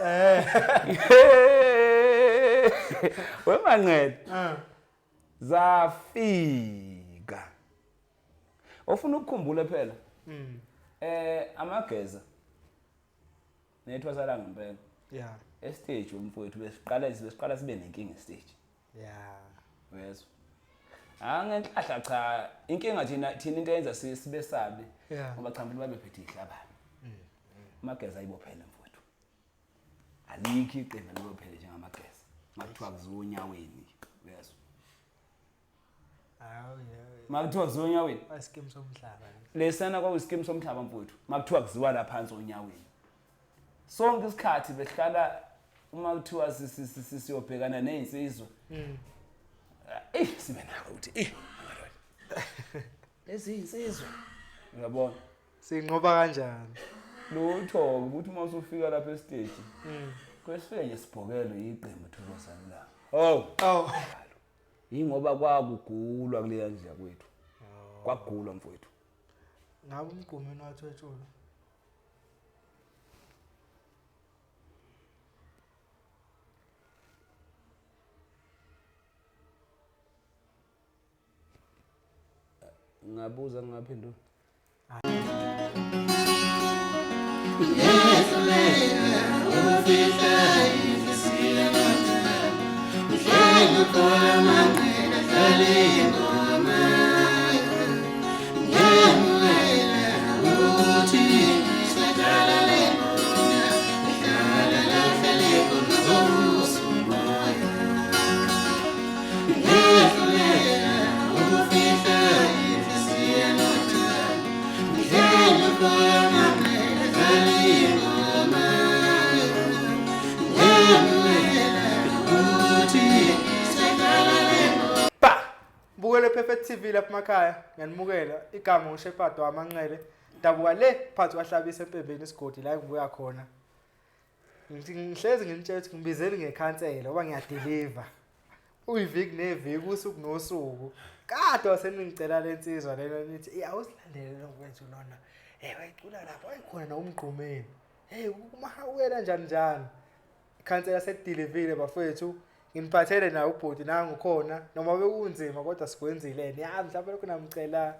Eh. Wemanqele. Eh. Zafika. Ofuna ukukhumbula phela. Amageza. Nethwasa la ngempela. Yeah. Estage umfowethu besiqala sibe nenkinga estage. Yeah. Uyezwa? Angenhlahla cha, inkinga thina into eyenza sibesabe. Yeah. Ngoba cha mfowethu babephethe ihlabane. Amageza ayibophele mfowethu. Alikho iqembu elibophele njengamageza. Makuthiwa kuziwa onyaweni, uyezwa? Hawu yeah. Makuthiwa kuziwa onyaweni. Isikimu somhlaba. Lesana kwakuyiskimu somhlaba mfowethu. Makuthiwa kuziwa la phansi onyaweni. Sonke isikhathi behlala uma kuthiwa siyobhekana nezinsizwa. Sibe nakho ukuthi amadoda. Lezi insizwa. Uyabona? Sinqoba kanjani? Lutho ukuthi uma usufika lapha estage. Kwesifike nje sibhokelwe iqembu Thokozani la. Oh. Oh. Ingoba kwakugulwa kuleya ndlela kwethu. Kwagulwa mfowethu. Ngabe umgqumeni wathwetshulwa? Ngabuza ngaphendula. Bukele Perfect TV lapha emakhaya, ngiyanimukela. Igama uShepherd waManqele. Dabuka le phakathi kwaHlabisa eMpembeni isigodi la engibuya khona. Ngithi ngihlezi nginitshela ukuthi ngibizeli ngekhansela ngoba ngiyadeliver. Uyiviki neviki, usuku nosuku. Kade waseningicela lensizwa lena nithi, "Eh awusilandele lo mfethu lona. Eh wayicula lapha, wayekhona na umgqumeni. Hey kumahawukela njani njani." Ikhansela selidelivile bafethu. Nginiphathele naye ubhuti nangu khona noma bekunzima kodwa sikwenzile. Ya mhlawumbe lokho namcela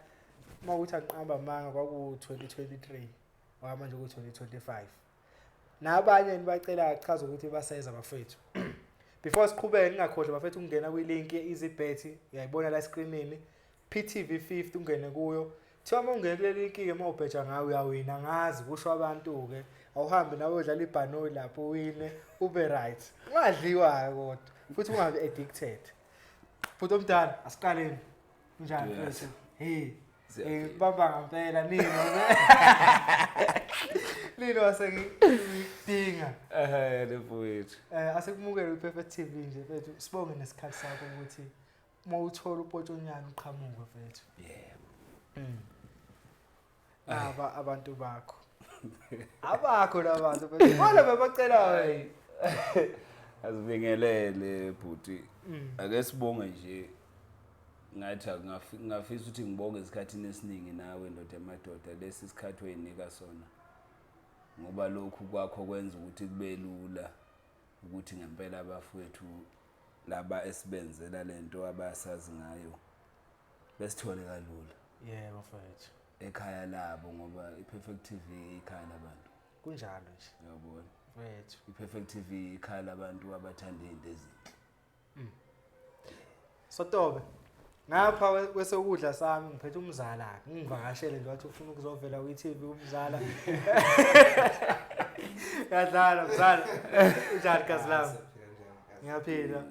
uma ukuthi angiqamba amanga kwaku 2023 ngoba manje ku 2025. Nabanye nibacela achaza ukuthi baseza bafethu. Before siqhubeke ningakhohlwa bafethu ukungena kwi-link ye-EasyBet, uyayibona la escreenini, PTV50 ungene kuyo. Kuthiwa uma ungene kule link-ke uma ubheja ngayo uyawina, ngazi kusho abantu-ke. Awuhambe nawe uyodlala ibhanoyi lapho uwine ube right. Ungadliwa-ke kodwa futhi ungabi addicted. Bhuti omdala asiqaleni. Unjani Yes. mfethu? Hey. Siyaphila. Bamba ngempela nini. Nini wasengidinga. Mfowethu. Asikumukele kwi-Perfect TV nje mfethu. Sibonge nesikhathi sakho ukuthi uma uthola upotshonyana uqhamuke mfethu. Yebo. Aba abantu bakho. Abakho labantu mfethu. Bona bebacela wena. Asibingelele bhuti. Ake sibonge nje. Ngathi ngafisa ukuthi ngibonge esikhathini esiningi nawe ndoda emadoda lesi sikhathi oyinika sona. Ngoba lokhu kwakho kwenza ukuthi kube lula ukuthi ngempela abafowethu laba esibenzela lento abasazi ngayo besithole kalula. Yebo mfowethu. Ekhaya labo ngoba iPerfect TV ikhaya labantu. Kunjalo nje. Uyabona? Mfowethu. iPerfect TV ikhaya labantu abathanda izinto ezinhle. Sotobe. Ngapha kwesokudla sami ngiphethe umzala, ngivakashele nje wathi ufuna ukuzovela kwi-TV umzala. Ngadlala mzala. Unjani gazi lami? Ngiyaphila.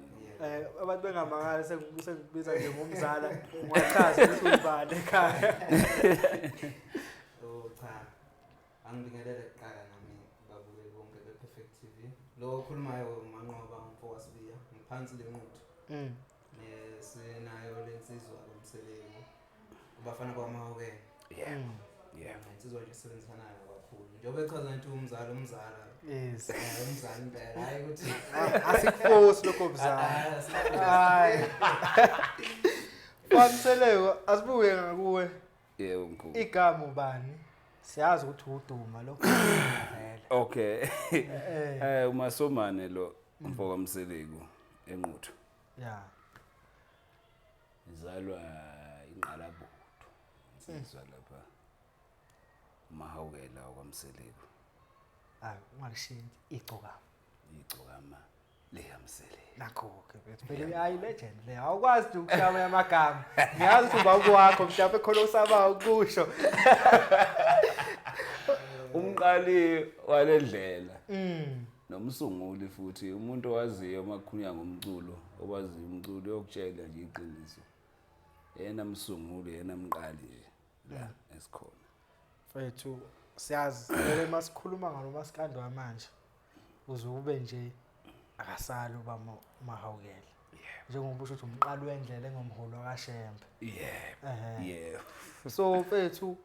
Abantu bengamangala sengikubiza nje ngomzala, ungachaza ukuthi ubani ekhaya. Oh cha. Angibingelele kuqala nami babukeli bonke bePerfect TV. Lo okhulumayo uManqoba umfowasibiya, ngiphansi lenquthu. Sinayo lensizwa komseleku. Kubafana kwaMahokeng. Yeah. Yeah. Insizwa nje esebenzisanayo kakhulu. Njengoba echaza nje umzala umzala. Yes. Umzala impela, hayi ukuthi asikuforce lokho mzala. Hayi. Kwamseleku asibuke ngakuwe. Yebo mkhulu. Igama ubani? Siyazi ukuthi uduma lokho vele. Okay. Umasomane lo umfo kaMseleku eNquthu. Yeah. Izalwa inqalabutho. Insizwa lapha. Mahawukela kwaMseleku. Hayi, ungalishintshi igcokama. Igcokama likaMseleku. Nakho-ke mfethu, vele hayi legend le. Awukwazi nje ukushaya amagama. Ngiyazi ukuthi ubaba wakho mhlawumbe khona osaba ukusho. Umqali walendlela. Nomsunguli futhi umuntu owaziyo makukhulunywa ngomculo, owaziyo umculo uyokutshela nje iqiniso. Yena msunguli, yena mqali nje la esikhona. Mfethu, siyazi vele masikhuluma ngalo masikandi wamanje uze ube nje akasali uba Mahawukela. Njengoba usho ukuthi umqali wendlela engomholo kaShembe. Yebo. Yebo. So mfethu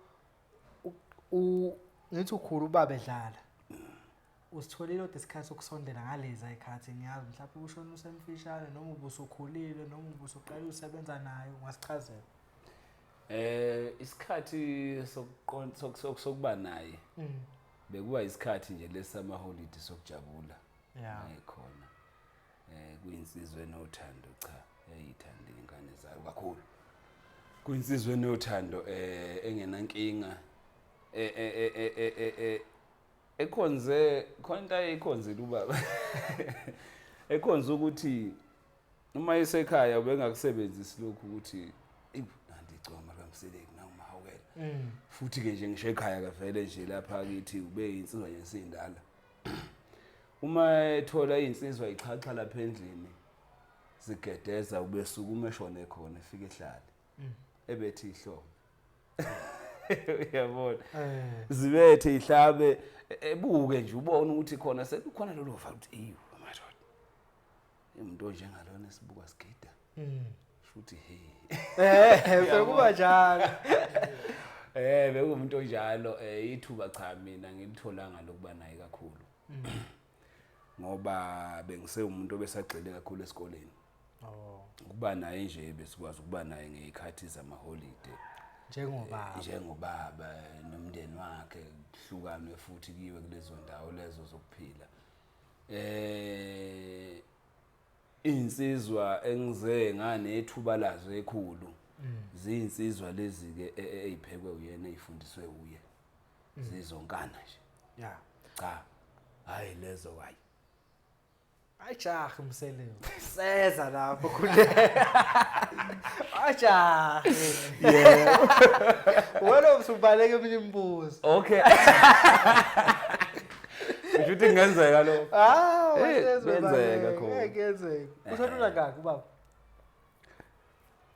ngithi ukhulu ubaba edlala. Usitholile kodwa isikhathi sokusondela ngalezi ikhathi, ngiyazi mhlawumbe ushona usemfishane noma ubusukhulile noma ubusuqala usebenza naye, ungasichazela. Isikhathi sokuba naye. Bekuba isikhathi nje lesama holiday sokujabula. Ayikhona. Kuyinsizwe enothando, cha, eyithanda ingane zayo kakhulu. Kuyinsizwe enothando engenankinga ekhonze khona into ayikhonzile ubaba. Ekhonze ukuthi uma esekhaya ubengakusebenzisi lokhu ukuthi nanti igcokama likaMseleku nangu Mahawukela. Futhi ke nje ngisho ekhaya kavele nje lapha kithi ube insizwa nje sindala. Uma ethola insizwa ichacha lapha endlini zigedeza ubesukuma eshone khona efike ehlale. Ebethi ihlombe. Uyabona? Zibethe ihlabe ebuke nje ubone ukuthi khona sekukhona lolo valo ukuthi eyu madoda. Umuntu onjengalona esibuka sigida. Futhi hey. Bekuba njalo. Bekuwumuntu onjalo, ithuba cha mina ngilitholanga lokuba naye kakhulu. Ngoba bengisewumuntu obesagxile kakhulu esikoleni. Ukuba naye nje besikwazi ukuba naye ngezikhathi zamaholide. Njengobaba. Njengobaba nomndeni wakhe kuhlukanwe futhi kiwe kulezo ndawo lezo zokuphila. Insizwa engize nganethuba lazo ekhulu. Zinsizwa lezi ke eziphekwe uyena ezifundiswe uye. Zizonkana nje. Cha. Hayi lezo hayi. Ajahi Mseleku. Seza lapho khule. Ajahi. Yebo. Wena usubaleka eminye imibuzo. Okay. Usho ukuthi kungenzeka lokho? Wasezwe Kuyenzeka baleka. khona. Kuyenzeka. Ushonela ngaki ubaba?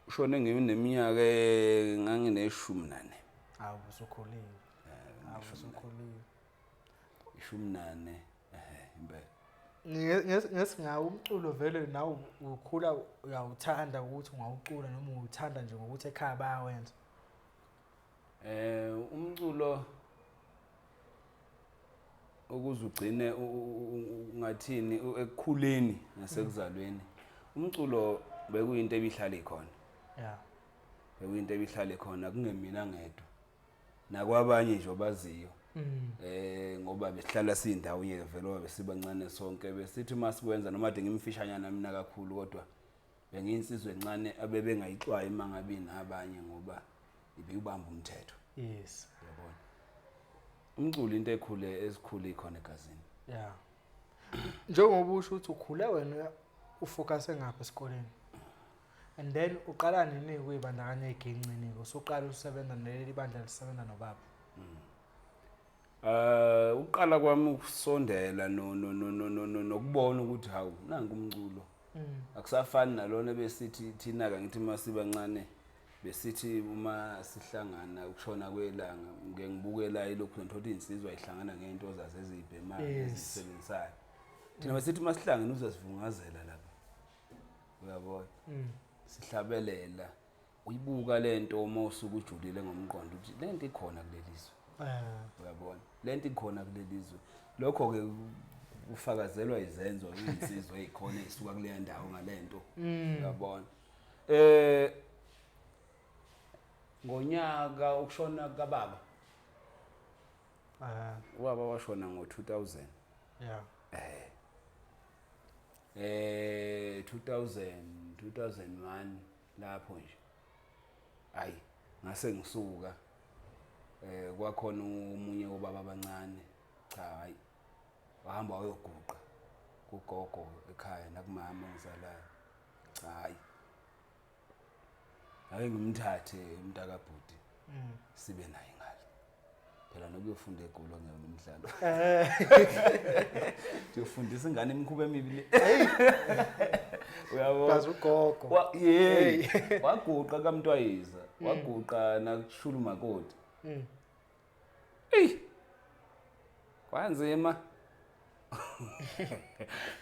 Ushone ngineminyaka ngangineshumi nane. Hawu, usukhulile. Hawu, usukhulile. 14, impela. Ngesingawo umculo vele nawe ukhula uyawuthanda ukuthi ungawucula noma uwuthanda nje ngokuthi ekhaya bayawenza. Umculo ukuze ugcine ungathini ekukhuleni nasekuzalweni. Umculo bekuyinto ebihlala ikhona. Bekuyinto ebihlala ikhona kungemina ngedwa. Nakwabanye nje obaziyo. Ngoba besihlala sindawonye vele ngoba besibancane sonke, besithi uma sikwenza noma kade ngimfishanyana mina kakhulu, kodwa bengiyinsizwa encane abebengayixwayi uma ngabe nabanye ngoba ibiyubamba umthetho. Uyabona. Umculo into ekhule esikhulu ikhona egazini. Njengoba usho ukuthi ukhule wena ufocus ngapha esikoleni. And then uqala nini ukuyibandakanya egincini? Usuqala usebenza naleli bandla lisebenza nobaba? Uqala kwami ukusondela nokubona ukuthi hawu nangu umculo. Akusafani nalona besithi thina ke ngithi masibancane besithi uma sihlangana ukushona kwelanga ngeke ngibukela ilokhu ngithola ukuthi insizwa ihlangana ngento zazo ezibhemayo ezisebenzisayo. Thina besithi masihlangene uzosivungazela lapha. Uyabona? Sihlabelela. Uyibuka lento uma usuke ujulile ngomqondo ukuthi lento ikhona kulelizwe. Uyabona? Lento ikhona kulelizwe. Lokho ke ufakazelwa izenzo insizwe ezikhona ezisuka kuleya ndawo ngalento. Uyabona? Ngonyaka ukushona kababa. Ubaba washona ngo-2000. 2000, 2001 lapho nje. Hayi, ngase ngisuka. Kwakhona omunye obaba abancane. Cha, hayi. Wahamba wayoguqa kugogo ekhaya nakumama ongizalayo. Cha, hayi. Ake ngimthathe umntakabhuti. Sibe naye ngale. Phela nokuyofunda eGoli ngiyona umdlalo. Uyofundisa ingane imikhuba emibi le. Uyabona? Plus ugogo. Yey. Waguqa kaMntwayiza, waguqa nakushulu makoti. Ey. Kwanzima.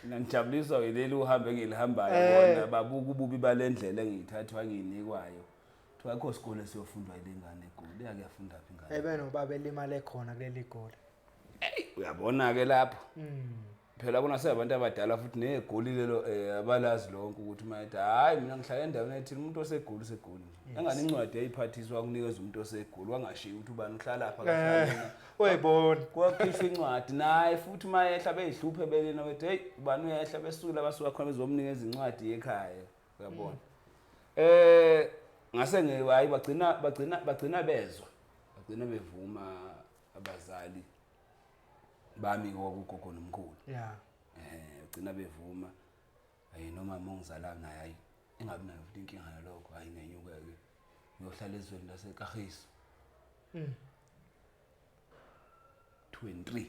Ngijabuliswa yileli uhambe engilihambayo bona babuka ububi balendlela engiyithathwa ngiyinikwayo. Kuthiwa akho sikole siyofundwa yile ngane eGoli, iyake yafunda phi ingane? Ebe nobaba elimale khona kuleli goli. Ey, uyabona ke lapho. Phela bona seyabantu abadala futhi neGoli lelo abalazi lonke ukuthi mayethi hayi mina ngihlala endaweni ethile, umuntu osegoli usegoli nje. Engane incwadi yayiphathiswa ukunikeza umuntu osegoli, wangashiyi ukuthi ubani uhlala lapha kahlala. Uyayibona. Kwakhishwa incwadi naye futhi mayehla beyihluphe belena bethi hey ubani uyehla, besuka basuka khona bezomnikeza incwadi ekhaya. Uyabona. Ngase hayi bagcina bezwa. Bagcina bevuma abazali bami kwakugogo nomkhulu. Bagcina bevuma. Hayi noma mongizala naye hayi engabi nayo futhi inkinga nalokho, hayi ngenyuka ke. Ngiyohlala ezweni laseKagiso. 2 and 3.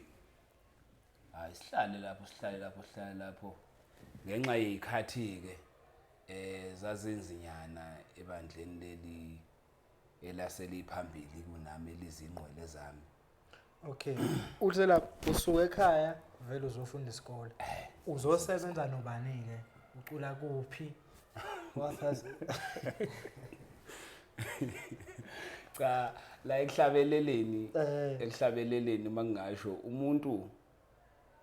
Hayi sihlale lapho, sihlale lapho, sihlale lapho. Ngenxa yezikhathi ke zazenzinyana ebandleni leli elaseliphambili kunami elizingqwele zami. Okay. Uthe lapho usuka ekhaya vele uzofunda isikole. Uzosebenza nobani ke? Ucula kuphi? Wasazi. Cha, la ekuhlabeleleni, ekuhlabeleleni mangingasho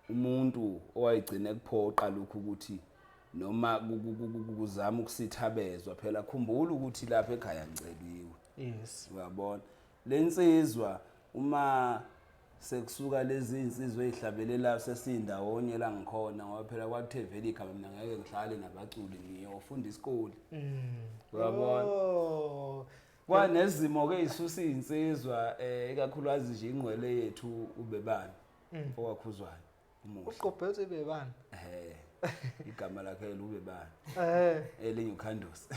umuntu owayegcina ekuphoqa lokhu ukuthi noma kuzama ukusithabezwa, phela khumbula ukuthi lapha ekhaya ngiceliwe. Uyabona lensizwa uma sekusuka lezi insizwa ezihlabelelayo sesindawonye la ngikhona, ngoba phela kwathe vele igama mina ngeke ngihlale nabaculi ngiyofunda isikole. Uyabona? Kwanezimo ke isusa insizwa ikakhulukazi nje ingqwele yethu ubebani owakhuzwayo umuhle. Uqobhethe bebani? Igama lakhe lubebani? Elinye uKhandusi.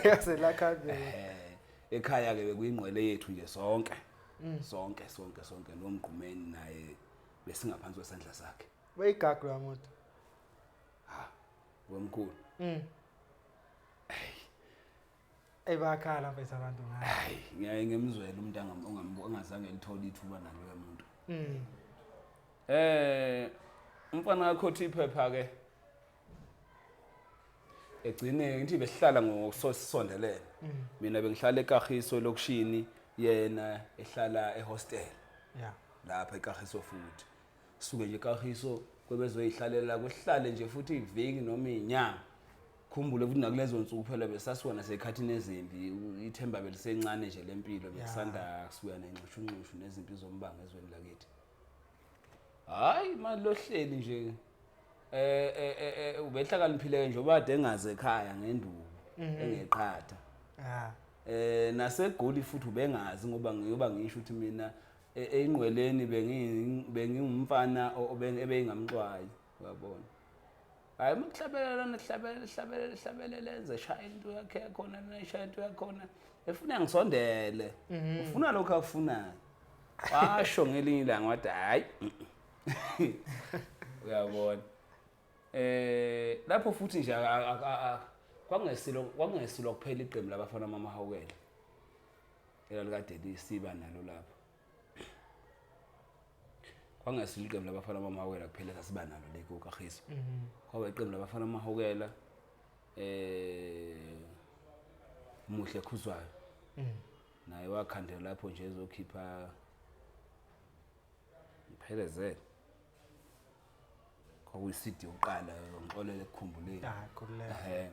Yaselakhandusi. Ekhaya ke bekuyingqwele yethu nje sonke. Sonke sonke sonke nomgqumeni naye besingaphansi kwesandla sakhe. Bayigagu la muntu. Ha, wemkhulu. Ebakhala mfethu abantu ngaye. Hayi, ngiyaye ngimzwele umuntu ongazange elithole ithuba naloya muntu. Umfana kaKhothi iphepha ke egcine ngithi besihlala ngokusondelene. Mina bengihlala eKagiso lokishini, yena ehlala ehostel. Lapha eKagiso futhi. Suke nje eKagiso kwebezoyihlalela kuhlale nje futhi iviki noma inyanga. Khumbule futhi nakulezo nsuku phela besasuka nasekhathini ezimbi, ithemba belisencane nje lempilo, bekusanda kusuka nenxushunxushu nezimpi zombango ezweni lakithi. Hayi mali lohleli nje ubehlakaniphile nje obade engaze ekhaya ngenduku engeqhatha. NaseGoli futhi ubengazi ngoba ngiyoba ngisho ukuthi mina eyingqweleni bengingumfana ebengingamxwayi, uyabona. Hayi ukuhlabelela nokuhlabelela, hlabelela, hlabelela, enze shaya into yakhe yakhona, nishaya into yakhona. Efuna ngisondele. Ufuna lokho akufunayo. Washo ngelinye ilanga wathi hayi. Uyabona. Lapho futhi nje kwangesilo kuphela iqembu labafana bamaHawukela. Elalikade lisiba nalo lapho. Kwangesilo iqembu labafana bamaHawukela kuphela sasiba nalo le kuKagiso. Kwaba iqembu labafana bamaHawukela Muhle Khuzwayo. Naye wakhandela lapho nje ezokhipha ngiphelezele. Kwakuyi-CD yokuqala, ngixolele ekukhumbuleni. Khululeka.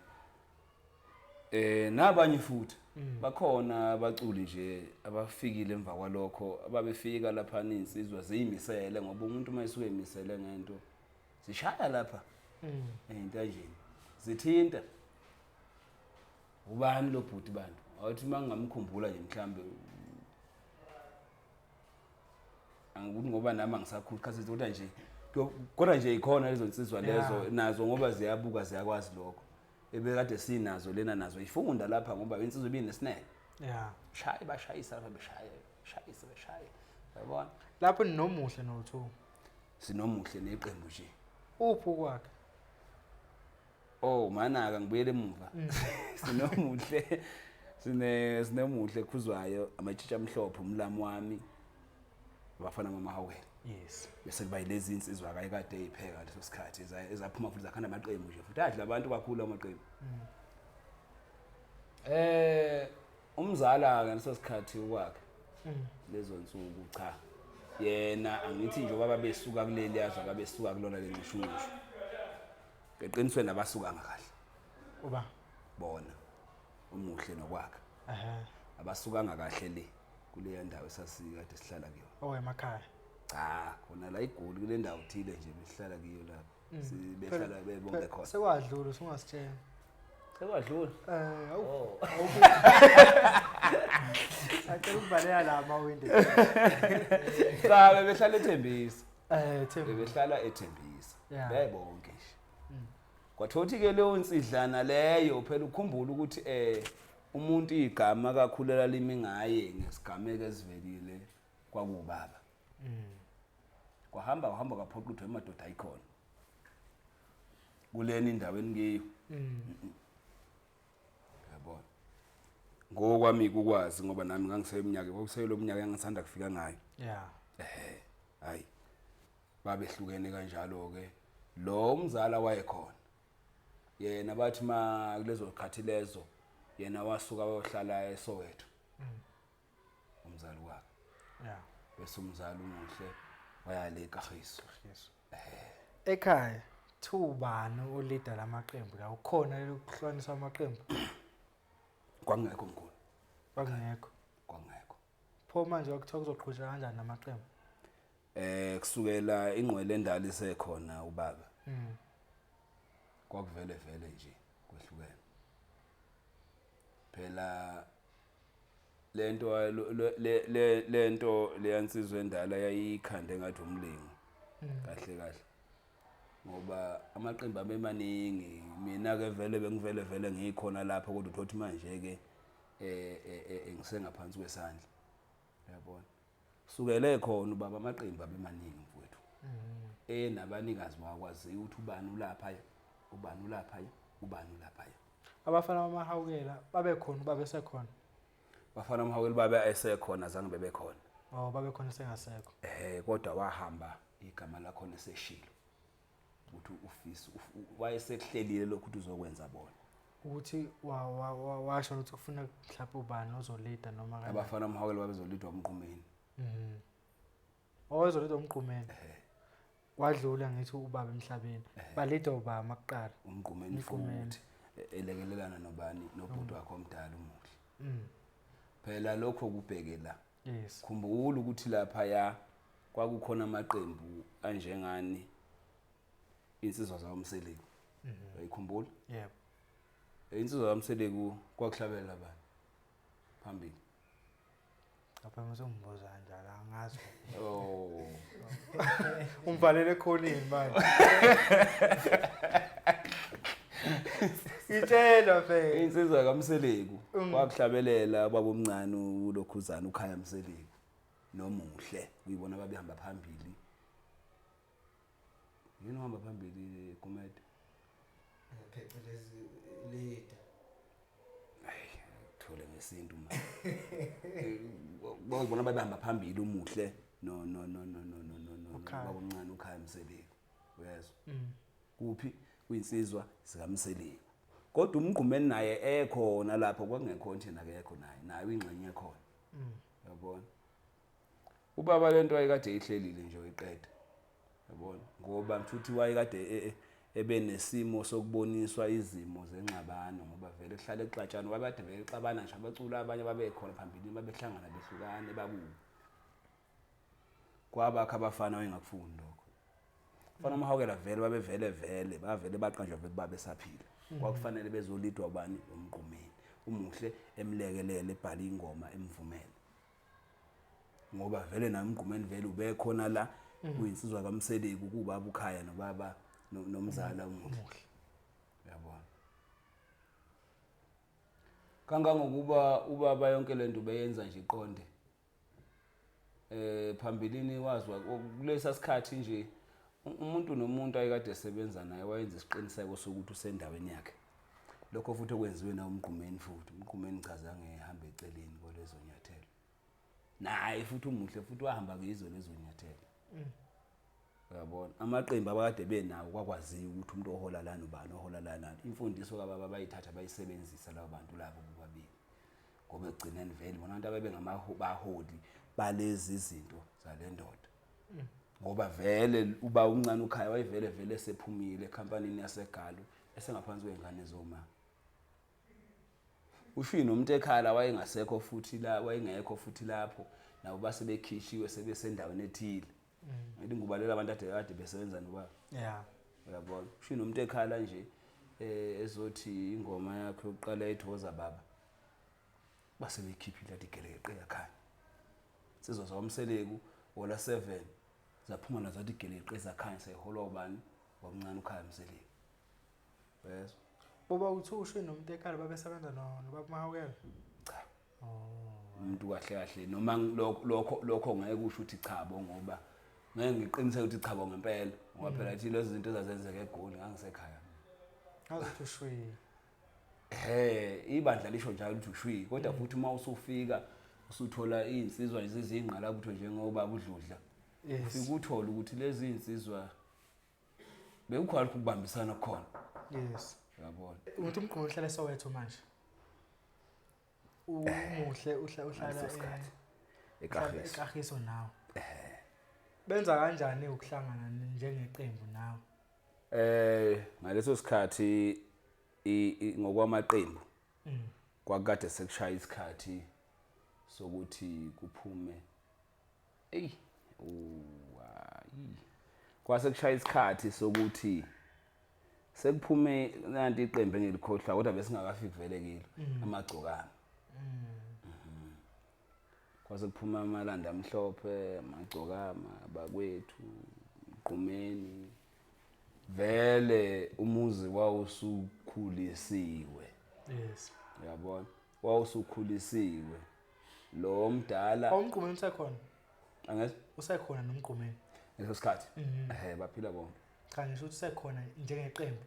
Nabanye futhi bakhona abaculi nje abafikile emva kwalokho, ababefika lapha insizwa ziyimisele, ngoba umuntu uma esuke emisele ngento zishaya lapha ey'ntanjeni zithinta ubani lo bhuti bantu awuthi uma ngingamkhumbula nje mhlambe angikuthi ngoba nami angisakhuli khathi kodwa nje kodwa nje ikhona lezo nsizwa lezo nazo ngoba ziyabuka ziyakwazi lokho ebekade sinazo lena nazo ifunda lapha ngoba insizwa ibinesineke shaye bashayisa lapha beshaye shayisa beshaye yabona lapho ninomuhle no2 sinomuhle neqembu nje uphi kwakhe. Oh manaka ngibuyele emuva. Sinomuhle sinomuhle khuzwayo amatshitsha amhlophe umlamu wami abafana mamahawela. Yes. Bese kuba yilezi insizwa kayikade eyipheka leso sikhathi ezaphuma futhi zakhanda amaqembu nje futhi adla abantu kakhulu amaqembu. Umzala ke leso sikhathi ukwakhe. Lezo nsuku cha. Yena angithi nje baba besuka kuleli yazwa babesuka kulona lenxushunxushu. Eqinisweni abasukanga kahle. Uba bona umuhle nokwakhe. Abasukanga kahle le kuleya ndawo esasikade sihlala kuyona. Oh emakhaya. Cha, khona la iGoli kule ndawo thile nje besihlala kuyo lapho. Sibehlala bebonke khona. Sekwadlula usungasitshela. Sekwadlula. Awu. Sacela ukuvalela la amawindi. Cha, bebehlala eThembisa. Thembisa. Bebehlala eThembisa. Bebonke nje. Kwathothi ke leyo nsidlana leyo phela ukhumbula ukuthi umuntu igama kakhulela limi ngaye ngesigameko esivelile kwakubaba. Kwahamba wahamba kwaphoqa ukuthi emadoda ayikhona. Kulena indawo engiyo. Yabona. Ngokwami ukwazi ngoba nami ngangiseminyaka kwakuseyilo minyaka engisanda kufika ngayo. Hayi. Babehlukene kanjalo ke. Lo umzala wayekhona. Yena bathi ma kulezo khathi lezo yena wasuka wayohlala eSoweto. Umzali wakhe. Bese umzali umuhle waya le eKagiso. Ekhaya thubani olida lamaqembu la ukhona lokuhlukanisa amaqembu? Kwangekho mkhulu. Kwangekho. Kwangekho. Pho manje kwakuthiwa kuzoqhutshwa kanjani namaqembu? Kusukela ingqwele endala isekhona ubaba. Kwakuvele vele nje kwehlukene. Phela lento lento leyansizwe endala yayikhande ngathi umlingo. Kahle kahle. Ngoba amaqembu abemaningi mina ke vele bengivele vele ngikhona lapha kodwa uthothi manje ke ngisengaphansi kwesandla. Uyabona? Sukele khona ubaba amaqembu abemaningi mfowethu. Nabanikazi bakwazi ukuthi ubani ulapha, ubani ulapha, ubani ulapha. Abafana bamahawukela babe khona babe sekhona. Bafana bamahawukela babe esekhona zange bebe khona. Oh babe khona sengasekho. Kodwa wahamba igama lakho neseshilo. Ukuthi ufisa wayesekuhlelile lokhu ukuthi uzokwenza bona. Ukuthi washo ukuthi ufuna mhlawumbe ubani ozolida noma kanjani. Abafana bamahawukela babezolidwa umqumeni. Owezolidwa umqumeni. Wadlula ngithi ubaba emhlabeni. Balidwa ubaba makuqala. Umqumeni futhi elekelelana nobani nobhuti wakhe omdala umuhle. Phela lokho kubhekela. Yes. Khumbula ukuthi lapha ya kwakukhona amaqembu anjengani insizwa zaMseleku. Uyikhumbula? Yebo. Insizwa zaMseleku kwakuhlabela abantu phambili. Lapha ngizombuza kanjalo angazi. Oh. Umvalele ekhoneni manje. Itshela phela. Insizwa kaMseleku kwakuhlabelela ubaba omncane ulokhuzana uKhaya Mseleku nomuhle uyibona babehamba phambili. Yini uhamba phambili Gumede? Phecelezi leader. Thole ngesintu manje. Bazibona babehamba phambili umuhle no no no no no no no no uKhaya. baba omncane uKhaya Mseleku. Uyezwa? Kuphi kwinsizwa sikaMseleku. Kodwa umgqumeni naye ekhona lapho kwakungekho nje nakekho naye naye ingxenye ekhona. Uyabona? Ubaba lento ayikade ihlelile nje uyiqeda. Uyabona? Ngoba mthuthi wayekade Ebenesimo sokuboniswa izimo zengxabano ngoba vele kuhlale kuxatshana, babade bexabana nje abaculi abanye babekhona phambilini, babehlangana behlukane babuye. Kwabakho abafana wayengakufuni lokho. Fana uMahawukela vele babevele vele bavele baqanjwa vele babesaphila. Kwakufanele bezolidwa ubani? UMgqumeni. Umuhle emlekelele ebhala ingoma emvumele. Ngoba vele naye uMgqumeni vele ubekhona la kuyinsizwa kaMseleku, kubaba uKhaya nobaba nomzala uMuhle. Uyabona. Kangangokuba ubaba yonke lento ubeyenza nje iqonde. Phambilini wazwa kulesa sikhathi nje umuntu nomuntu ayekade esebenza naye wayenza isiqiniseko sokuthi usendaweni yakhe. Lokho futhi okwenziwe na uMgqumeni futhi. UMgqumeni cha zange ehambe eceleni kwalezo nyathelo. Naye futhi umuhle futhi wahamba kizo lezo nyathelo. Uyabona, amaqembu abakade benawo kwakwaziwa ukuthi umuntu ohola lana ubani, ohola lana. Imfundiso kababa bayithatha bayisebenzisa labo bantu labo bobabili. Ngoba ekugcineni vele bona abantu ababengamaholi balezi zinto zale ndoda. Ngoba vele uba umncane uKhaya wayevele vele sephumile ekhampanini yaseGalu esengaphansi kwey'ngane zoma. Ushini nomuntu ekhala wayengasekho futhi la, wayengekho futhi lapho, nabo base bekhishiwe sebesendaweni ethile. Ngithi ngubalela abantu ade kade besebenza nobaba. Uyabona, ushini nomuntu ekhala nje ezothi ingoma yakhe yokuqala ethoza baba. Base beyikhiphile athi gelekeqe yakhanya. Sizwa zakwamseleku wola 7 zaphuma nazo athi gelekeqe zakhanya seyiholwa ubani? Wamncane uKhaya Mseleku. Yezwa. Boba uthi ushini nomuntu ekhala babesebenza nobaba Mahawukela? Cha. Umuntu kahle kahle noma lokho ngeke kusho ukuthi chabo, ngoba ngeke ngiqiniseke ukuthi chabo ngempela, ngoba phela thi lezo zinto ezazenzeka eGoli ngangisekhaya. Ngazuthi ushwi. Ibandla lisho njalo ukuthi ushwi, kodwa futhi uma usufika usuthola izinsizwa nje zizingqalabutho njengoba uDludla. Ufika uthola ukuthi lezi zinsizwa bekukhona lokhu kubambisana khona. Uyabona. Umuntu uMgqumeni uhlala eSoweto manje. Umuhle uhlala Ngaleso sikhathi. Ekagiso. Ekagiso nawe. Benza kanjani ukuhlangana njengeqembu nawe? Ngaleso sikhathi ngokwamaqembu kwakade sekushaya isikhathi sokuthi kuphume. Ey, kwase kushaya isikhathi sokuthi sekuphume nanti iqembu engilikhohlwa, kodwa besingakafiki vele kilo, amagcokama. Kwase kuphuma amalanda amhlophe, amagcokama, abakwethu, Mgqumeni. Vele umuzi wawusukhulisiwe. Uyabona? Wawusukhulisiwe. Lo mdala UMgqumeni usekhona? Angazi? Usekhona noMgqumeni. Leso sikhathi. Baphila bonke. Cha, ngisho ukuthi usekhona njengeqembu.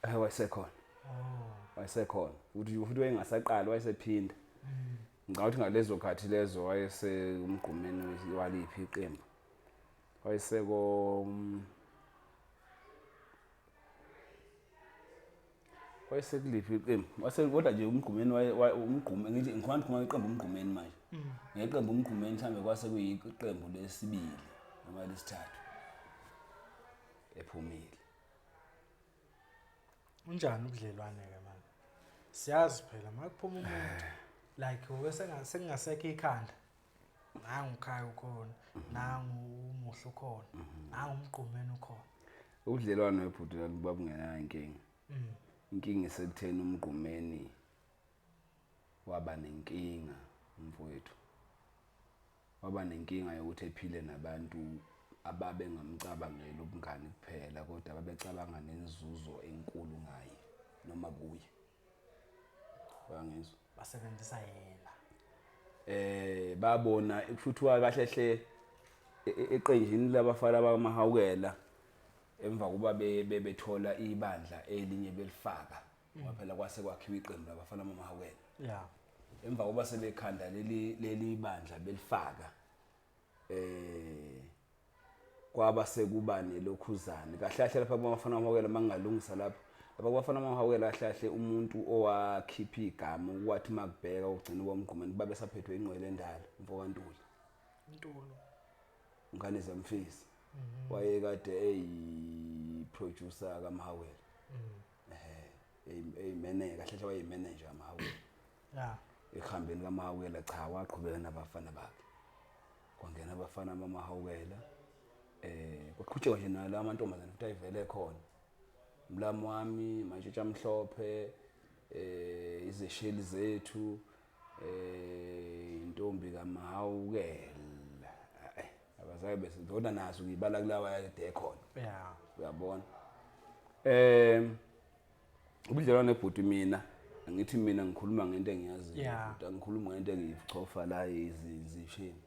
Wayesekhona. Wayesekhona. Futhi wayengasaqali, wayesephinda. Ngicabanga ukuthi ngalezo khathi lezo wayese uMgqumeni waliphi iqembu. Wayeseko, wayesekuliphi iqembu? Wase kodwa nje uMgqumeni waye, waye, uMgqume, ngithi ngikhona ukuthi iqembu uMgqumeni manje. Ngeqembu uMgqumeni mhlambe kwase kuyiqembu lesibili noma lesithathu ephumile. Unjani ubudlelwane ke manje? Siyazi phela makuphuma umuntu like ube sengasekho ikhanda. Nangu uKhaya ukhona, nangu uMuhle ukhona, nangu uMgqumeni ukhona. Ubudlelwano webhuti babungenayo inkinga. Inkinga isekutheni uMgqumeni waba nenkinga umfowethu. Waba nenkinga yokuthi ephile nabantu ababengamcabangeli ubungani kuphela, kodwa babecabanga nenzuzo enkulu ngaye noma kuye. Uyangizwa? Basebenzisa yena. Babona futhi kahle hle eqenjini labafana bakaMahawukela emva kuba bethola ibandla elinye belifaka, ngoba phela kwase kwakhiwa iqembu labafana bakaMahawukela. Emva kuba sebekhanda leli bandla belifaka, kwaba sekuba nelokhuzane. Kahle kahle lapha kubafana bakaMahawukela, mangingalungisa lapho, lapha kubafana bakaMahawukela kahle kahle umuntu owakhipha igama wathi makubheka ugcina uBomgqumeni babe saphethwe ingqwele endala, umfokaNtuli. Ntuli. Ngane zamfisi. Wayekade eyi eyi-producer kaMahawela. Eyimanager, kahle kahle wayeyimanager kaMahawela. Ekuhambeni kaMahawela, cha, waqhubeka nabafana bakhe, kwangena abafana bamaHawukela, kwaqhutshekwa nje nala amantombazane futhi ayivele khona, mlamu wami, mantshitsha amhlophe, izesheli zethu, intombi kaMahawukela, abazange bese kodwa nazo ngibala kulawa ayede ekhona. Uyabona, ubudlelwane bhuti, mina angithi mina ngikhuluma ngento engiyaziyo. Bhuti, angikhulumi ngento engiyichofa la izisheni,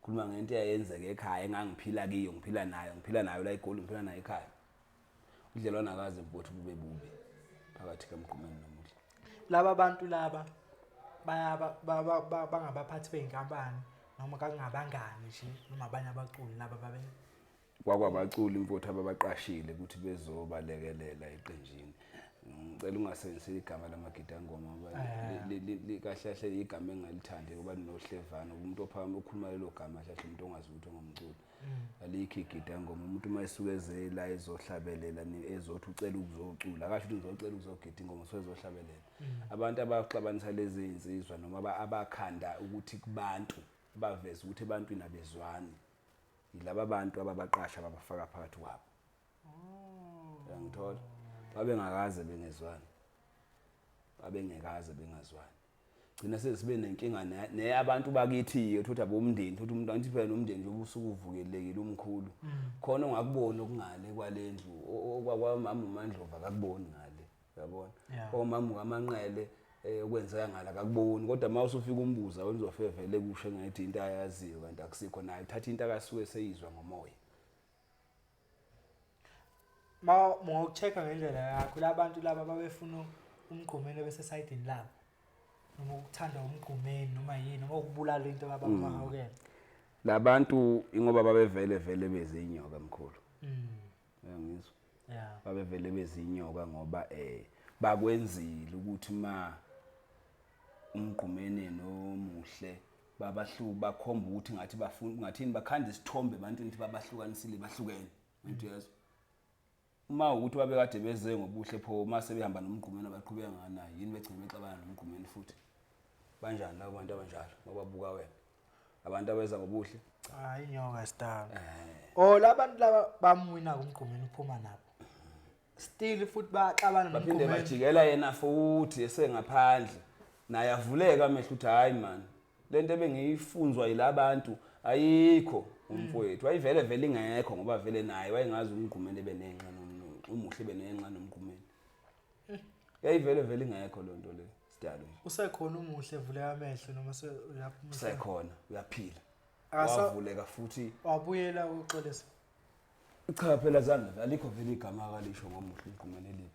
khuluma ngento eyayenzeka ekhaya engangiphila kiyo, ngiphila nayo, ngiphila nayo la eGoli, ngiphila nayo ekhaya. Ubudlelwane akaze mfowethu bube bubi phakathi kaMgqumeni noMuhle. Laba bantu laba bayaba bangabaphathi bey'nkampani noma kangabangani nje noma abanye abaculi laba babe? Kwakwabaculi mfowethu ababaqashile ukuthi bezobalekelela eqenjini. Ngicela ungasebenzisi igama lamagidangoma ngoba kahle kahle igama engingalithandi ngoba linohlevana. Umuntu ophakama okhuluma lelo gama kahle kahle umuntu ongazi ukuthi ongumculi. Alikho igidangoma. Umuntu uma esuke eze la ezohlabelela, ezothi ucela ukuzocula, akasho ukuthi ngizocela ukuzogida ingoma, usuke ezohlabelela. Abantu abaxabanisa lezi iy'nsizwa noma abakhanda ukuthi kubantu baveze ukuthi ebantwini abezwani, yilaba bantu ababaqasha, ababafaka phakathi kwabo. Uyangithola? Babengakaze bengezwani, babengekaze bengazwani. Gcina sesibe nenkinga neyabantu bakithi-ke, uthi abomndeni, uthi umuntu angithi phela nomndeni nje ubusuke uvukelekile umkhulu khona ongakuboni okungale kwale ndlu, okwamama uMandlovu akakuboni ngale, uyabona? Omama kaManqele, okwenzeka ngala akakuboni, kodwa uma usufika umbuza wena uzofike vele kusho engathi into ayaziyo, kanti akusikho. Naye uthatha into akasuke seyizwa ngomoya. Ma ngoku-check-a ngendlela yakho, la bantu laba babefuna uMgqumeni besesayidini labo noma ukuthanda uMgqumeni noma yini noma ukubulala into abamahawukela? Labantu ingoba babevele vele bezinyoka mkhulu. Uyangizwa? Yeah. Babevele bezinyoka ngoba bakwenzile ukuthi ma uMgqumeni noMuhle babahlu bakhomba ukuthi ngathi bafuna ngathini, bakhanda isithombe ebantwini ukuthi babahlukanisile, bahlukene. Into yazo uma ukuthi babekade beze ngobuhle, pho uma sebehamba noMgqumeni abaqhubeka nganayo yini, begcina bexabana noMgqumeni futhi? Banjani labo bantu abanjalo mababuka wena abantu abeza ngobuhle? Cha, inyoka star. Oh, labantu laba bamwina kuMgqumeni, uphuma nabo. Still futhi baxabana baphinde noMgqumeni. Bajikela yena futhi esengaphandle, naye avuleka amehlo ukuthi hayi man, lento ebengiyifunzwa yilabantu ayikho. Umfowethu wayivele vele ingekho ngoba vele naye wayengazi uMgqumeni ebenenxa uMuhle benenxa noMgqumeni, yayivele vele ingekho loo nto le sidalo nje. Usekhona uMuhle, vuleka amehlo noma se uyaphuma? Usekhona, uyaphila. Wavuleka futhi. Wabuyela uxolisa? Cha phela, zange, alikho vele igama akalisho ngoMuhle uMgqumeni elibi.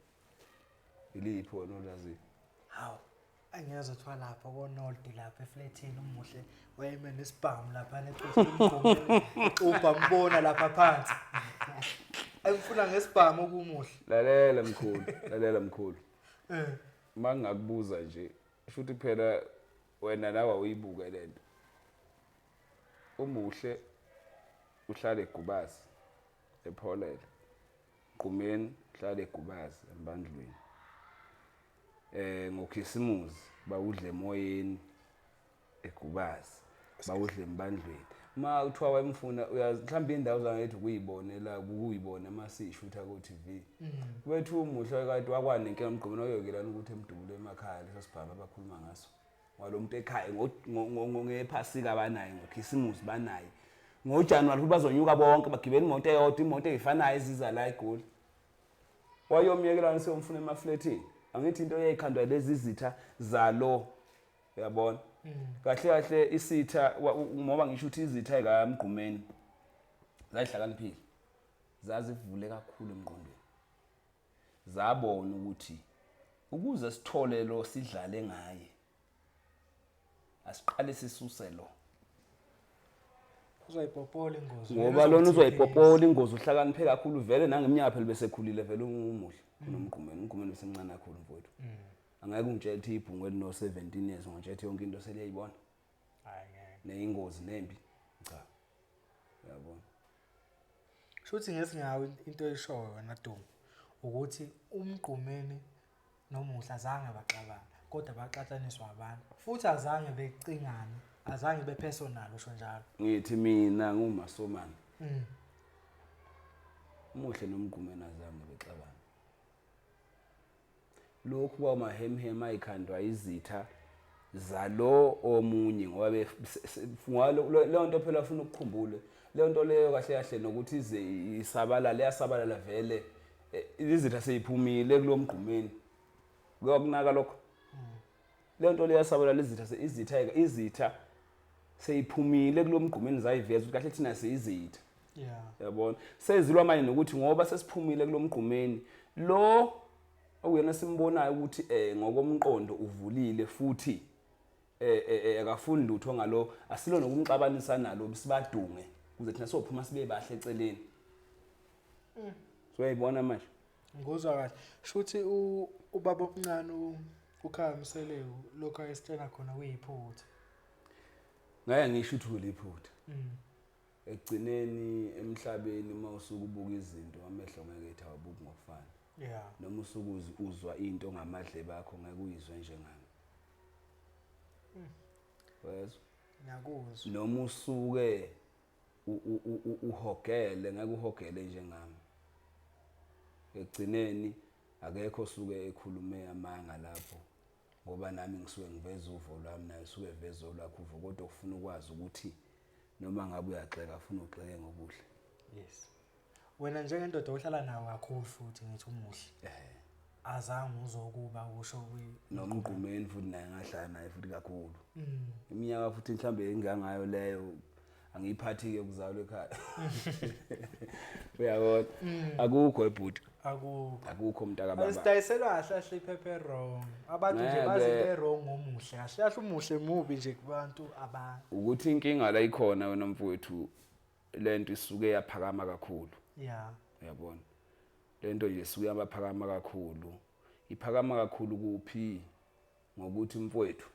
Iliphi wena olaziyo? Hawu, angiyezwa kuthiwa lapha koNold lapha eflethini uMuhle wayeme nesibhamu lapha necoshe uMgqumeni, ubha mbona lapha phansi emfuna ngesibhamu okuMuhle. Lalela mkhulu, lalela mkhulu. Uma ngingakubuza nje, shuthi phela wena nawe awuyibuke lento. UMuhle uhlala eGubazi epholele, Gqumeni uhlala eGubazi embandlweni, ngokhisimuzi bawudle emoyeni eGubazi, bawudle embandlweni. Uma kuthiwa wayemfuna, uyazi mhlawumbe indawo zangethu kuyibonela kuyibona uma siyishutha ko-TV wethu, uMuhle kade wakwanenkinga uMgqumeni, wayokelana ukuthi emdubule emakhaya leso sibhamu abakhuluma ngaso ngalo muntu ekhaya ngephasika banaye, ngokhisimusi banaye, ngoJanuwari futhi bazonyuka bonke bagibela imoto eyodwa, imoto eyifanayo eziza la eGoli. Wayomyekelana seyomfuna emafletini? Angithi into eyayikhandwa lezi zitha zalo, uyabona kahle kahle isitha ngoba ngisho ukuthi izitha ekaMgqumeni zayihlakaniphile, zazivule kakhulu emqondweni, zabona ukuthi ukuze sithole lo sidlale ngaye asiqale sisuse lo. Uzoyipopola ingozi. Ngoba lona uzoyipopola ingozi, uhlakaniphe kakhulu vele nangeminyaka phela besekhulile vele umuhle kunoMgqumeni. UMgqumeni besemncane kakhulu mfowethu. Angeke ungitshele ukuthi ibhungu elino-17 years ungitshele ukuthi yonke into seliyayibona. Hayi, ngeke. Neyingozi nembi, cha, uyabona. Shuthi ngesingawo into oyishoyo wena Dumi ukuthi uMgqumeni noMuhle azange baxabana kodwa baxatshaniswa abantu futhi azange becingane, azange bepersonal, usho njalo. Ngithi mina nguMasomane. Umuhle noMgqumeni azange bexabana. Lokhu kwamahemhem ayikhandwa izitha zalo omunye ngoba leyo nto phela ufuna ukukhumbule leyo nto leyo kahle kahle nokuthi ize isabalale, yasabalala vele, izitha seyiphumile kulo Mgqumeni. Kuyakunaka lokho. Leyo nto leyo yasabalala, izitha seyiphumile kulo Mgqumeni, zayiveza ukuthi kahle thina siyizitha. Yabona, sezilwa manje nokuthi ngoba sesiphumile kulo Mgqumeni lo okuyena simbonayo ukuthi ngokomqondo uvulile futhi akafuni lutho ngalo, asilo nokumxabanisa nalo, sibadunge ukuze thina sophuma sibe bahle eceleni. So uyayibona manje? Ngikuzwa kahle. Shuthi ubaba omncane uKhaya Mseleku lokho ayesitshela khona kuyiphutha. Ngeke ngisho ukuthi kuliphutha. Ekugcineni emhlabeni uma usuke ubuka izinto amehlo ngeke ethi awabuki ngokufana. Noma usuke uzwa into ngamadlebe akho ngeke uyizwe njengami. Wezwa? Ngiyakuzwa. Noma usuke uhogele ngeke uhogele njengami. Ekugcineni akekho osuke ekhulume amanga lapho ngoba nami ngisuke ngiveza uvo lwami naye usuke eveza olwakhe uvo, kodwa ufuna ukwazi ukuthi noma ngabe uyagxeka ufuna ugxeke ngobuhle. Yes. Wena njengendoda ohlala nawo kakhulu futhi ngithi umuhle. Azange uzokuba usho noMgqumeni futhi naye ngahlala naye futhi kakhulu. Iminyaka futhi mhlambe engangayo leyo angiyiphathi ke kuzalwa ekhaya. Uyabona? Akukho ebhuti. Akukho. Akukho mntaka baba. Asidayiselwa kahle kahle iphepha wrong. Abantu nje bazi into wrong ngomuhle. Kahle kahle umuhle mubi nje kubantu abantu. Ukuthi inkinga la ikhona wena mfowethu, lento isuke yaphakama kakhulu. Uyabona? Lento nje isuke yaphakama kakhulu. Iphakama kakhulu kuphi? Ngokuthi mfowethu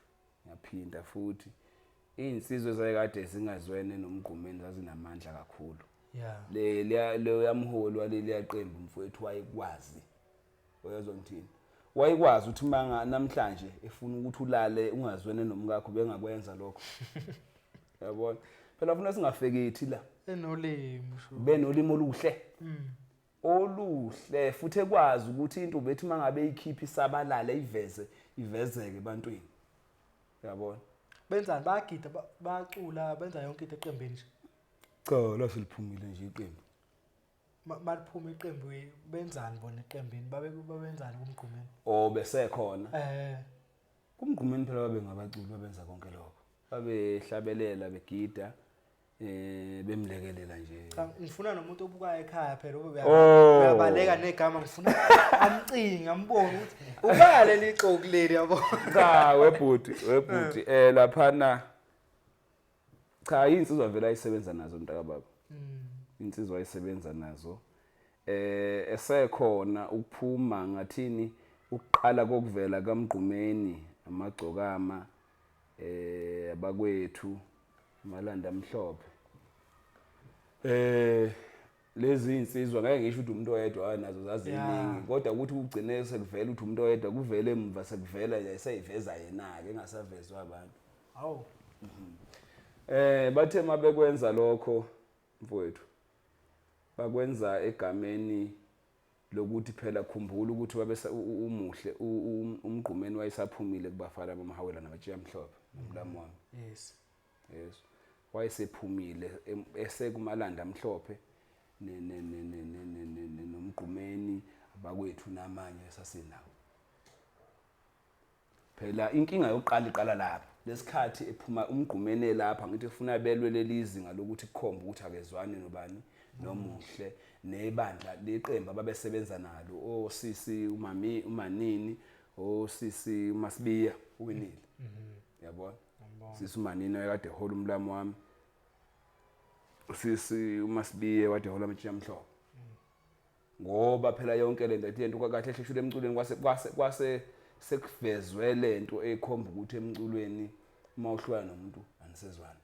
ngiyaphinda futhi insizwe zayekade zingazwene noMgqumeni zazinamandla kakhulu. Le le yamholi waleli yaqembu mfowethu wayekwazi. Uyezwa ngithini? Wayekwazi ukuthi manga namhlanje efuna ukuthi ulale ungazwene nomkakho bengakwenza lokho. Uyabona? Phela ufuna singafekethi la. Enolimi sho. Benolimi oluhle. Oluhle futhi ekwazi ukuthi into bethi mangabe ikhipha isabalale iveze ivezeke ebantwini. Uyabona? Benzani? Bayagida, bayacula, benza yonke into eqembini nje. Cha, la seliphumile nje iqembu. Maliphuma iqembu benzani bona eqembini? Babenzani kuMgqumeni? Oh, besekhona. KuMgqumeni phela babe ngabaculi, babenza konke lokho. Babehlabelela, begida, bemlekelela nje. Cha, ngifuna nomuntu obukayo ekhaya phela ube uyabaleka negama, ngifuna amcinge, ambone ukuthi ubala leli xoki leli, yabo. Cha, webhuti, webhuti, laphana cha, insizwa vele ayisebenza nazo mntaka baba. Insizwa ayisebenza nazo. Esekhona ukuphuma ngathini ukuqala kokuvela kaMgqumeni, amagcokama, abakwethu, amalanda amhlophe. Lezi insizwa ngeke ngisho ukuthi umuntu oyedwa nazo zaziningi, kodwa ukuthi ugcine sekuvela ukuthi umuntu oyedwa kuvele emva sekuvela nje eseyiveza yena ke engasavezwa abantu. Hawu. Bathe mabekwenza lokho mfowethu bakwenza egameni lokuthi phela khumbula ukuthi wabe umuhle, uMgqumeni wayesaphumile kubafana bamahawela namatshe amhlophe nomlamu wami. Yes. Yes. Wayesephumile esekumalanda amhlophe noMgqumeni abakwethu namanye esasenawo. Phela inkinga yokuqala iqala lapha. Lesikhathi ephuma uMgqumeni lapha ngithi ufuna belwe leli zinga lokuthi kukhombe ukuthi akezwani nobani nomuhle nebandla leqembu ababesebenza nalo, osisi umami uManini, osisi uMasibiya uwinile. Uyabona? Sisi uManini wayekade ehola umlamu wami. Usisi uMasibiya wade ehola amatshe amhlophe. Ngoba phela yonke lento ethi lento kahle hle shule emculweni kwase sekuvezwe lento ekhomba ukuthi emculweni uma uhlukana nomuntu anisezwani.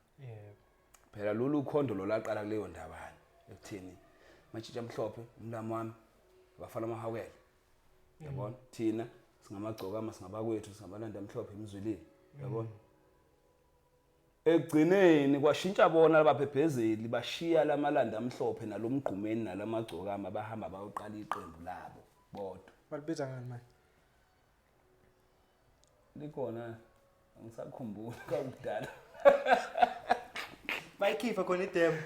Phela lolu khondo lo laqala kuleyo ndabana ekutheni Matshitshi amhlophe, umlamu wami, abafana amahawukele. Yabona? Thina singamagcokama, singabakwethu, singabalanda amhlophe emzwilini. Yabona? Ekugcineni kwashintsha bona lababhebhezeli bashiya lamalanda amhlophe nalomgqumeni nalamagcokama bahamba bayoqala iqembu labo bodwa. Balibiza ngani manje? Likhona angisakhumbuli kakudala. Bayikhipha khona idemo.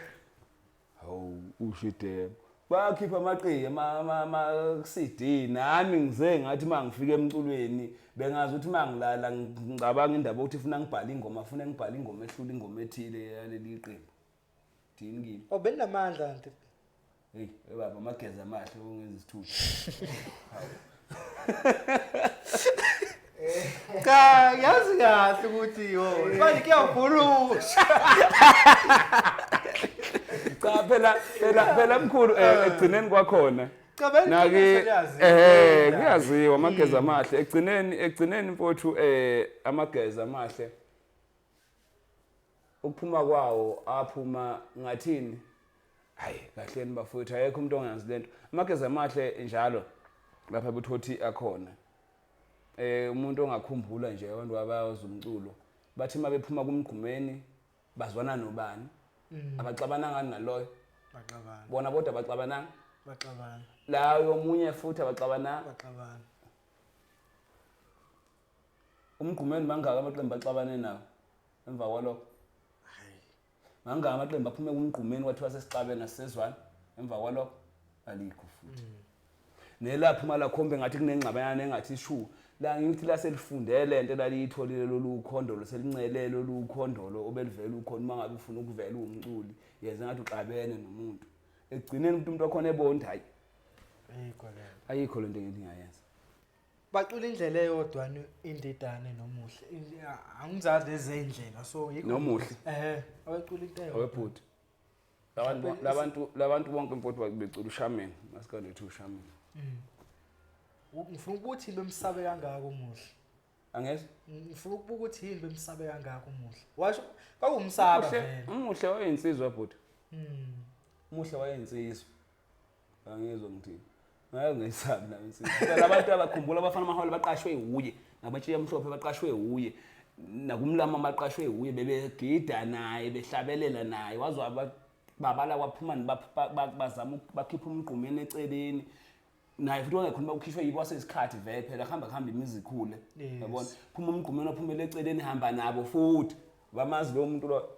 Hawu usho idemo. Bakhipha amaqhiye ama CD nami ngize ngathi mangifika emculweni bengazi ukuthi mangilala ngicabanga indaba ukuthi funa ngibhale ingoma funa ngibhale ingoma ehlula ingoma ethile yaleli qembu. Thini kimi? Oh benamandla kanti. Hey, baba amageza amahle ongenza isithuthu. Cha, yazi kahle ukuthi yo, manje kuyavurusha. Cha phela phela phela mkhulu ekugcineni kwakhona. Cha vele Nake iqiniso liyaziwa. kuyaziwa amageza amahle ekugcineni mfowethu amageza amahle ukuphuma kwawo aphuma ngathini hayi kahleni bafowethu ayekho umuntu ongazi lento amageza amahle njalo lapha buthothi akhona umuntu ongakhumbula nje abantu abayazi umculo bathi uma bephuma kumgqumeni bazwana nobani abaxabana ngani naloyo Baxabana. Bona bodwa abaxabananga Baxabana. La yomunye futhi abaxabananga Baxabana. Umgqumeni mangaka amaqembu axabane nawo emva kwalokho mangaka amaqembu aphume kumgqumeni kwathiwa sesixabene asisezwana emva kwalokho alikho futhi nelapho uma lakhombe ngathi kunengxabayana engathi shu la ngithi laselifundele lento elaliyitholile lolu khondolo selincele lolu khondolo obelivela ukhona uma ngabe ufuna ukuvela uwumculi yenze ngathi uxabene nomuntu ekugcineni umuntu wakhona ebona ukuthi hayi Ayikho le. Ayikho lento engithi ngiyayenza. Bacula indlela eyodwa indidane nomuhle. Angizazi lezi ndlela so yikho. Nomuhle. Abacula into eyodwa. Awebhuti. Labantu bonke mfowethu becula ushameni, masikade ethi ushameni. Ngifuna ukuthi bemsabe kangaka umuhle. Angeze? Ngifuna ukubuka ukuthi yini bemsabe kangaka umuhle. Washo kwakuwumsaba vele. Umuhle wayeyinsizwa bhuti. Umuhle wayeyinsizwa. Angizwa ngithini. Ngaye ngisabi nami insizwa. Phela abantu abakhumbula abafana amaholo baqashwe uye, nabatshiya amhlophe baqashwe uye. Nakumlama baqashwe uye bebegida naye behlabelela naye wazwa babala kwaphuma bazama bakhipha umgqumeni eceleni. Naye futhi wangekhona ukhishwe yibo wasesikhathi vele phela kuhamba kuhamba imizi ikhule. Yabona phuma umgqumeni waphumela eceleni hamba nabo futhi bamazi lo muntu lo.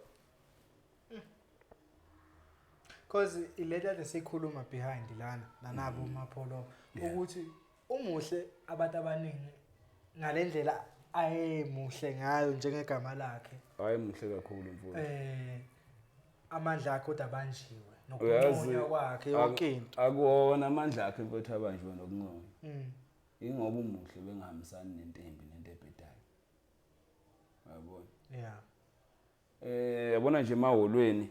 Because ileta lesikhuluma behind lana nanabo uMapholo ukuthi umuhle abantu abaningi ngalendlela ayemuhle ngayo njengegama lakhe. Hayi muhle kakhulu mfowethu. Amandla akhe kodwa abanjiwe nokunconya kwakhe yonke into. Akuwona amandla akhe mfowethu abanjiwe nokunconya. Ingoba umuhle bengahambisani nentembi nento ebhedayo. Uyabona? Yeah. Yabona nje emahholweni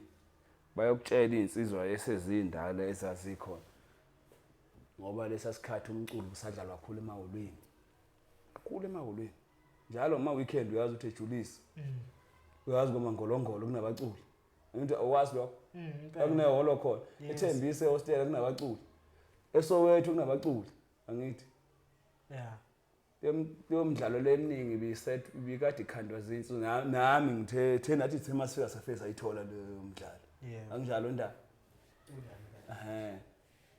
bayokutshela izinsizwa esezindala ezazikhona. Ngoba lesa sikhathi umculo usadlalwa kakhulu emahholweni. Kakhulu emahholweni. Njalo ngama weekend uyazi ukuthi ejulisa. Uyazi kwamangolongolo kunabaculi. Ngithi awazi lokho. Akunehholo khona. Ethembise ehostela kunabaculi. ESoweto kunabaculi. Angithi. Yeah. Leyo mdlalo leminingi ibiset ibikade ikhandwa zinsu nami ngithe nathi sithe masifika safika sayithola leyo mdlalo. Anginjalo ndaba.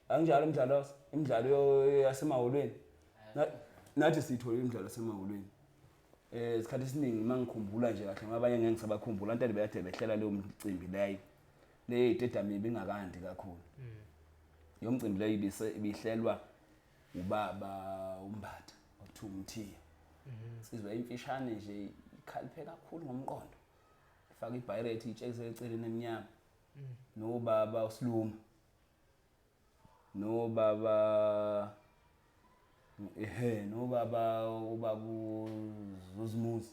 Anginjalo umdlalo imidlalo yasemahholweni. Nathi siyithola imidlalo yasemahholweni. Isikhathi esiningi mangikhumbula nje kahle ngoba abanye ngeke ngisabakhumbula abantu beyade behlela leyo mcimbi leyo. Le stadium ibingakandi kakhulu. Leyo mcimbi leyo ibihlelwa ubaba uMbatha okuthiwa uMthiya. Sizwe imfishane nje ikhaliphe kakhulu ngomqondo. Ifaka ibhayirethi itshekise eceleni emnyama. Nobaba uSiluma. Nobaba nobaba ubaba uZuzimuzi.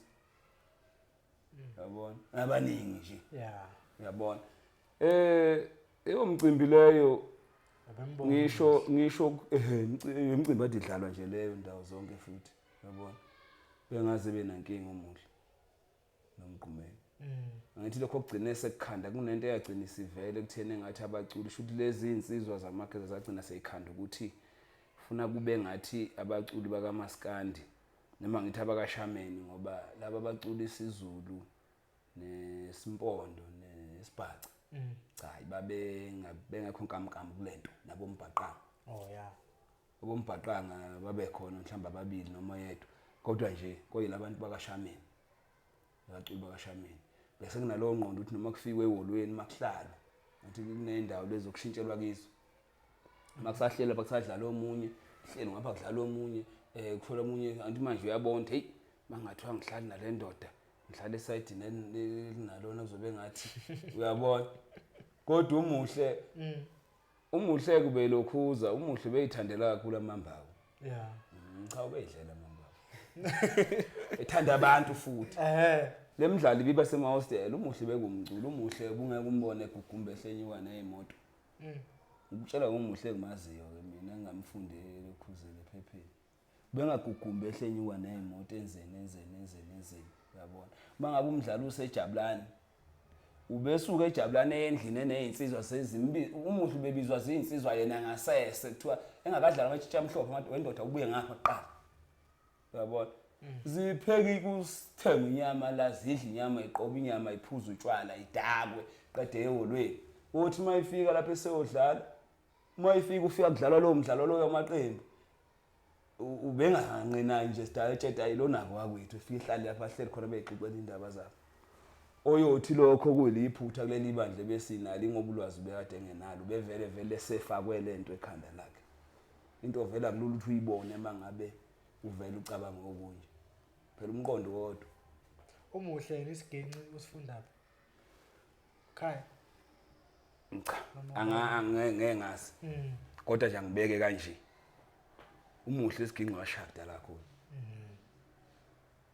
Uyabona? Abaningi nje. Yeah. Uyabona? Leyo mcimbi leyo ngisho imicimbi ade idlalwa nje leyo ndawo zonke futhi. Uyabona? Bengaze benankinga omuhle nomgqumeni. Angithi lokho kugcine sekukhanda kunento eyagcina isivele kutheni engathi abaculi shuthi lezi insizwa zamageza zagcina seyikhanda ukuthi funa kube ngathi abaculi bakamaskandi noma ngithi abakashameni ngoba laba abacula isiZulu nesimpondo nesibhaca cha babe bengekho nkamnkam kulento nabombhaqanga. Oh yeah. Abombhaqanga babekhona mhlawumbe ababili noma oyedwa kodwa nje koyilabantu bakashameni abaculi bakashameni bese kunalowo ngqondo ukuthi noma kufikwe eholweni makuhlalwa ngathi kunendawo lezi zokushintshelwa kizo makusahlelwa bakusadlala omunye hlelo ngapha kudlala omunye kuthola omunye anti manje uyabona hey mangathiwa ngihlali nale ndoda ngihlala esayidini elinalona kuzobe ngathi uyabona kodwa umuhle umuhle kube lokhuza umuhle beyithandela kakhulu amambawu. Yeah. Cha ubeyidlela amambawu. Ethanda abantu futhi. Le mdlalo ibiba semahostela umuhle bekumculo umuhle ubungeke umbone egugumbe ehlenyuka nezimoto. Ngikutshela ngomuhle engimaziyo ke mina engamfundeli lokhuzele ephepheni. Bengagugumbe ehlenyuka nezimoto enzeni enzeni enzeni enzeni uyabona. Mangabe umdlalo usejabulani ubesuka ejabulane endlini enezinsizwa sezimbi umuhle ubebizwa zinsizwa yena ngasese kuthiwa engakadlala amatshitshi amhlophe wendoda ubuye ngapha kuqala uyabona. Zipheki kusithenga inyama la zidla inyama iqoba inyama iphuza utshwala idakwe qede eholweni uthi mayifika lapha eseyodlala mayifika ufika kudlalwa lowo mdlalo loyo amaqembu ubenganqinayo nje sidala etsheta ilonako wakwethu efika ihlale lapha ahleli khona beyixoxela indaba zabo oyothi lokho kuliphutha kuleli bandla besinalo ingoba ulwazi bekade engenalo bevele vele sefakwe lento ekhanda lakhe into vela kulula ukuthi uyibone mangabe uvela ucabanga okunye phela umqondo wodwa. Umuhle yena isiginci usifunda khaya. Cha angeke ngazi kodwa nje angibeke kanje umuhle isiginci washaya kudala kakhulu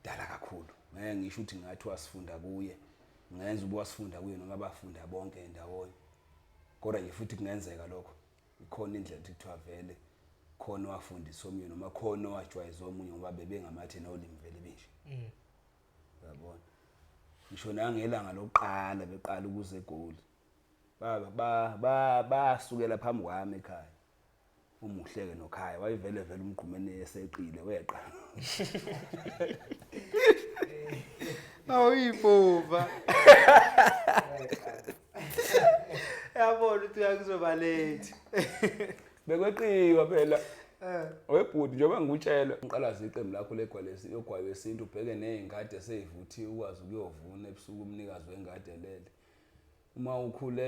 dala kakhulu ngeke ngisho ukuthi ngathi wasifunda kuye ngenza uba wasifunda kuye noma bafunda bonke ndawonye kodwa nje futhi kungenzeka lokho ikhona indlela ukuthi kuthiwa vele khona owafundisa omunye noma khona owajwayeza omunye ngoba bebengamathe nolimi vele benje. Uyabona ngisho nangelanga lokuqala beqala ukuze eGoli basukela phambi kwami ekhaya umuhleke nokhaya wayevele vele umgqumene eseqile weqa. Awuyipova. Yabona ukuthi uyakuzoba late. Bekweqiwa phela. Webhuti njengoba ngikutshela uqalaza iqembu lakho legwalesi yogwayi wesintu ubheke nezingadi eseyivuthiwe ukwazi ukuyovuna ebusuku umnikazi wengadi elele. Uma ukhule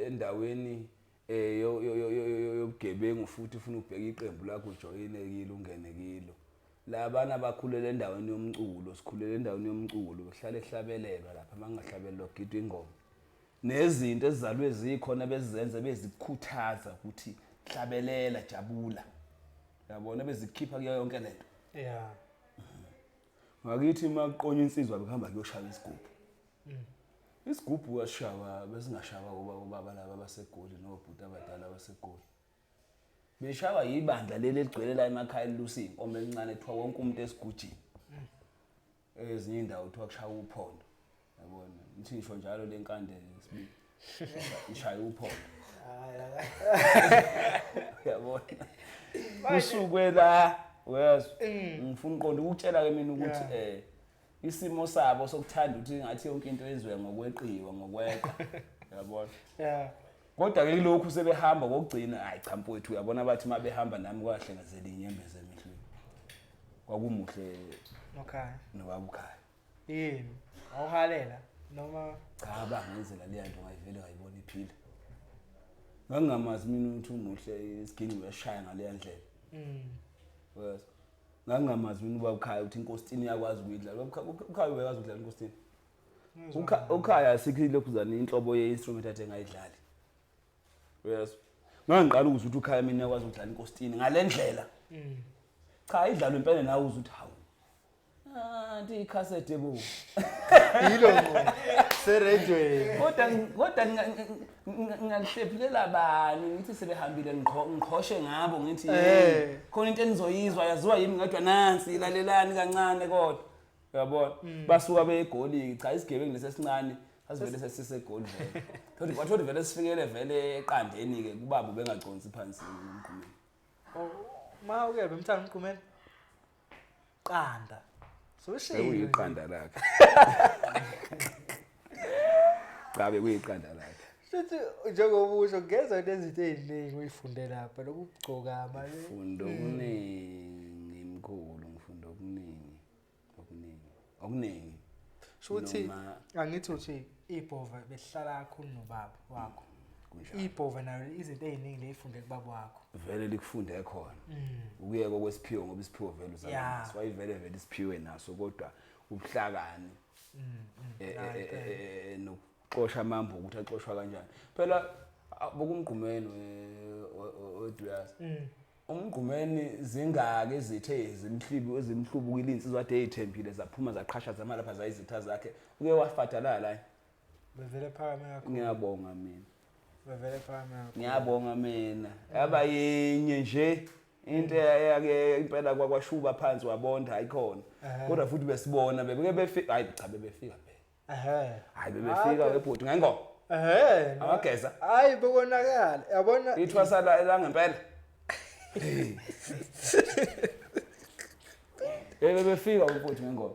endaweni yobugebengu futhi ufuna ukubheka iqembu lakho ujoyine kilo ungene kilo. Labana bakhulele endaweni yomculo, sikhulele endaweni yomculo, kuhlale kuhlabelelwa lapha mangahlabelelwa kugidwa ingoma. Nezinto ezizalwe zikhona bezizenza bezikukhuthaza ukuthi hlabelela jabula. Uyabona bezikhipha kuyo yonke lento. Yeah. Ngakithi makuqonya insizwa bekuhamba kuyoshaya isigubhu. Isigubhu washawa besingashawa kuba ubaba laba baseGoli nobhuti abadala baseGoli. Beshawa yibandla leli eligcwele la emakhaya elilusa inkomo elincane kuthiwa wonke umuntu esigujini. Ezinye indawo kuthiwa kushaya uphondo. Yabona ngithi ngisho njalo lenkande sibili. Ishaya uphondo. Uyabona. Usukwe la uyezwa. Ngifuna uqonda ukutshela ke mina ukuthi isimo sabo sokuthanda ukuthi ngathi yonke into yenziwe ngokweqiwa ngokweqa. Uyabona. Yeah. Kodwa ke lokhu sebehamba kokugcina hayi cha mfowethu uyabona bathi mabehamba nami kwahle ngazela inyembezi emehlweni. Kwakumuhle nokhaya. Nobabukhaya. Yini? Awuhalela noma cha bangenzela le nto ngayivele ngayibona iphila. Ngangingamazi mina ukuthi umuhle isiginci uyashaya ngale ndlela. Yes. Ngangingamazi mina ubabukhaya ukuthi inkositini iyakwazi ukuyidlala. Ukhaya uyakwazi ukudlala inkositini. Ukhaya asikho lokhuzana inhlobo ye-instrument athe ngayidlali. Yes. Ngangiqala ukuzwa ukuthi ukhaya mina uyakwazi ukudlala inkositini ngale ndlela. Cha idlalwe impela nawe uzwa ukuthi hawu. Anti icassette bo. Yilo ngo. Seredweni. Kodwa ngingahlephulela bani ngithi sebehambile ngiqhoshe ngabo ngithi khona into enizoyizwa yaziwa yimi ngadwa nansi ilalelani kancane kodwa. Uyabona? Basuka beyegoli, cha isigebengu lesesincane sasivele sesisegoli vele. Thothi kwathothi vele sifikele vele eqandeni ke kubaba ubengaconsi phansi umgqumeni. Oh, ma uke bemthanda umgqumeni. Qanda. So shilo. Bekuyiqanda lakhe. Cha bekuyiqanda lakhe. Futhi njengoba usho ngezwa nezinto ey'ningi uyifunde lapha lokugcokama. Ngifunda okuningi mkhulu, ngifunda okuningi. Okuningi. Okuningi. Shuthi Noma- angithi uthi ibhova behlala kakhulu nobaba wakho. Kunjalo. Ibhova nayo izinto ey'ningi leyifunde kubaba wakho. Vele likufunde khona. Ukuyeka kwesiphiwo ngoba isiphiwo vele uzalwa naso. Wayivele vele isiphiwe naso kodwa ubuhlakani. Nokuxosha amambo ukuthi axoshwa kanjani. Phela bokumgqumeni weDuyas. Umgqumeni zingaki izithe ezimhlibi ezimhlubukile insizwa ade ezithembile zaphuma zaqhasha zama lapha zayizitha zakhe. Uke wafadalala la. Bevele phakame kakhulu. Ngiyabonga mina. Bevele phakame kakhulu. Ngiyabonga mina. Yaba yinye nje into eyake impela kwakwashuba phansi wabonda ayikhona. Kodwa futhi besibona bebeke befika, hayi cha bebefika phela. Hayi bebefika webhuti ngengoma. Amageza. Hayi bekonakala. Yabona ithwasa la ngempela. Bebefika webhuti ngengoma.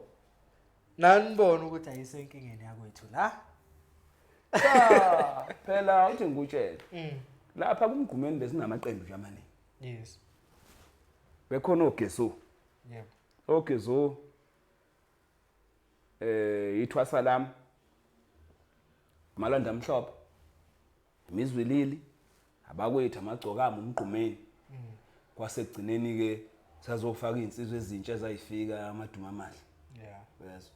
Nanibona ukuthi ayisenkingeni yakwethu la. Cha, phela uthi ngikutshele. Lapha kumgqumeni besinamaqembu nje amaningi. Yes. Bekhona oGesu. Yebo. OGesu ithwasa lami. Malanda amhlophe. Imizwilili abakwethu amagcokama umgqumeni. Kwasekugcineni ke sazofaka izinsizwa ezintsha ezayifika amaduma amahle. Yeah. Uyezwa.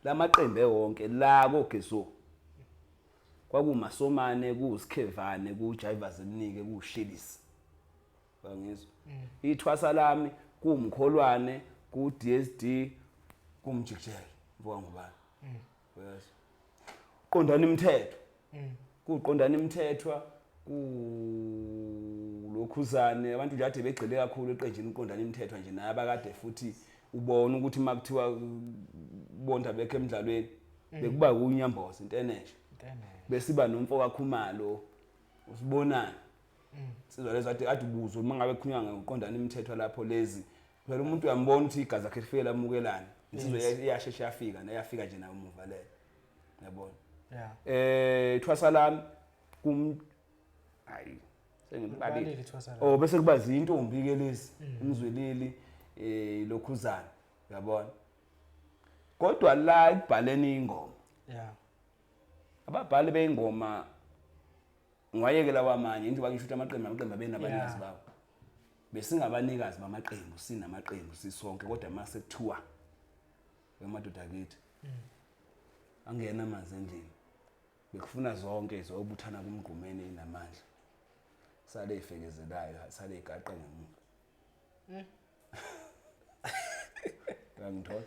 Lamaqembu ewonke la koGesu. Kwakumasomane, kusikhevane, kuJaiva Zemnike, kuShilisi. Bangizwa. Ithwasa lami kumkholwane, ku DSD, kumjikijelo. Mvuka ngubani? Uyezwa. Qondana imithetho. Kuqondana imithethwa kulokhuzane abantu nje ade begxile kakhulu eqenjini uqondana imithethwa nje naye abakade futhi ubona ukuthi makuthiwa bonda bekho emidlalweni bekuba kunyamboza into enesha. Besiba nomfo kaKhumalo usibonani. Sizwa lezo ade ade ubuzwe uma ngabe kukhulunywa ngokuqondana imithetho lapho lezi. Phela umuntu uyambona ukuthi igazi lakhe lifike lamukelana. Insizwa iyashesha yafika nayafika nje nayo umuva leyo. Yabona. Thwasa lami kum hayi sengibalile. Oh bese kuba zintombi ke lezi umzwilili lokhuzana uyabona. Kodwa la ekubhaleni ingoma. Yeah. Ababhali beingoma ngiwayekela kwamanye njengoba ngisho ukuthi amaqembu abenabanikazi bawo. Besingabanikazi bamaqembu sinamaqembu sisonke kodwa mase kuthiwa emadoda akithi angena amanzi endlini bekufuna zonke izobuthana kumgqumeni enamandla sale ifekezelayo sale igaqa ngemuva. Ngangithola.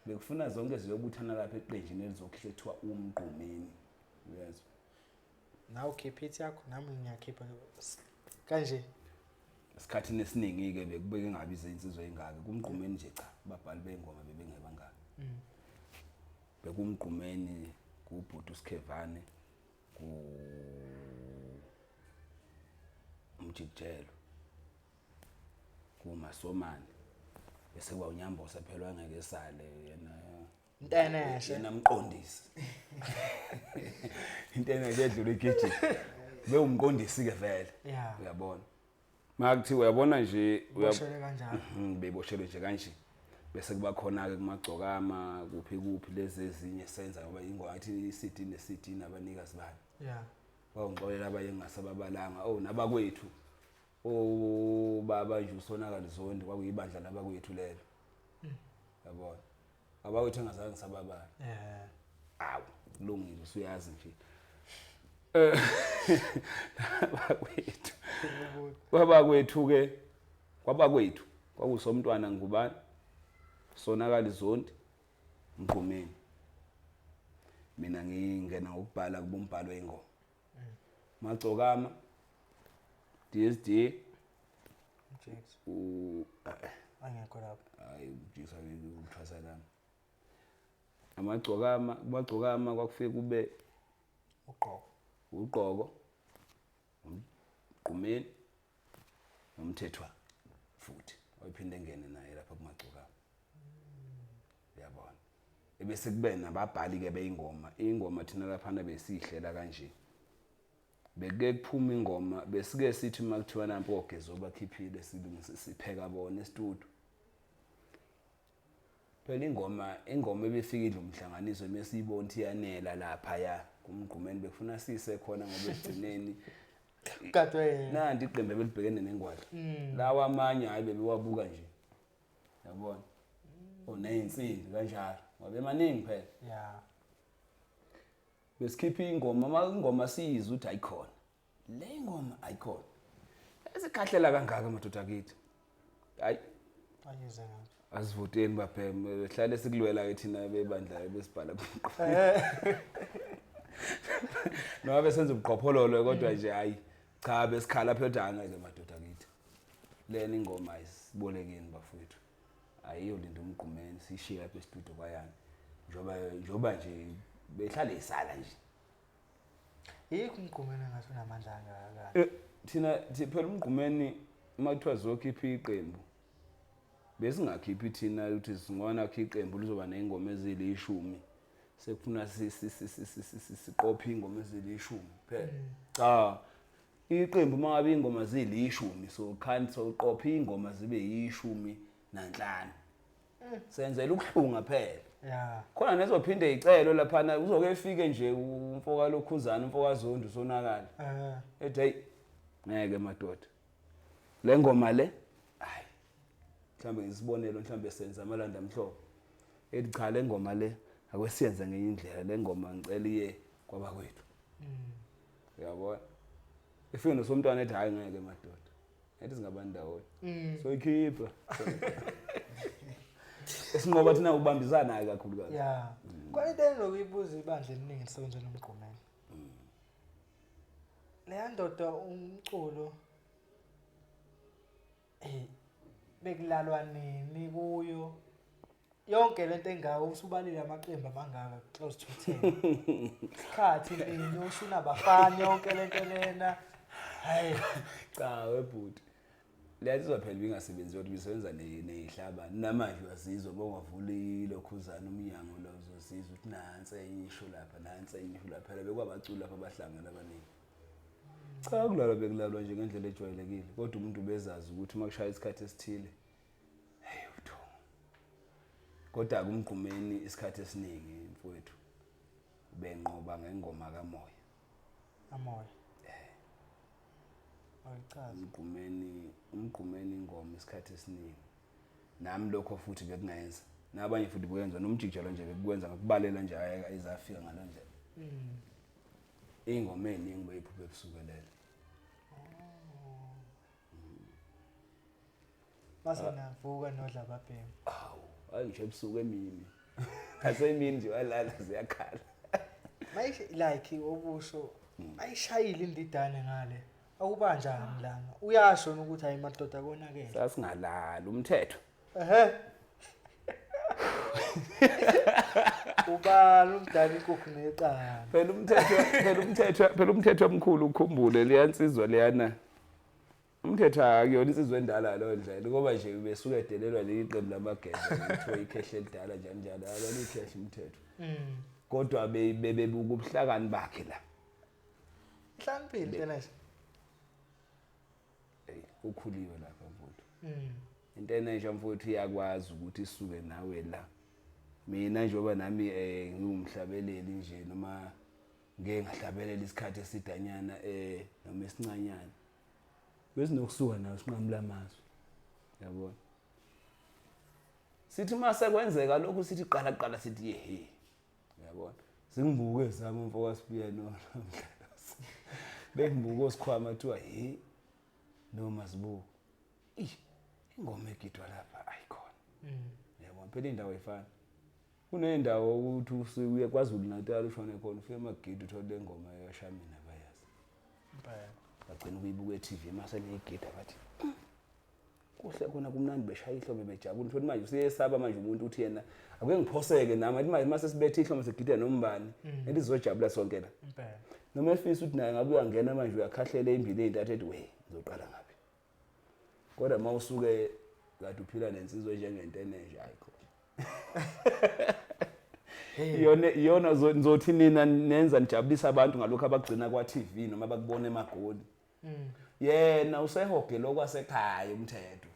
Bekufuna zonke ziyobuthana lapha eqenjini elizokhishwa ethiwa umgqumeni. Uyezwa. Nawe ukhipha ithi yakho nami ngiyakhipha kanje. Esikhathini esiningi ke bekubeke ngabe izinsizwa ezingaka kumgqumeni nje cha ababhali bengoma bebengebangaka. Bekumgqumeni kubhuti uSkhevane ku umjikijelo kumasomane bese kuba unyambosa phela angeke esale yena Nteneshe yena mqondisi. Inteneshe edlula igijima. Bewumqondisi ke vele. Uyabona. Makuthiwa uyabona nje uyaboshelwe kanjalo. Beboshelwe nje kanje. Bese kuba khona ke kumagcokama kuphi kuphi lezi ezinye senza ngoba ingoma athi iCD neCD nabanikazi bayo. Yeah. Bawungixolela abaye ngingasababalanga. Oh nabakwethu. Oh baba nje usonakala izondi kwakuyibandla labakwethu lelo. Yabona. Abakwethu engazange ngisababala. Yeah. Awu kulungile usuyazi nje. Bakwethu. Kwabakwethu ke kwabakwethu kwakusomntwana ngubani? Sonakala izondi Mgqumeni. Mina ngingena ngokubhala kubombhalo wengoma. Magcokama DSD James. U angekho lapho. Hayi ujisa uthwasa lami. Amagcokama, kumagcokama kwakufike kube Uqobo. Uqoko, uMgqumeni noMthethwa futhi wayephinde engene naye lapha kumagcokama. Uyabona, ebese kube nababhali ke beyingoma. Ingoma thina laphana besihlela kanje, bekuke kuphuma ingoma, besike sithi uma kuthiwa nampo ogezo bakhiphile, silungise sipheka bona e-studio. Phela ingoma ebifika idla umhlanganiso, mesiyibona ukuthi iyanela lapha ya kumgqumeni, bekufuna sise khona ngoba ekugcineni Gadwe yena. Nanti iqembu ebelibhekene nengwadla. Lawa amanye hayi, bebewabuka nje, yabona, oney'nsimbi kanjalo, ngoba emaningi phela. Besikhipha ingoma, uma ingoma siyizwe ukuthi ayikhona le ngoma, ayikhona esikhahlela kangaka, madoda akithi, hayi. Ayize ngapha. Asivoteni babheme, hlale sikulwela-ke thina bebandla besibhala noma besenza ubuqhophololo, kodwa nje hayi cha, besikhala phela ukuthi angeke madoda akithi, lena ingoma ayisibolekeni bafowethu, ayiyolinda umgqumeni, siyishiye lapha e-studio kwayani, njengoba nje behlale isala nje. Yikho umgqumeni ngathi unamandla angaka. Thina phela umgqumeni uma kuthiwa sizokhipha iqembu, besingakhiphi thina ukuthi singona kho iqembu lizoba ney'ngoma ezilishumi, sekufuna siqophe iy'ngoma ezilishumi phela. Cha, iqembu uma ngabe iy'ngoma zilishumi, so khanti soqopha iy'ngoma zibe 15, senzela ukuhlunga phela. Khona nezophinde icelo laphana, uzoke efike nje umfoka lokhuzana, umfoka Zondi usonakala, ethi hey, ngeke madoda, le ngoma le hayi. Mhlambe ngisibonelo, mhlambe senza amalanda amhlophe, ethi cha, le ngoma le akwesiyenze ngenye indlela, le ngoma ngicela iye kwabakwethu. Uyabona, efike nosomntwana ethi hayi, ngeke madoda, ethi singabandawonye. Soyikhipha esinqoba thina ukubambisana kakhulukazi. Ya. Khona into enginokuyibuza ibandla eliningi lisebenza nomgqumeni. Leya ndoda umculo bekulalwa nini kuyo? Yonke lento engaka usubalile, amaqembu amangaka, close to 10. Isikhathi nini usunabafana yonke lento lena? Hayi. Cha webhuti, leya phela ibingasebenzi kodwa ibisebenza ney'hlabane. Namanje uyazizwa uma ungavula ilokhuzana umnyango lo, uzozizwa ukuthi nansi enye isho lapha, nansi enye isho lapha. Phela bekwabaculi lapha abahlangene abaningi. Cha, kulalwa bekulalwa nje ngendlela ejwayelekile, kodwa umuntu ubezazi ukuthi uma kushaya isikhathi esithile, hey, ubuthongo. Kodwa-ke umgqumeni isikhathi esiningi mfowethu ubenqoba ngengoma kamoya. Amoya. Ayichaza. Umgqumeni ingoma isikhathi esiningi, nami lokho futhi bekungayenza, nabanye futhi bekwenza, nomjikijelo nje bekukwenza, ngakubalela nje ayizafika ngalo ndlela. Iy'ngoma ey'ningi beyiphupha ebusuku elele. Mase navuka nodla ababhemi. Awu, hayi, ngisho ebusuku emini, nasemini nje walala ziyakhala. Mayish like obusho ayishayile indidane ngale. Akubanjani lana? Uyasho ukuthi hayi madoda, konakele. Sasingalali, umthetho. Ehhe. Ubani umdala inkukhu neqanda? Phela umthetho omkhulu, ukhumbule leya nsizwa leyana, umthetho akuyona insizwa endala leyo ndlela, ngoba nje besuke edelelwa leli qembu lamageza, kuthiwa ikhehle elidala, njalo njalo, alona ikhehle umthetho. Kodwa bebebuka ubuhlakani bakhe la. Mhlawumbe into nje. Ey, ukhuliwe lapha mfowethu. Into enentsha mfowethu iyakwazi ukuthi isuke nawe la. Mina njengoba nami ngiwumhlabeleli nje, noma ngeke ngahlabelela isikhathi esidanyana noma esincanyana, besinokusuka nayo sinqamula amazwi, yabona. Sithi mase kwenzeka lokhu, sithi qala qala, sithi yehe, uyabona, singibuke sami umfo kaSibiya no bengibuka osikhwama, kuthiwa he noma sibuka ish, ingoma egidwa lapha ayikhona. Yabona phela indawo ayifani, kunendawo ukuthi usuke KwaZulu Natal ushone khona, ufike emagidi, uthole le ngoma yashamina bayazi. Impela. Bagcina ukuyibuka e-TV mase niyigida, bathi, Kuhle khona kumnandi beshaya ihlombe bejabula. Uthole manje useyesaba manje umuntu uthi yena ake ngiphoseke nami athi manje mase sibethe ihlombe sigida nombani elizojabula sonke la. Impela. Noma efisa ukuthi naye ngabe uyangena manje uyakhahlela embili ezintathu ethi we ngizoqala ngaphi. Kodwa uma usuke kade uphila nensizwa enjengentenenje ayikho. Iyona iyona nizothi nina nenza nijabulisa abantu ngalokho abagcina kwa TV noma bakubona emagoli. Yena usehogele okwasekhaya umthetho.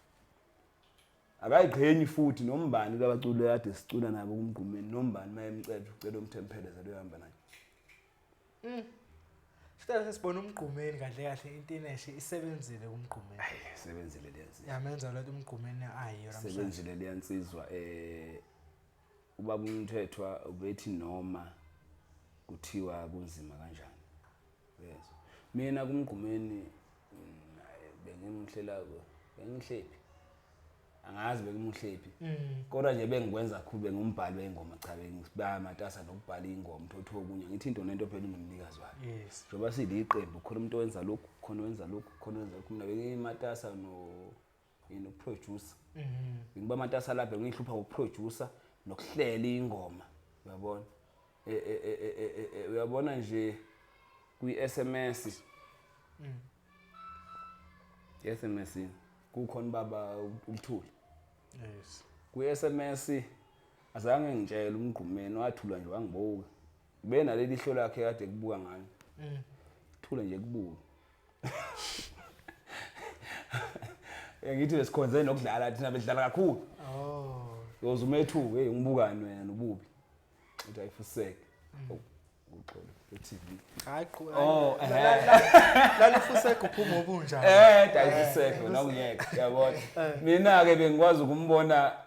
Akayiqhenyi futhi nombani kulabaculi kade sicula nabo kumgqumeni nombani mayemcela ucela umthemphelezelo uyahamba naye. Sicela sesibona umgqumeni kahle kahle intineshe isebenzile kumgqumeni. Sebenzile leyansizwa. Yamenza lento umgqumeni ayiyo namhlanje. Sebenzile leyansizwa ubaba uMthethwa ubethi noma kuthiwa kunzima kanjani. Uyezwa. Mina kumgqumeni bengimhlela bengihlephi. Angazi bengimhlephi. Kodwa nje bengikwenza kakhulu bengumbhali wengoma cha bengibamatasa nokubhala ingoma thotho okunye ngithi into nento phela inomnikazi wayo. Yes. Njengoba siliqembu khona umuntu owenza lokhu khona owenza lokhu khona owenza lokhu mina bengimatasa no yini ukuproducer. Ngiba matasa lapha ngihlupha ngokuproducer nokuhlela ingoma uyabona. Uyabona nje kwi SMS. SMS kukhona baba uMthuli. Yes. Kwi SMS azange ngitshele umgqumeni wathula nje wangibuka. Benaleli hlo lakhe kade kubuka ngalo. Thula nje kubuka. Ngithi besikhonze nokudlala thina bedlala kakhulu. Oh. Yoze umethuke hey ngibukani wena nobubi. Uthi ayifuseke. Uxolo e-TV. Hayi qhu. Oh, Lalifuseke uphuma obunjani. Ayifuseke wena ungiyeke uyabona. Mina ke bengikwazi ukumbona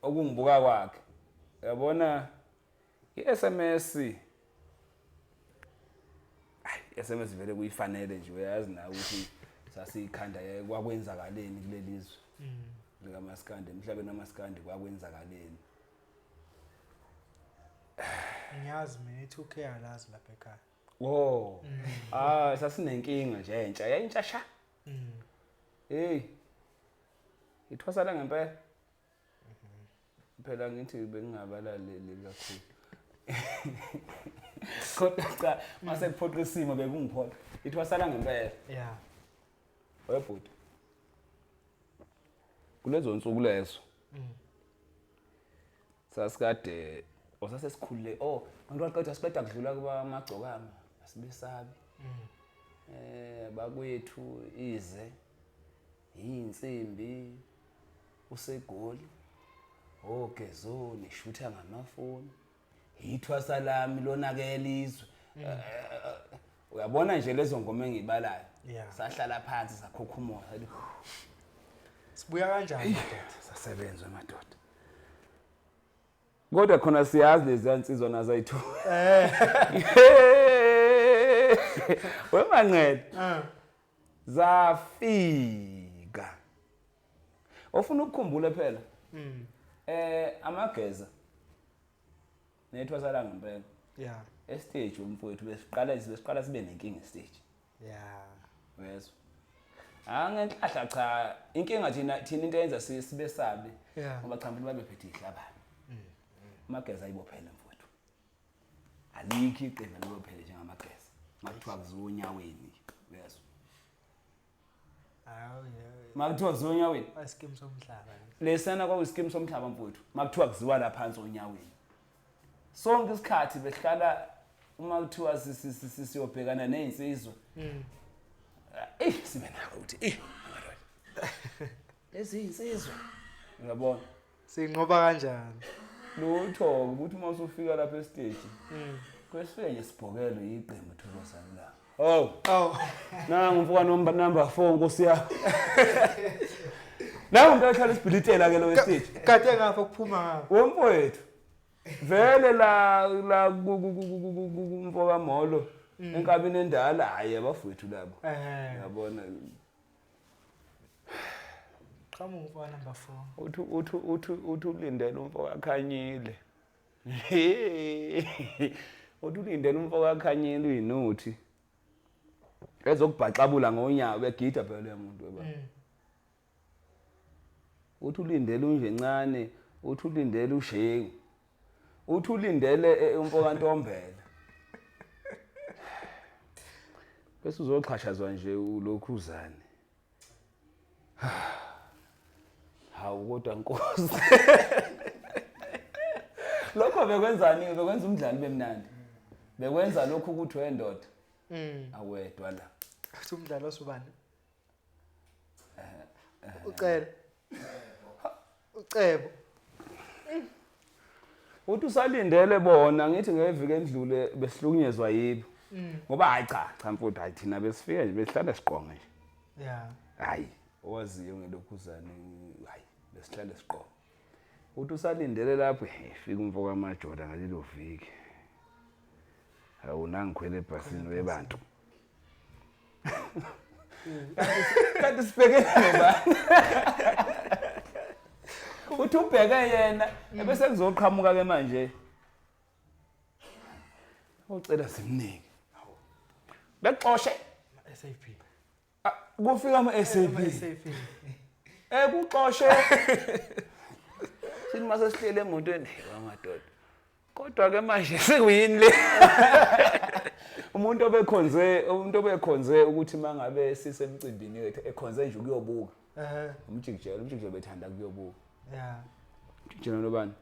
okungibuka kwakhe. Uyabona i-SMS ayi SMS vele kuyifanele nje uyazi nawe ukuthi sasiyikhanda kwakwenzakaleni kuleli zwe. Likamaskandi emhlabeni wamaskandi kwakwenzakaleni. Ngiyazi mina i2K alazi lapha ekhaya. Wo. Sasinenkinga nje entsha, yayintsha sha. Hey. Ithwasala ngempela. Phela ngithi bengingabalaleli kakhulu. Kodwa cha mase kuphoqa isimo bekungiphoqa. Ithwasala ngempela. Yeah. Webhuti. Kulezo nsuku lezo. Sasikade osasesikhulule oh abantu baqeda siqeda kudlula kuba amagcokama asibesabi. Bakwethu ize insimbi usegoli ogezo nishutha ngamafoni ithwasa lami lonakela izwe. Uyabona nje lezo ngoma engibalayo. Sahlala phansi sakhokha umoya. Sibuya kanjani madoda? Sasebenza madoda. Kodwa khona siyazi lezi ansizwa nazo ayithu. Wemanqele. Zafika. Ofuna ukukhumbula phela. Amageza. Nethwasala ngempela. Yeah. Estage umfowethu besiqala sibe nenkinga estage. Yeah. Uyezwa. Angenhlahla cha inkinga thina into eyenza sibesabe ngoba cha mfowethu babephethe ihlabane. Amageza ayibophele mfowethu. Alikho iqembu libophele njengamageza. Makuthiwa kuzonyaweni uyezwa. Hayi. Makuthiwa kuzonyaweni. Isikimu somhlaba. Lesana kwakuyiskimu somhlaba mfowethu. Makuthiwa kuziwa la phansi onyaweni. Sonke isikhathi behlala uma kuthiwa siyobhekana nezinsizwa. Sibe nako ukuthi madoda. Lezi insizwa. Uyabona? Sinqoba kanjani? Lutho ukuthi uma usufika lapha estage. Kwesifike nje sibhokelwe iqembu Thokozani la. Oh. Oh. Nangu mfoka number 4 Nkosi yakho. Nangu umuntu ohlala isibhilitela ke lo estage. Kade ngapha kuphuma ngapha. Womfowethu. Vele la la kumfoka Molo enkabini endala hayi abafowethu labo. Uyabona. Qhamuka umfana number 4. Uthi uthi uthi uthi ulindele umfoka Khanyile. Uthi ulindele umfoka Khanyile uyinothi. Ezokubhaxabula ngonyawo begida phela lo muntu weba. Uthi ulindele unjencane, uthi ulindele usheku. Uthi ulindele umfokaNtombela. Bese uzoxhashazwa nje ulokhuzane. Hawu kodwa Nkosi. Lokho bekwenzani? Bekwenza umdlalo bemnandi. Bekwenza lokhu ukuthi wendoda. Awedwa la. Uthi umdlalo osubani? Ucela. Ucebo. Uthi usalindele bona ngithi ngeviki endlule besihlukunyezwa yibo. Ngoba hayi cha cha mfowethu hayi thina besifika nje besihlala siqonga nje. Yeah. Hayi owaziyo ngelokhuzane hayi besihlale siqonga. Uthi usalindele lapho fika umfo kaMajola ngalelo viki. Hawu nangikhwele ebhasini webantu. Kanti sibheke nobani? Uthi ubheke yena ebese kuzoqhamuka ke manje. Ucela simnike. Bexoshe SAP. Kufika ama SAP. SAP. Ekuxoshe. Sithi mase sihlele emotweni wamadoda. Kodwa ke manje sekuyini le? Umuntu obekhonze ukuthi mangabe sisemcimbini wethu ekhonze nje ukuyobuka. Umjikijelo bethanda kuyobuka. Yeah. Umjikijelo nobani?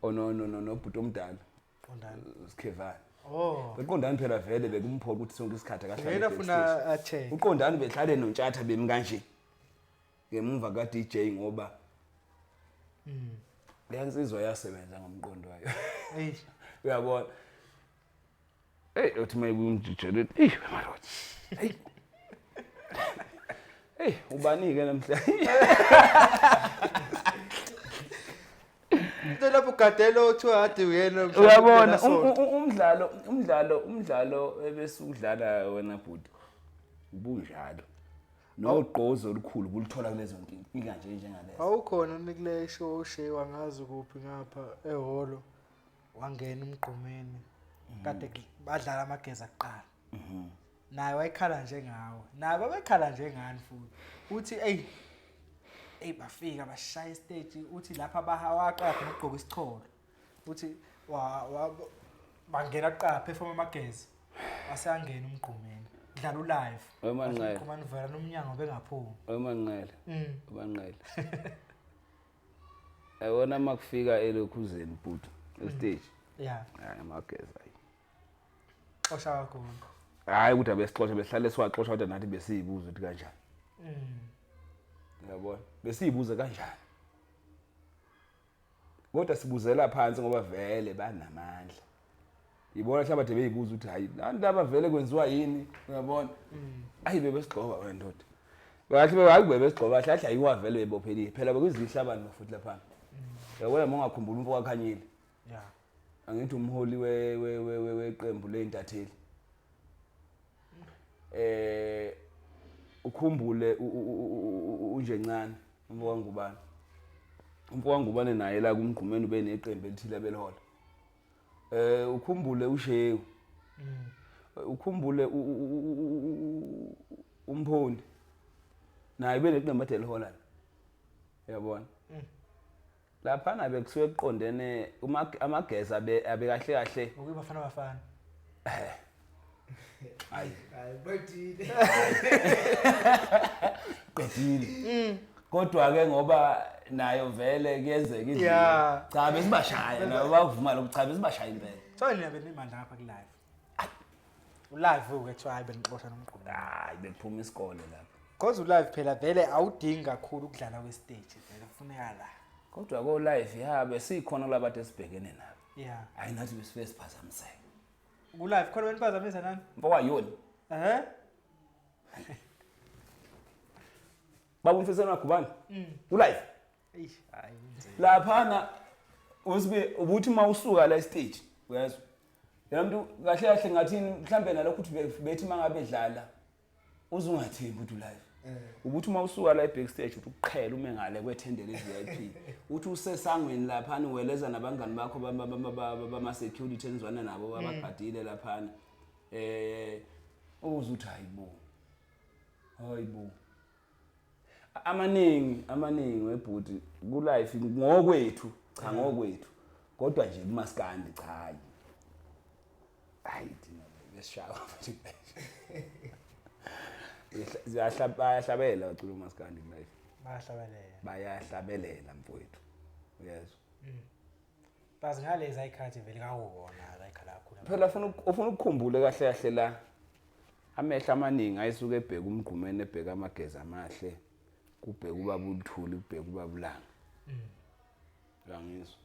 Oh no no no no bhuti omdala. Qondani. Sikhevane. Oh. Beqondani phela vele bekumphoqa ukuthi sonke isikhathi akahlale. Yena funa acheck. Uqondani behlale noNtshatha bemi kanje. Ngemuva ka DJ ngoba le nsizwa yasebenza ngomqondo wayo. Hey. Uyabona. Hey uthi mayibuya umjijelo ethi "Ey madoda. Hey. Hey ubani ke namhlanje?" Into lapho ugadelo othiwa kade uyena Uyabona umdlalo ebesudlala wena bhuti. Ubunjalo. Nogqozi olukhulu bulithola kulezo nkinga nje njengalezo. Awukhona nikule show ushewa ngazi kuphi ngapha ehholo wangena umgqumeni. Kade badlala amageza kuqala. Naye wayekhala njengawe. Naye babekhala njengani futhi. Uthi ey bafika bashaya istage uthi lapha bahawaqala khona ukugqoka isicholo. Uthi bangena kuqala perform amageza. Waseyangena umgqumeni. Dlala ulive. Wemanqele. Umgqumani uvela nomnyango bengaphumi. Wemanqele. Wemanqele. Yabona makufika elokhuzeni bhuti estage. Yeah. Hayi amageza hayi. Xosha kakhulu. Hayi ukuthi abesixosha behlale siwaxosha kodwa nathi besiyibuza ukuthi kanjani. Uyabona? Besiyibuza kanjani? Kodwa sibuzela phansi ngoba vele banamandla. Ibona mhlawumbe ade beyibuza ukuthi hayi nani laba vele kwenziwa yini? Uyabona? Ayi bebesigxoba wena ndoda. Kahle hayi bebesigxoba kahle kahle ayiwa vele bebophelile. Phela bekuyizihlabani futhi lapha. Uyabona uma ungakhumbula umfo kaKhanyile. Yeah. Angithi umholi weqembu leintatheli. Ukhumbule unjencane umfo kaNgubane. Umfo kaNgubane naye la kumgqumeni ube neqembu elithile belihola. Ukhumbule uShehu. Ukhumbule umphoni. Naye ube neqembu ade lihola. Uyabona? Laphana bekusuke kuqondene amageza abe kahle kahle. Ukubafana bafana. Hayi. Hayi qedile. Qedile. Kodwa ke ngoba nayo vele kuyenzeka idlule. Yeah. Cha besibashaya nabo bavuma lokho cha besibashaya impela. So nina benimandla ngapha ku live. Ulive ke kuthiwa hayi benixosha nomgqumeni. Hayi bekuphuma isikole lapha. Cause ulive phela vele awudingi kakhulu ukudlala kwe stage vele kufuneka la. Kodwa ko live ya besikhona kulabo esibhekene nabo. Yeah. Hayi nathi besifike siphazamiseke. Ku live khona beniphazamisa nani? Mfowayoni. Eh? Baba umfiseni wakho ubani? Ku live. Eish hayi kunzima. Laphana usibe ubuthi mawusuka la stage uyazwa. Yena umuntu kahle kahle ngathini mhlambe nalokho uthi bethi mangabe dlala uzungathembi ukuthi live. Ubuthi uma usuka la backstage uthi uqhela ume ngale kwethendele VIP. Uthi usesangweni laphana uweleza nabangani bakho bama security enizwana nabo abagadile laphana. Uzuthi hayibo. Hayibo. Amaningi webhuti Ku-life ngokwethu, cha ngokwethu. Kodwa nje kumaskandi cha hayi. Hayi thina besishaya futhi. Bayahlabela bacula umaskandi ku-life. Bayahlabelela. Bayahlabelela mfowethu. Uyezwa? Bazi ngalezi ayikhathi vele kawuwona ayikhala kakhulu. Phela ufuna ukukhumbule kahle kahle la. Amehlo amaningi ayisuke ebheka umgqumeni, ebheka amageza amahle, kubheka ubaba uLuthuli, kubheka ubaba uLanga. Uyangizwa?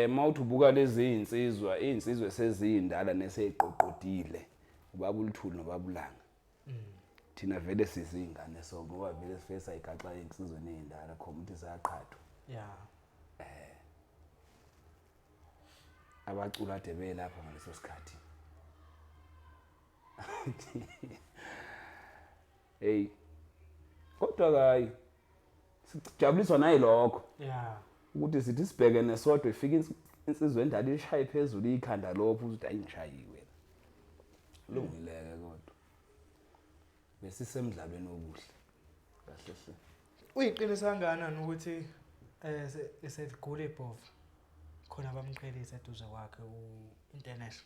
Mawuthi ubuka lezi insizwa, insizwe sezindala neseyiqoqodile, ubaba uLuthuli nobaba uLanga. Thina vele sizingane sonke ngoba vele sifike sayigaxa insizwe nezindala khona ukuthi saqhathwa. Yeah. Abaculi ade belapha ngaleso sikhathi. Hey. Kodwa kayi sijabuliswa nayilokho. Yeah. Ukuthi sithi sibheke nesodwa ifika insizwe endala ishaye phezulu ikhanda lopho ukuthi ayingishayiwe. Lungileke kodwa. Besisemdlalweni obuhle. Kahle hle. Uyiqinisa kangakanani ukuthi eseligula ibhovu khona bamqhelisa eduze kwakhe u-international?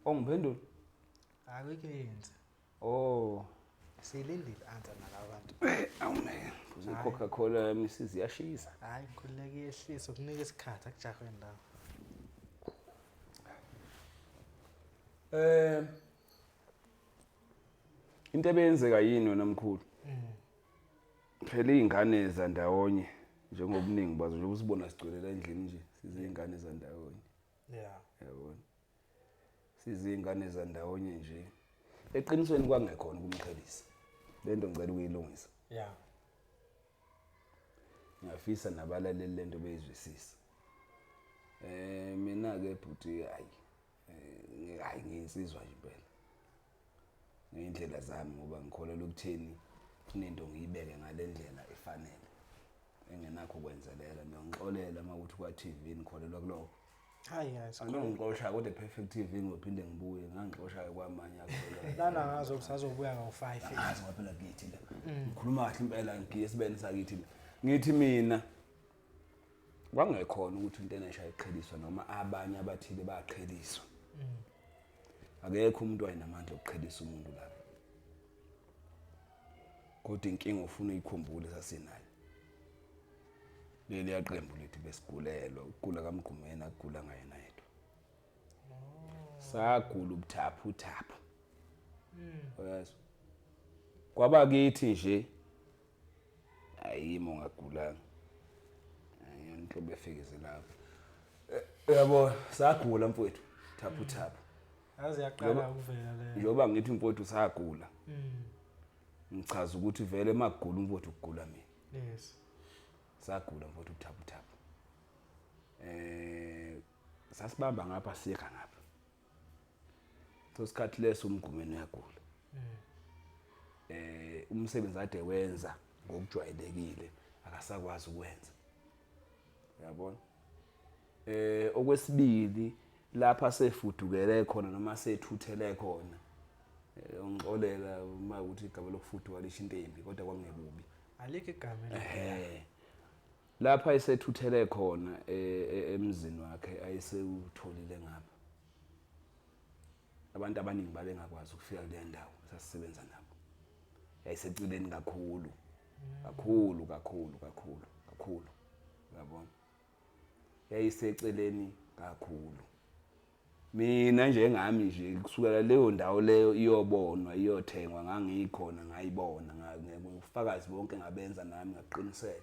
Ongiphendula? Akukho yenza. Oh, silindile answer nalabo bantu. Awume, kuze Coca-Cola yami isiziyashisa. Hayi, ngikhululeke yehlisa ukunika isikhathi akujahwe ndawo. Into ebeyenzeka yini wena mkhulu? Phela izingane zandawonye njengobuningi bazo nje usibona sigcwele la endlini nje sizingane zandawonye. Yeah. Yabona. Sizingane zandawonye nje. Eqinisweni kwangekhona ukumqhelisa. Lento ngicela ukuyilungisa. Yeah. Ngiyafisa nabalaleli lento beyizwisise. Mina ke bhuti hayi hayi ngiyinsizwa nje impela. Ngeyindlela zami ngoba ngikholelwa ukutheni kunento ngiyibeke ngalendlela efanele. Engenakho ukwenzelela ngiyongixolela uma kuthi kwa TV nikholelwa kulokho. Hayi hayi. Angingixosha kodwa Perfect TV ngizophinde ngibuye ngangixosha kwamanye akholelwa. Lana ngazo kusazobuya ngawu5. Ngazi ngoba phela kithi la. Ngikhuluma kahle impela ngiye sibene sakithi la. Ngithi mina kwangekhona ukuthi into enesha iqheliswa noma abanye abathile baqheliswa. Akekho umuntu wayenamandla okuqhelisa umuntu lapha. Kodwa inkinga ufuna uyikhumbule sasinayo. Leli yaqembu lethu besigulelwa, ukugula kaMgqumeni akugula ngayena yedwa. Sagula ubuthaphu thaphu. Uyazwa? Kwaba kithi nje ayimo ngagulanga. Ayinhlobo efikeze lapho. Uyabo sagula mfowethu thaphu thaphu. Yazi yaqala ukuvela le. Njengoba ngithi mfowethu sagula. Ngichaza ukuthi vele makugula umfowethu ukugula mina. Yes. Sagula mfowethu thaphu thaphu. Sasibamba ngapha siyeka ngapha. So sikhathi leso umgqumeni uyagula. Umsebenzi ade wenza ngokujwayelekile akasakwazi ukwenza. Uyabona? Okwesibili lapha sefudukele khona noma sethuthele khona. Ungixolela uma ukuthi igama lokufuduka lisho into embi kodwa kwangekubi. Alikho igama elibi. Lapha esethuthele khona emzini wakhe ayesewutholile ngapha. Abantu abaningi babengakwazi ukufika kule ndawo sasisebenza nabo. Yayiseceleni kakhulu. Kakhulu kakhulu kakhulu kakhulu. Uyabona? Yayiseceleni kakhulu. Mina njengami nje kusukela leyo ndawo leyo iyobonwa iyothengwa ngangikhona ngayibona ngubufakazi bonke ngabenza nami ngaqiniseka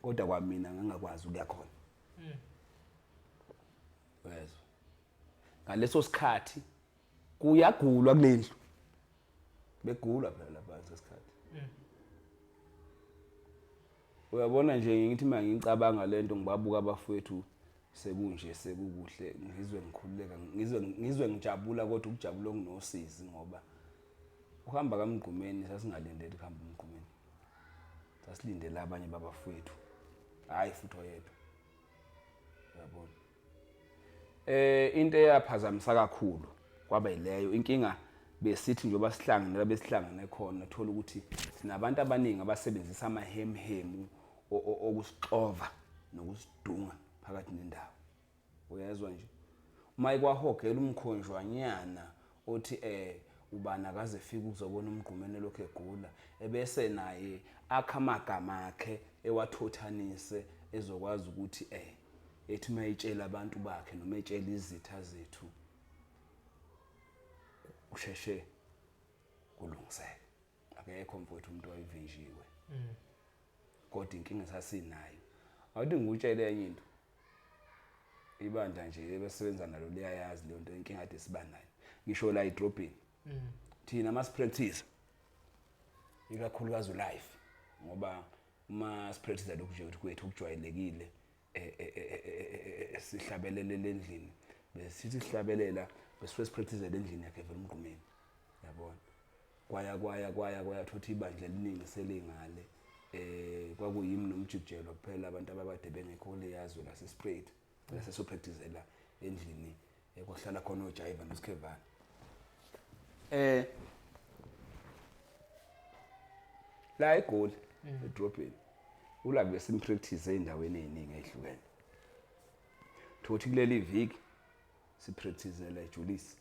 kodwa kwamina ngangakwazi ukuya khona. Uyezwa? Ngaleso sikhathi kuyagulwa kulendlu. Begulwa phela lapha ngesikhathi. Uyabona nje ngithi manje ngicabanga lento ngibabuka abafowethu sekunje sekukuhle ngizwe ngikhululeka ngizwe ngijabula kodwa ukujabula okunosizi ngoba uhamba kaMgqumeni sasingalindeli ukuhamba uMgqumeni. Sasilindele abanye babafowethu. Hayi futhi oyedwa. Uyabona? Into eyaphazamisa kakhulu kwaba yileyo inkinga. Besithi njengoba sihlangene la besihlangene khona, thola ukuthi sinabantu abaningi abasebenzisa amahemhemu okusixova nokusidunga phakathi nendawo. Uyezwa nje uma ikwahogela umkhonjwanyana othi ubani akaze efike ukuzobona uMgqumeni elokhu egula, ebese naye akha amagama akhe ewathothanise, ezokwazi ukuthi ethi uma etshela abantu bakhe noma etshela izitha zethu kusheshe kulungiseke. Akekho mfowethu umuntu owayevinjiwe, kodwa inkinga esasinayo, awuthi ngikutshele enye into, ibandla nje ebesebenza nalo liyayazi leyo nto, inkinga kade siba nayo ngisho la edrobheni. Thina masipractice, ikakhulukazi ulife, ngoba uma sipractice lokhu nje ukuthi kwethu okujwayelekile, sihlabelele endlini, besithi sihlabelela besuke sipractice endlini yakhe vele uMgqumeni, yabona. Kwaya kwaya kwaya kwaya, thothi ibandla eliningi selingale, kwakuyimi nomjijelwa kuphela abantu ababade bengekho kuleyazwe laseSpruit, lasesopracticela endlini kwahlala khona oJaiva noSkhevana. La eGoli edrobheni ula besimpractice ey'ndaweni ey'ningi ey'hlukene. Thothi kuleli viki sipracticela eJulius,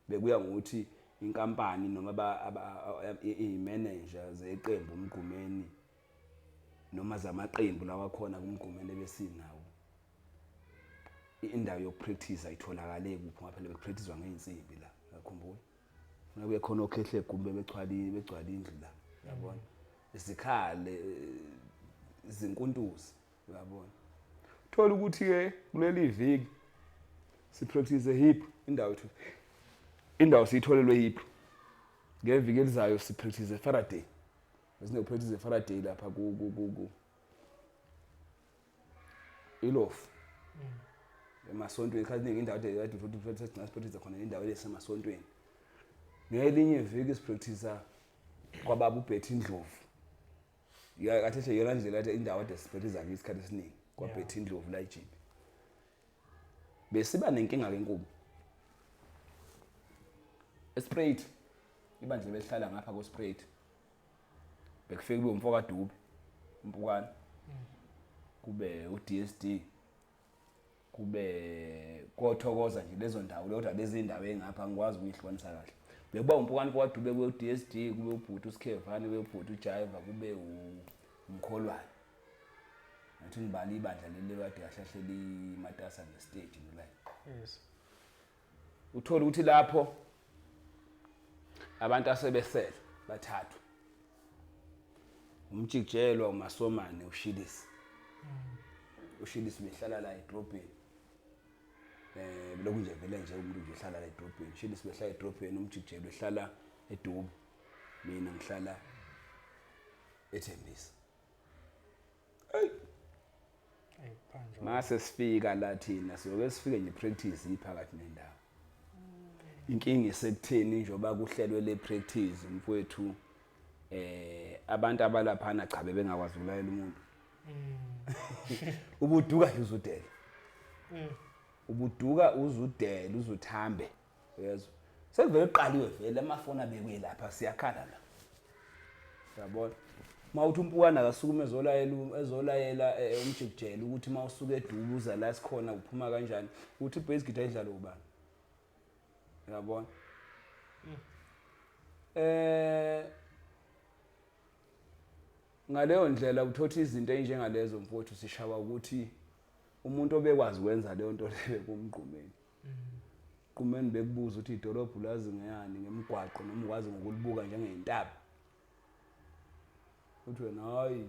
bekuya ngokuthi inkampani noma iy'manager zeqembu uMgqumeni noma zamaqembu lawa khona kuMgqumeni ebesinawo, indawo yokupractice itholakale kuphi, ngoba phela bekupracticewa ngey'nsimbi la, uyakhumbula? Funa kube khona okhehle egumbi begcwala begcwala indlu la, uyabona, izikhale izinkuntuzi, uyabona. Thola ukuthi-ke kuleli viki sipractice hip, indawo yethu indawo siyitholelwe hip, ngeviki elizayo sipractice Faraday, besinokupractice Faraday lapha ku ilofu emasontweni. Isikhathi esiningi indawo kade futhi sipractice khona indawo lesemasontweni. Ngelinye iviki sipractice kwababa uBetty Ndlovu, ya kahle nje iyona ndlela kade indawo kade sipractice kuyo isikhathi esiningi, kwaBetty Ndlovu la eJibi. Besiba nenkinga ke enkulu eSpruit, ibandla belihlala ngapha koSpruit, bekufike kube umfoka Dube uMpukane, kube uDSD, kube kothokoza nje lezo ndawo, kodwa lezi ndawo engapha angikwazi ukuyihlukanisa kahle. Bekuba uMpukane kwaDube, kube uDSD, kube ubhuti uSkhevane, kube ubhuti uJaiva, kube uMkholwane. Ngathi ngibala ibandla leli kade kahle hle limatasa ngestage no-line. Uthola ukuthi lapho abantu asebesele bathathu, umjikijelwa, uMasomane, uShilisi. UShilisi behlala la edrobheni, lokhu nje vele nje umuntu nje uhlala la edrobheni. UShilisi behlala edrobheni, umjikijelwa ehlala eDube, mina ngihlala eThembisa. Hey, mase sifika la thina siyoke sifike nje practice iphakathi nendawo. Inkinga isekutheni njengoba kuhlelwe le practice mfowethu, abantu abalaphana cha bebengakwazi ukulayela umuntu. Ubuduka nje uzudela, ubuduka uzudela uzuthambe, uyezwa, sekuvele kuqaliwe vele, amafoni abekwe lapha, siyakhala la, uyabona. Uma uthi uMpukane akasukume ezolayela ezolayela umjikijelo ukuthi uma usuke eDube uza la sikhona uphuma kanjani, uthi i-bass guitar idlale ubani, uyabona. Ngaleyo ndlela uthothi izinto ezinjengalezo mfowethu, sishawa ukuthi umuntu obekwazi ukwenza leyo nto leyo kumgqumeni Qumeni. Bekubuza ukuthi idolobha ulazi ngeyani, ngemigwaqo, noma ukwazi ngokulibuka njengentaba, uthi wena hayi,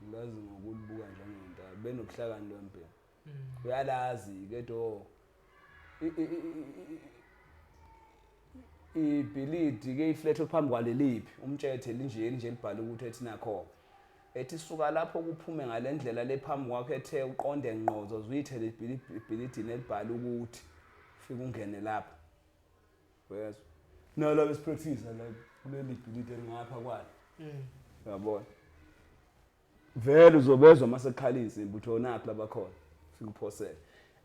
ngilazi ngokulibuka njengentaba. Benobuhlakani lo mbhemu, uyalazi kodwa ibhilidi ke iflat phambi kwaleliphi umtshethe linje nje libhala ukuthi ethi nakho ethi suka lapho kuphume ngale ndlela le phambi kwakho, ethe uqonde ngqo uzuyithele ibhilidini elibhala ukuthi fika ungene lapho, uyezwa. Nalo besipractice la kuleli bhilidi elingapha kwalo, uyabona, vele uzobezwa mase kukhala insimbi uthi onaphi labakhona, fika uphosele.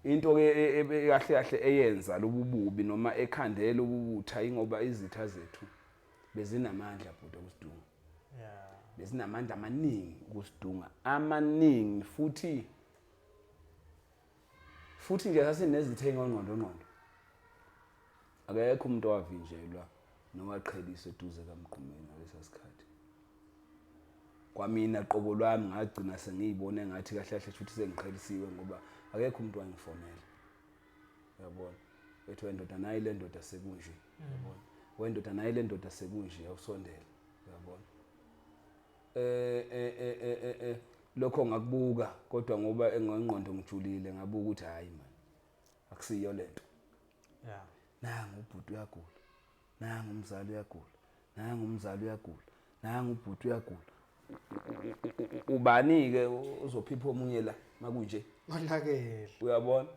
Into ke kahle kahle eyenza lobu bubi noma ekhandela lobubutha ingoba izitha zethu bezinamandla bhuti okusidunga. Yeah. Bezinamandla amaningi ukusidunga, amaningi futhi futhi nje sasinezitha ey'ngqondo ngqondo. Akekho umuntu owavinjelwa nowaqheliswa eduze kaMgqumeni ngalesa sikhathi. Kwamina qobo lwami ngagcina sengiyibona engathi kahle kahle shuthi sengiqhelisiwe ngoba akekho umuntu wangifonela. Uyabona? Ethi wendoda nayi le ndoda sekunje. Uyabona? Wendoda nayi le ndoda sekunje awusondela. Uyabona? Eh eh eh eh eh, eh lokho ngakubuka kodwa ngoba engqondo ngijulile ngabuka ukuthi hayi man akusiyo lento. Yeah. Nangu ubhuti uyagula. Nangu umzali uyagula. Nangu umzali uyagula. Nangu ubhuti uyagula. Ubani ke uzophipha omunye la makunje? Konakele. Uyabona?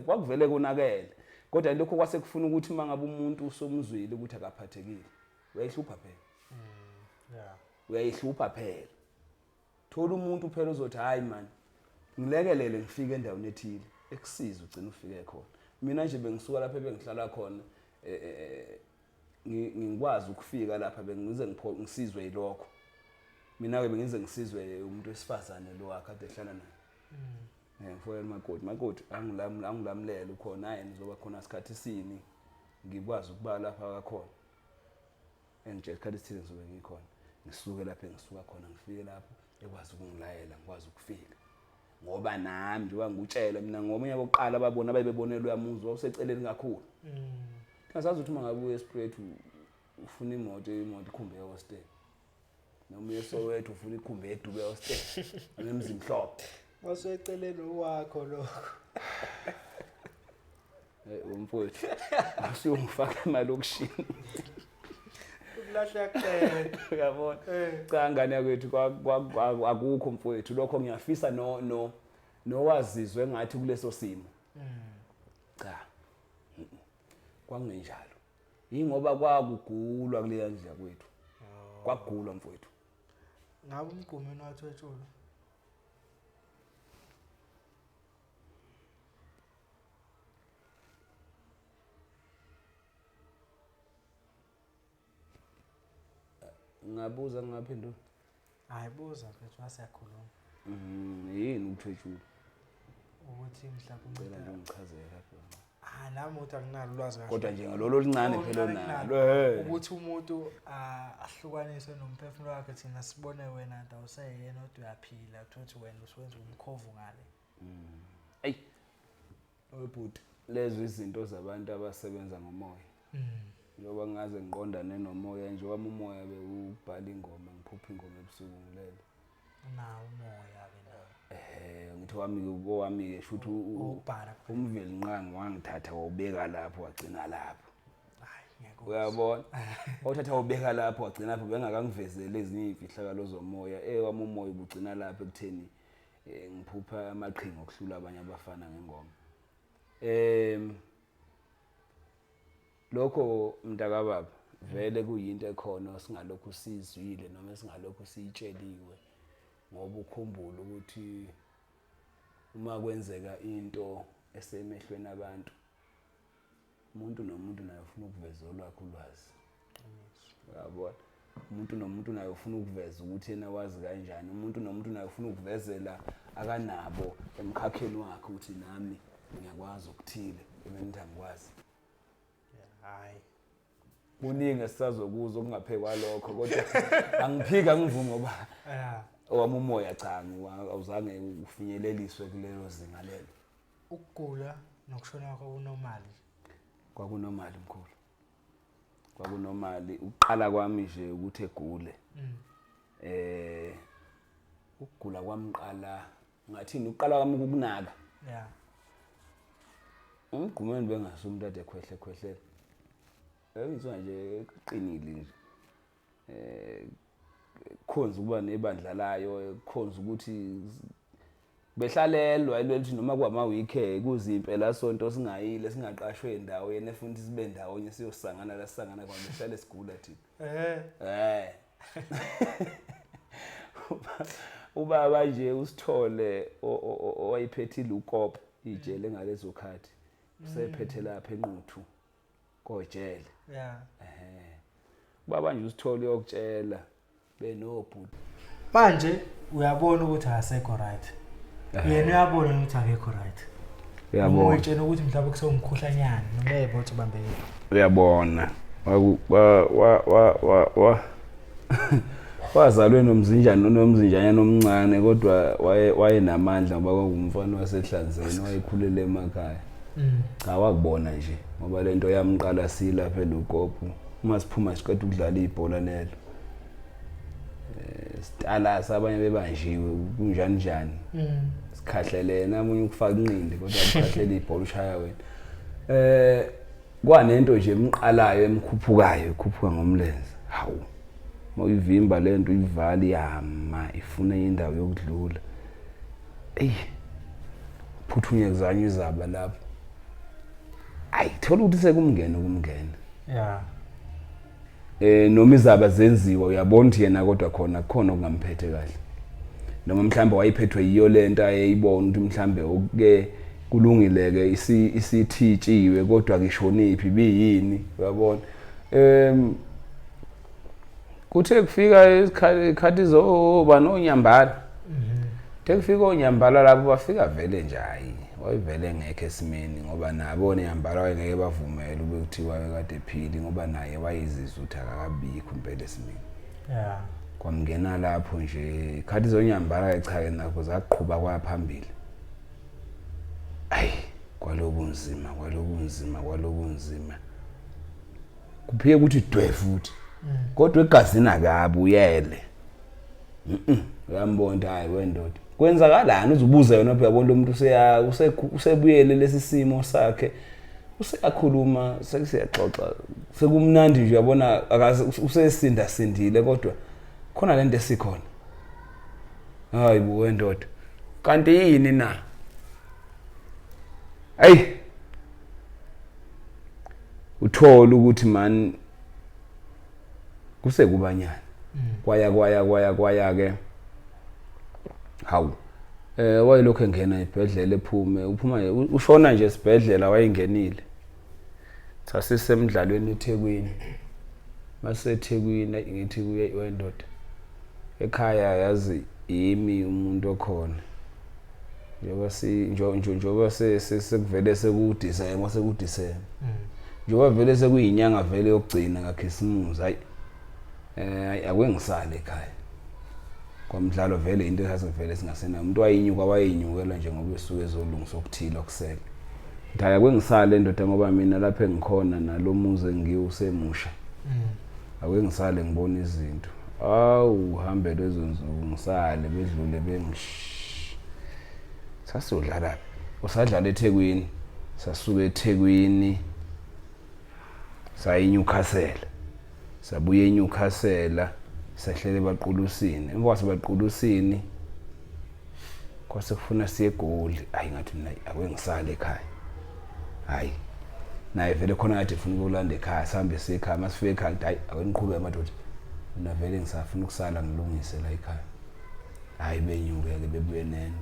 Kwakuvele konakele. Kodwa lokho kwase kufuna ukuthi mangabe umuntu usomzwile ukuthi akaphathekile, uyayihlupha phela. Yeah. Uyayihlupha phela. Thola umuntu phela uzothi hayi man, ngilekelele ngifike endaweni ethile, ekusize ugcine ufike khona. Mina nje bengisuka lapha ebengihlala khona ngikwazi ukufika lapha bengize ngisizwe yilokho. Mina ke bengize ngisizwe umuntu wesifazane lo akade ehlala naye. Mfowethu makoti, makoti angilamulele ukhona yena uzoba khona isikhathi sini ngikwazi ukuba lapha kakhona. Engitshela isikhathi esithile ngizobe ngikhona. Ngisuke lapha engisuka khona ngifike lapho ekwazi ukungilayela ngikwazi ukufika. Ngoba nami njengoba ngikutshela mina ngomunye wokuqala ababona ababebonelwe uyamuzi wawuseceleni kakhulu. Ngasazi ukuthi uma ngabe uye eSpruit ufuna imoto, imoto ikhumbe ehostel. Noma uye eSoweto ufuna ikhumbe eDube hostel. Noma eMzimhlophe. Waseceleni owakho lokho. Umfowethu. Asiyongifaka emalokishini. Ukulahleka kuqeda. Uyabona? Cha ngane yakwethu akukho mfowethu lokho ngiyafisa no no nowazizwe ngathi kuleso simo. Cha. Kwakungenjalo. Yingoba kwakugulwa kuleya ndlu yakwethu. Kwagulwa mfowethu. Ngabe umgqumeni wathwetshulwa? Ngabuza ngaphendula. Hayi buza mfethu wasiyakhuluma. Yini ukuthwetshula? Ukuthi mhlawumbe Ngicela nje ungichazele lapho. Ah nami uthi anginalo ulwazi kahle. Kodwa nje ngalolo oluncane Oh, phela oluncane onalo. kunalo. Ukuthi umuntu ahlukaniswe nomphefumulo wakhe thina sibone wena nto awuseyena kodwa uyaphila uthi wena usuwenza umkhovu ngale. Ey. Oyibhuti lezo izinto zabantu abasebenza ngomoya. Njengoba ngaze ngiqondane nomoya nje wami umoya bewubhala ingoma ngiphupha ingoma ebusuku ngilele. Unawo umoya ke nawo. Ngithi wami ke owami ke shuthi Ukubhala kuphela. umveli nqangi wangithatha wawubeka lapho wagcina lapho. Hayi ngeke. Uyabona? Wawuthatha wawubeka lapho wagcina lapho bengakangivezeli ezinye imfihlakalo zomoya. Wami umoya ubugcina lapho ekutheni ngiphupha amaqhinga okuhlula abanye abafana ngengoma. Lokho mntakababa vele kuyinto ekhona singalokhu sizwile noma singalokhu siyitsheliwe ngoba ukhumbule ukuthi uma kwenzeka into esemehlweni abantu umuntu nomuntu naye ufuna ukuveza olwakhe ulwazi. Uyabona? Umuntu nomuntu naye ufuna ukuveza ukuthi yena wazi kanjani. Umuntu nomuntu naye ufuna ukuvezela akanabo emkhakheni wakhe ukuthi nami ngiyakwazi okuthile ebenithi angikwazi. Hayi. Kuningi esisazokuzwa okungaphekwa lokho kodwa angiphiki angivumi ngoba owami umoya cha awuzange ufinyeleliswe kulelo zinga lelo. Ukugula nokushona kwakho kunomali. Kwakunomali mkhulu. Kwakunomali uqala kwami nje ukuthi egule. Ukugula kwamqala ngathini uqala kwami ukunaka. Umgqumeni bengasumuntu umuntu ade khwehle khwehle. Engizwa nje eqinile nje. Khonza ukuba nebandla layo, khonza ukuthi behlalelwa ilwethi noma kwama weekend kuzimpela sonto singayile singaqashwe endaweni efuna ukuthi sibe ndawonye siyosangana la sisangana khona behlale sigula thina. Ubaba nje usithole owayiphethile ukopo. Ijele ngalezo khathi usephethe lapha eNquthu kojele. Yeah. Ehhe. Baba nje usithole uyokutshela benobhuti. Manje uyabona ukuthi akasekho right. Yena uyabona ukuthi akekho right. Uyabona. Uyitshena ukuthi mhlawumbe kusewumkhuhlanyana noma uyayibona ukuthi ubambekile. Uyabona. Wa wa wa wa wa wazalwe nomzinjana nomzinjanyana omncane kodwa waye wayenamandla ngoba kwakungumfana wasehlanzeni wayekhulele emakhaya. Cha wakubona nje ngoba lento yamqala silapha eLukopu uma siphuma siqeda ukudlala ibhola lelo. Eh sitalasa abanye bebanjiwe kunjani njani. Sikhahlelene omunye ukufaka inqindi kodwa ukhahlela ibhola ushaya wena. Eh kwanento nje emqalayo emkhuphukayo ikhuphuka ngomlenze. Hawu. Mawuyivimba lento uyivala iyama ifuna indawo yokudlula. Ey. Phuthunywe kuzanywa izaba lapho. Ayi thola ukuthi sekumngena ukumngena. Yeah. Eh noma izaba zenziwa uyabona ukuthi yena kodwa khona kukhona okungamphethe kahle. Noma mhlambe wayiphethwe yiyo lento ayeyibona ukuthi mhlambe okuke kulungile ke isithitshiwe kodwa kishoniphi biyini uyabona. Kuthe kufika isikhathi zoba nonyambala. Kuthe kufika onyambala lapho bafika vele nje hayi wayevele engekho esimeni ngoba nabo onyambala wayengeke bavumele ube kuthiwa kade ephili ngoba naye wayezizwa ukuthi akakabikho impela esimeni. Yeah. Kwamngena lapho nje ikhathi zonyambala cha ke nakho zaqhuba kwaphambili. Ayi kwalobunzima kwalobunzima kwalobunzima. Kuphike ukuthi dwe futhi. Kodwa egazini akabuyele. Uyambona hayi wendoda. Kwenzakalani uzubuza yona phela yabona lo muntu useya usebuyele lesi simo sakhe. Useyakhuluma sekusiyaxoxa sekumnandi nje uyabona usesinda sindile kodwa khona lento esikhona. Hayi bo wendoda. Kanti yini na? Hey. Uthola ukuthi man kusekubanyana. Kwaya kwaya kwaya kwaya ke. Hawu. Wayelokhu engena ibhedlela ephume uphuma ushona nje esibhedlela wayengenile. Sasisemdlalweni eThekwini. MaseThekwini ngithi kuye wendoda. Ekhaya yazi yimi umuntu okhona. Njengoba si njengoba sekuvele sekuDisemba sekuDisemba. Njengoba vele sekuyinyanga vele yokugcina kaKhisimusi hayi akwengisale ekhaya. Kwamdlalo vele into esasivele singasenayo. Umuntu wayinyuka wayinyukela nje ngoba esuke ezolungisa okuthile okusele. Hayi akwengisale ndoda ngoba mina lapha engikhona nalomuzi engiwusemusha. Akwengisale ngibona izinto. Awu hambe lezo nsuku ngisale bedlule bengish. Sasiyodlala phi? Usadlala eThekwini. Sasuka eThekwini saya eNewcastle. Sabuya eNewcastle sehlela eBaqulusini. Emva kwaseBaqulusini kwase kufuna siye eGoli. Hayi ngathi mina akwengisale ekhaya. Hayi naye vele khona kade efuna ukulanda ekhaya sihambe siye ekhaya. Masifike ekhaya ngithi hayi akeniqhube madoda. Mina vele ngisafuna ukusala ngilungise la ekhaya. Hayi benyuke ke bebuye nene.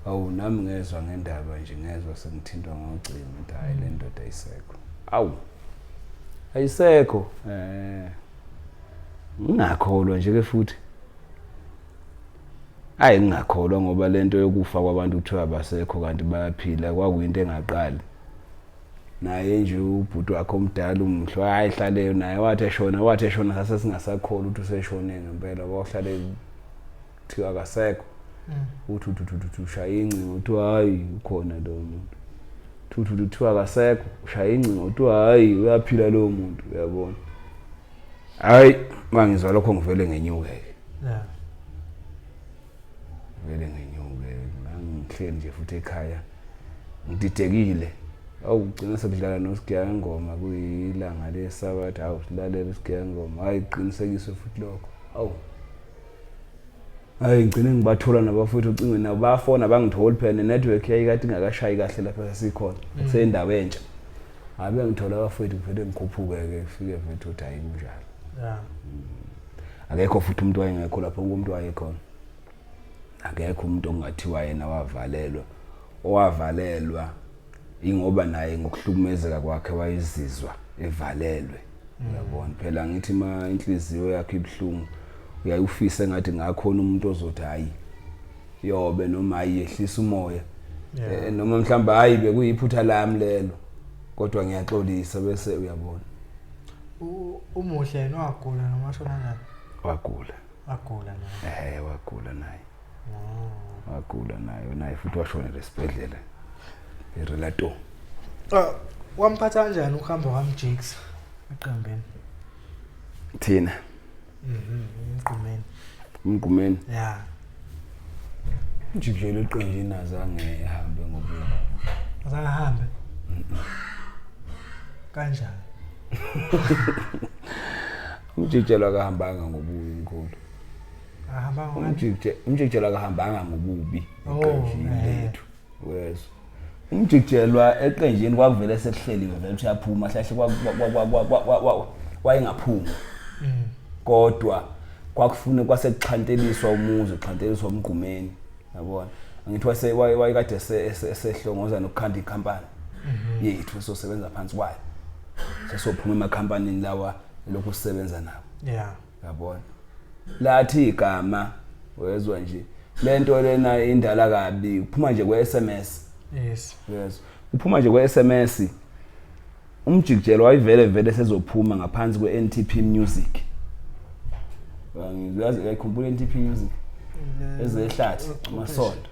Awu nami ngezwa ngendaba nje ngezwa sengithintwa ngocingo ukuthi hayi le ndoda ayisekho. Awu ayisekho. Ngingakholwa nje ke futhi. Hayi ngingakholwa ngoba lento yokufa kwabantu kuthiwa abasekho kanti bayaphila kwakuyinto engaqali. Naye nje ubhuti wakhe omdala umuhle hayi hlale naye wathi eshona sase singasakholwa ukuthi useshone ngempela wahlale kuthiwa akasekho. Uthi uthi ushaya incingo uthi hayi ukhona lo muntu. Uthi uthi akasekho ushaya incingo uthi hayi uyaphila lo muntu uyabona. Hayi mangizwa lokho ngivele ngenyuke ke. Yeah. Vele ngenyuke ngihleli nje futhi ekhaya ngididekile. Awu ugcina sekudlala noSigiya Ngoma kuyilanga leSabatha hawu silalela uSigiya Ngoma hayi qinisekiswe futhi lokho. Awu hayi ngigcine ngibathola nabafowethu ocingweni nabo bayafona bangitholi phela ne-network yayikade ingakashayi kahle lapha sasikhona kuseyindawo entsha. Hayi bengithola abafowethu kuvele ngikhuphuke-ke kufike vele ukuthi hayi kunjalo. Yeah. Akekho futhi umuntu wayengekho lapho umuntu wayekhona. Akekho umuntu ongathiwa yena wavalelwa. Owavalelwa ingoba naye ngokuhlukumezeka kwakhe wayezizwa evalelwe. Uyabona phela ngithi ma inhliziyo yakho ibuhlungu uyayufisa engathi ngakhona umuntu ozothi hayi yobe noma hayi yehlisa umoya. Noma mhlawumbe hayi bekuyiphutha lami lelo kodwa ngiyaxolisa bese uyabona. Umuhle yena wagula noma washona kanjani? Wagula. Wagula naye. Wagula naye. Wagula naye futhi washonela esibhedlela eRelato. Wamphatha kanjani ukuhamba kwaMjiks eqembini? Thina. Umgqumeni. Umgqumeni? Yeah. Umjikijelo eqenjini azange ehambe ngobubi. Azange ahambe? Kanjani? Umjikijelo akahambanga ngobubi mkhulu. Ahambanga ngani? Umjikijelo akahambanga ngobubi eqenjini lethu. Wezwa. Umjikijelwa eqenjini kwakuvele sekuhleliwe vele ukuthi uyaphuma hlahle wayengaphumi. Kodwa kwakufuna kwasekuxhanteliswa umuzi, uxhanteliswa umgqumeni, yabona. Angithi wase wayekade esehlongoza nokukhanda ikhampani yethu esosebenza phansi kwayo. Sesophuma emakhampanini lawa lokhu sisebenza nabo. Yeah. Yabona. Lathi igama wezwa nje lento lena indala kabi uphuma nje kwe-SMS. Yes. Yes. Uphuma nje kwe-SMS. Umjikijelo wayivele vele sezophuma ngaphansi kwe-NTP Music. Uyazi uyayikhumbula NTP Music? Ezehlathi amasonto.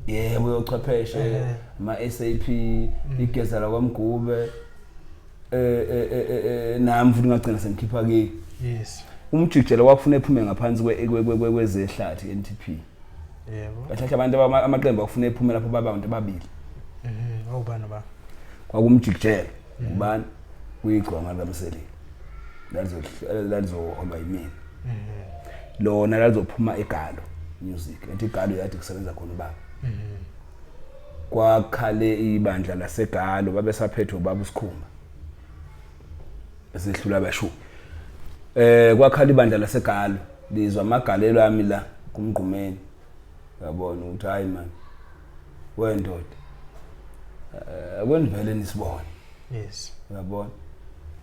Yebo yochwepheshe ama SAP igeza lakwamgube nami futhi ngagcina sengikhipha ke. Yes. Umjikijelo kwakufuna ephume ngaphansi kwezehlathi NTP. Yebo. Kahle abantu amaqembu akufuna ephume lapho baba abantu ababili. Awubani ba? Kwakumjikijelo ubani kuyigcwama likaMseleku. Lalizoholwa yimina. Lona lalizophuma eGalo Music. Ethi iGalo yathi kusebenza khona ubaba. Kwakhale ibandla laseGalo babesaphethwe ubaba uSikhumba. Esehlula abashu. Kwakhala ibandla laseGalo lizwa amagalelo ami la kumgqumeni. Uyabona ukuthi hayi man wendoda. Akwendivele nisibone. Yes. Uyabona.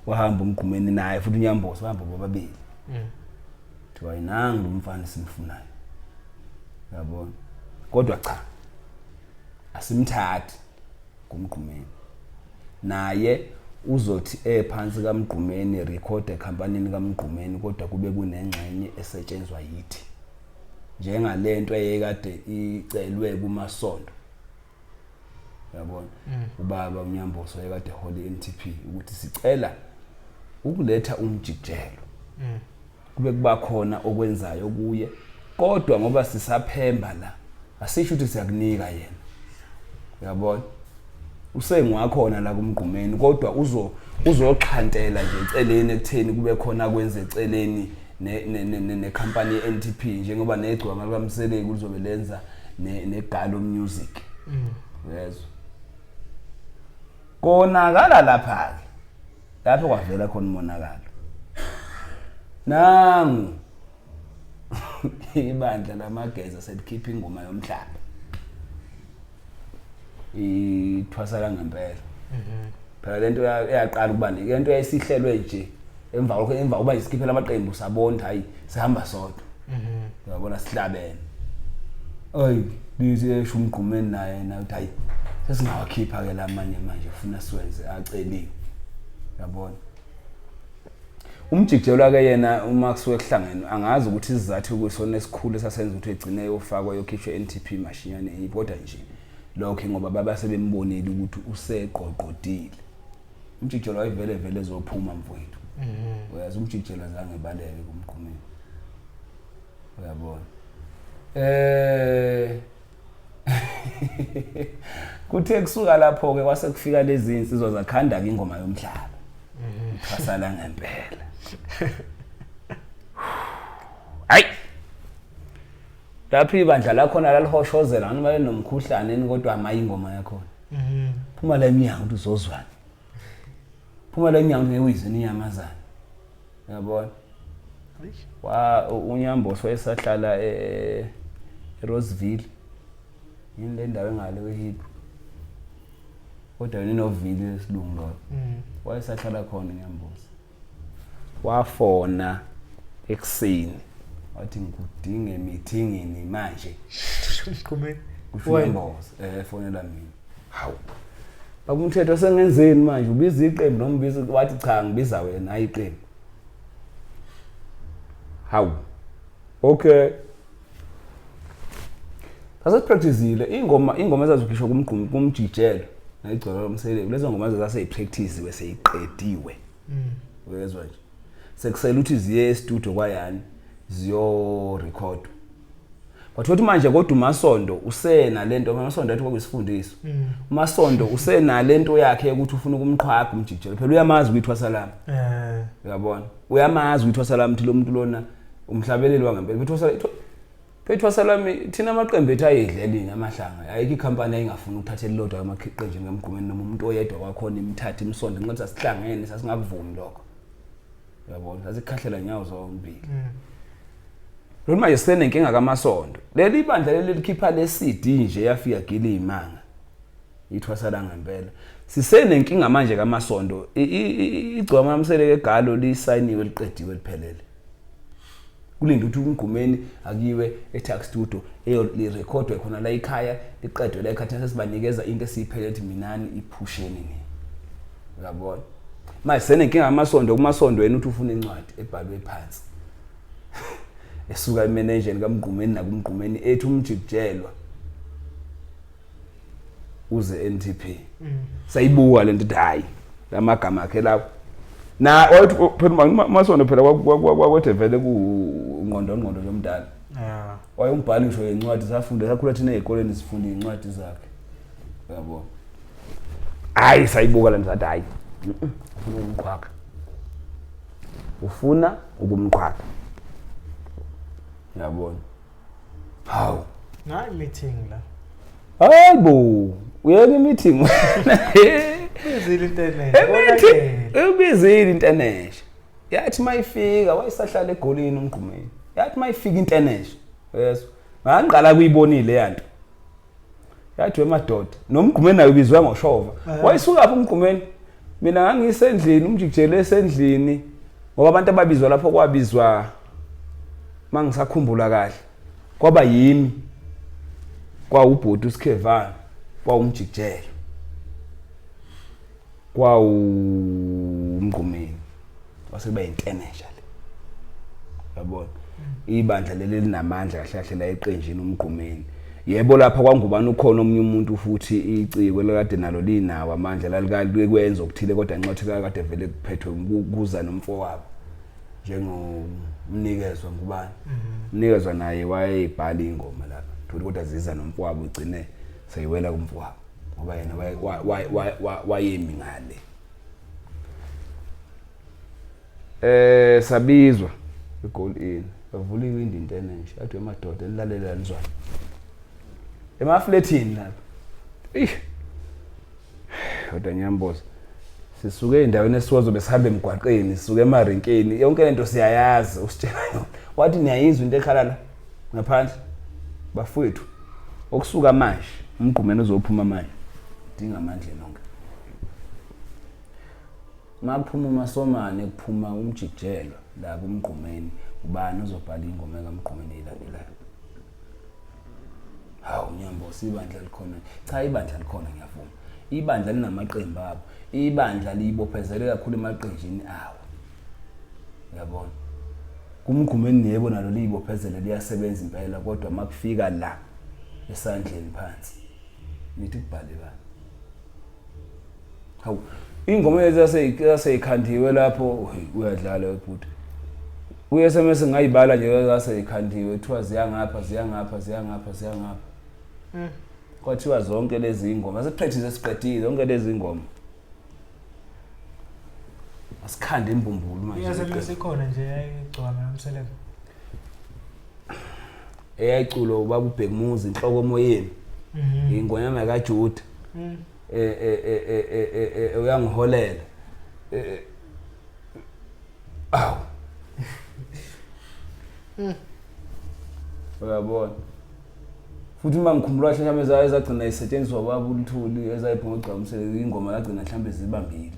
Wahamba umgqumeni naye futhi uNyambosi wahamba bobabili. Thiwa yinangu umfana simfunayo. Uyabona. Kodwa cha. Asimthathi kumgqumeni. Naye uzothi ephansi kaMgqumeni record ecompanyini kaMgqumeni kodwa kube kunengxenye esetshenzwa yithi. Njengalento eyekade icelwe kumasonto. Uyabona. Ubaba uNyambosi wayekade ehola iNTP ukuthi sicela ukuletha umjikijelo. Kube kuba khona okwenzayo kuye kodwa ngoba sisaphemba la asisho ukuthi siyakunika yena. Uyabona. Usengwakhona la kumgqumeni kodwa uzoxhantela nje eceleni ekutheni kube khona kwenze eceleni ne company ye-NTP njengoba negcwama likaMseleku lizobe lenza neGalo Music. Uyezwa. Konakala lapha ke. Lapho kwavela khona umonakalo. Nangu ibandla lamageza selikhipha ingoma yomhlaba. Ithwasa ngempela. Phela lento yaqala ukuba lento yayisihlelwe nje emva kokho emva kuba isikhiphela amaqembu sabona hayi sihamba sodwa. Uyabona sihlabene. Ayi lithi esho umgqumeni naye na uthi hayi sesingawakhipha ke lamanye manje ufuna siwenze aceliwe. Uyabona. Umjikijelo ke yena uma kusuke kuhlangene angazi ukuthi isizathu kusona esikhulu esasenza ukuthi egcine yofakwa yokhishwa NTP mashinyane kodwa nje lokho ngoba baba sebembonile ukuthi useqoqodile. Umjikijelo wayevele vele ezophuma mfowethu. Uyazi umjikijelo azange baleke kumgqumeni. Uyabona. Kuthe kusuka lapho ke kwase kufika lezi insizwa zakhanda ke ingoma yomhlaba. Ithwasala ngempela. Hayi. Lapho ibandla lakhona lalihoshozela noma lenomkhuhlane kodwa mayi ingoma yakhona. Phuma la eminyango ukuthi uzozwana. Phuma la eminyango ngeke uyizwe inyamazana. Uyabona. Wa uNyambosi wayesahlala eRoseville. Yini le ndawo engale kweHibrew. Kodwa yena inovili lesilungu lo. Wayesahlala khona uNyamboza. Wafona ekuseni wathi ngikudinga emithingini manje. Mgqumeni. Kusho Wena. uNyamboza efonela mina. Hawu. Baba umthetho sengenzeni manje ubiza iqembu noma ubiza wathi cha ngibiza wena hayi iqembu. Hawu. Okay. Sase-practiceile ingoma ezazikhishwa kumgqumi kumjijelo nayigcwele lomseleku lezo ngoma zaseyipractice seyiqediwe. Uyezwa nje. Sekusele ukuthi ziye e-studio kwayani ziyo record. Kwathiwa ukuthi manje kodwa uMasondo usena lento uMasondo athi kwakuyisifundiso. uMasondo usena lento yakhe ukuthi ufuna ukumqhwaga umjijelo. Phela uyamazi uyithwasa lami. Uyabona? Uyamazi uyithwasa lami ukuthi lo muntu lona umhlabeleli wangempela. Ithwasa Phethwasa lami thina amaqembu ethu ayedlelini amahlanga. Ayikho ikhampani ayingafuni ukuthatha elilodwa amaqenjini kaMgqumeni noma umuntu oyedwa wakhona imthathe imsonde nxa sasihlangene sasingakuvumi lokho. Uyabona? Sasikhahlela nyawo zombili. Lo manje sisenenkinga kaMasondo. Leli bandla leli likhipha le CD nje yafika gili imanga. Ithwasa la ngempela. Sisenenkinga manje kaMasondo. Igcwama lamseleke egalo lisayiniwe liqediwe liphelele. Kulinde ukuthi uMgqumeni akiwe eTax Studio eyorekhodwe khona la ekhaya liqedwe la ekhaya sesibanikeza into esiyiphelele ukuthi minani iphusheni ni. Uyabona? Manje senenkinga amasondo kumasondo yena uthi ufuna incwadi ebhalwe phansi. Esuka emanageni kaMgqumeni nakuMgqumeni ethi umjikijelwa uze NTP. Sayibuka lento ithi hayi lamagama akhe lawo. Na wathi phela masondo phela kwakwethe vele ku ngqondo ngqondo yomdala. Wayengumbhali ngisho yencwadi safunda sakhula thina ezikoleni sifunda incwadi zakhe. Uyabona? Hayi sayibuka lento sathi hayi. Ufuna ukumqhwaga. Ufuna ukumqhwaga. Uyabona? Hawu. Nayi meeting la. Hayibo, uyeke meeting. Bizile internet. Meeting, ubizile internet. Yathi mayifika wayesahlala egolini umgqumeni. Yathi mayifika internet. Yes. Ngangiqala kuyibonile yanto. Yathi wemadoda, nomgqumeni nayo ubizwa ngoshova. Wayesuka lapha umgqumeni. Mina ngangisendlini, umjikijelo esendlini ngoba abantu ababizwa lapho kwabizwa mangisakhumbula kahle. Kwaba yimi. Kwawubhuti uSkhevana, kwawumjikijelo. Kwawumgqumeni. Wase kuba intenesha le. Uyabona? Ibandla leli linamandla kahle kahle la eqenjini umgqumeni. Yebo lapha kwangubani ukhona omunye umuntu futhi iciko lakade nalo linawo amandla lalikwenza okuthile kodwa nxathi kade vele kuphethwe kuza nomfowabo njengomnikezwa ngubani. Umnikezwa naye wayebhala ingoma lapha. Thola kodwa ziza nomfowabo ugcine seyiwela kumfowabo ngoba yena wayemi ngale. Sabizwa eGold Inn. Bavula iwindi intenesha. Athi emadoda elilalela nizwana. Emafletini lapha. Ih. Kodwa ngiyambuza. Sisuke endaweni esiwazo besihamba emgwaqeni, sisuke emarinkeni. Yonke lento siyayazi usitshela yona. Wathi niyayizwa into ekhala la ngaphandle. Bafowethu, okusuka manje umgqumeni uzophuma manje. Dinga amandla nonke. Makuphuma uMasomane kuphuma umjikijelwa la kumgqumeni ubani ozobhala ingoma kaMgqumeni elandelayo. Hawu Nyambo ibandla likhona. Cha ibandla likhona ngiyavuma. Ibandla linamaqembu abo. Ibandla liyibophezele kakhulu emaqenjini awo. Uyabona? Kumgqumeni yebo nalo liyibophezele liyasebenza impela kodwa makufika la esandleni phansi nithi kubhale bani? Hawu ingoma ezaseyikhandiwe lapho uyadlala webhuti. Ku SMS ngayibala nje ezaseyikhandiwe kuthiwa ziyangapha ziyangapha ziyangapha ziyangapha. Kwathiwa zonke lezi ingoma sesipractice siqedile zonke lezi ingoma. Asikhande imbumbulu manje. I-SMS ikhona nje yayigcwama nomseleko. Eyayiculo ubaba uBhekumuzi inhloko emoyeni. Ingonyama kaJuda. Uyangiholela. Awu. Uyabona? Futhi uma ngikhumbula kahle mhlawumbe zaye zagcina isetshenziswa ubaba uLuthuli ezayiphuma ugcamisele ingoma yagcina mhlawumbe zibambile.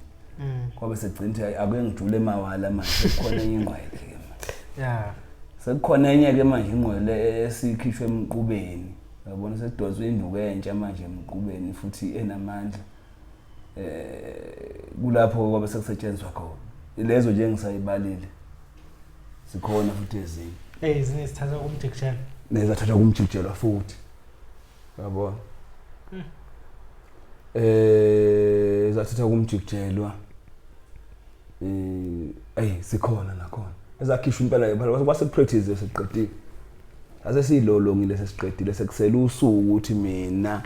Kwabe sekugcina ukuthi hayi, ake ngijule mawala manje sekukhona enye ingqwele ke manje. Sekukhona enye ke manje ingqwele esikhishwe emqubeni. Uyabona sekudonswa induku entsha manje emqubeni futhi enamandla. Kulapho kwabe sekusetshenziswa khona. Lezo nje engisayibalile. Zikhona futhi ezinye. Ezinye zithathwa kumjikijelwa. Nezathathwa kumjikijelwa futhi. Uyabona? Zathathwa kumjikijelwa. Zikhona nakhona. Ezakhishwa impela ke phela kwase practice sesiqedile. Ase silolongile sesiqedile sekusela usuku ukuthi mina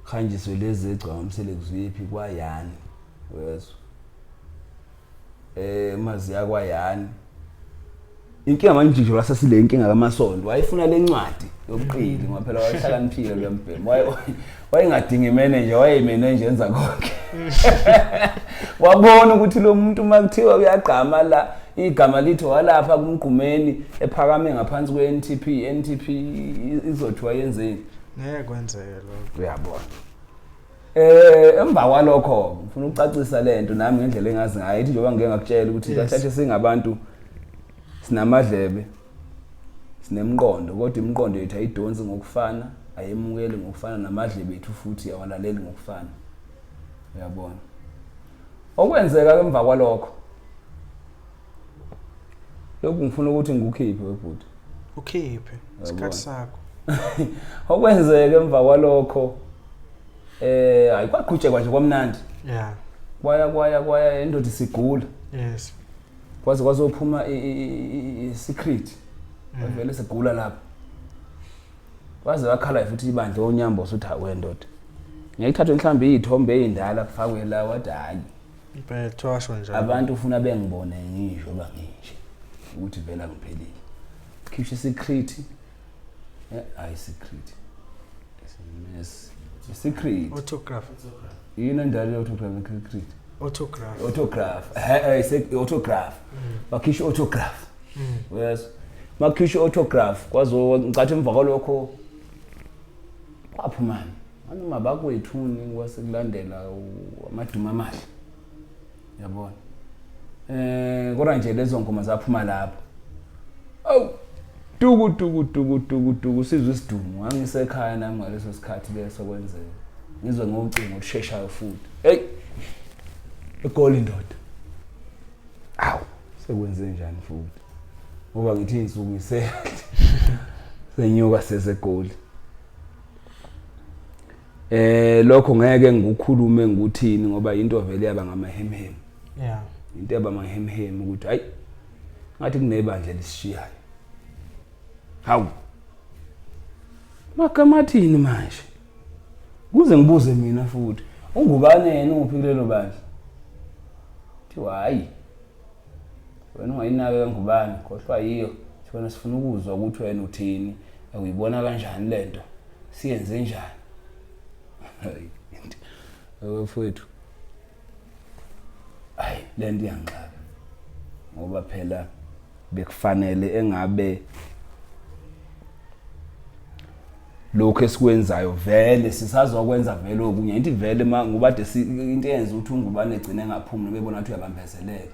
hanjiswe lezi egcwamsele kuziphi kwayani. Uyezwa? Maziya kwayani. Inkinga manje nje wasasile inkinga kaMasondo wayefuna lencwadi yobuqili ngoba phela wayehlakaniphile lo mbhemu. Wayengadingi manager, wayeyimeneja enza konke. Wabona ukuthi lo muntu uma kuthiwa uyagqama la igama lithi walapha kumgqumeni ephakame ngaphansi kwe-NTP, NTP izothiwa yenzeni? Ngeke kwenzeke lokho. Uyabona. Emva kwalokho ngifuna ukucacisa lento nami ngendlela engazi ngayo ithi njengoba ngike ngakutshela ukuthi kahle singabantu sinamadlebe sinemqondo kodwa imiqondo yethu ayidonsi ngokufana, ayemukeli ngokufana namadlebe ethu futhi awalaleli ngokufana. Uyabona? Okwenzeka emva kwalokho lokhu ngifuna ukuthi ngikukhiphe webhuti. Ukhiphe isikhathi sakho. Okwenzeka emva kwalokho hayi kwaqhutshekwa nje kwamnandi. Kwaya kwaya kwaya indoda isigula. Kwaze kwazophuma i-secret. Vele sigula lapha. Waze wakhala futhi ibandla onyambo usuthi hayi wendoda. Ngiyithatha mhlawumbe izithombe ezindala kufakwe la wathi hayi. Impela washo njalo. Abantu ufuna bengibone ngisho bangisho ukuthi vela ngiphelile. Khishwe secret. Hayi secret. SMS. Secret. Autograph. Yini endala ye-autograph ne-secret? Autograph. Autograph. Autograph. Bakhishwe autograph. Yes. Bakhishwe autograph kwazo ngicathi emva kwalokho kwaphumani. Noma bakwethuni kwasekulandela amaduma amahle. Yabona. Kodwa nje lezo ngoma zaphuma lapho. Awu tuku tuku tuku tuku tuku sizwe isidumo. Ngangisekhaya nami ngaleso sikhathi leso kwenzeka. Ngizwe ngocingo olusheshayo futhi. Hey! Egoli indoda. Awu, sekwenze njani futhi? Ngoba ngithi insuku ngisehle. Senyuka sesegoli. Lokho ngeke ngikukhulume ngikuthini ngoba into vele yaba ngamahemhem. Into yaba amahemhem ukuthi hayi ngathi kunebandla elisishiyayo. Hawu. Magama athini manje? Kuze ngibuze mina futhi, ungubani yena uphi kulelo bandla? Thiwa hayi. Wena ungayinaka ngubani, khohlwa yiyo. Thina sifuna ukuzwa ukuthi wena uthini, uyibona kanjani lento? Siyenze njani? Hayi. Mfowethu. Hayi lento iyangixaka. Ngoba phela bekufanele engabe lokho esikwenzayo vele sisazokwenza vele okunye into vele ngoba de into eyenza ukuthi ungubane egcine engaphumi bebona ukuthi uyabambezeleka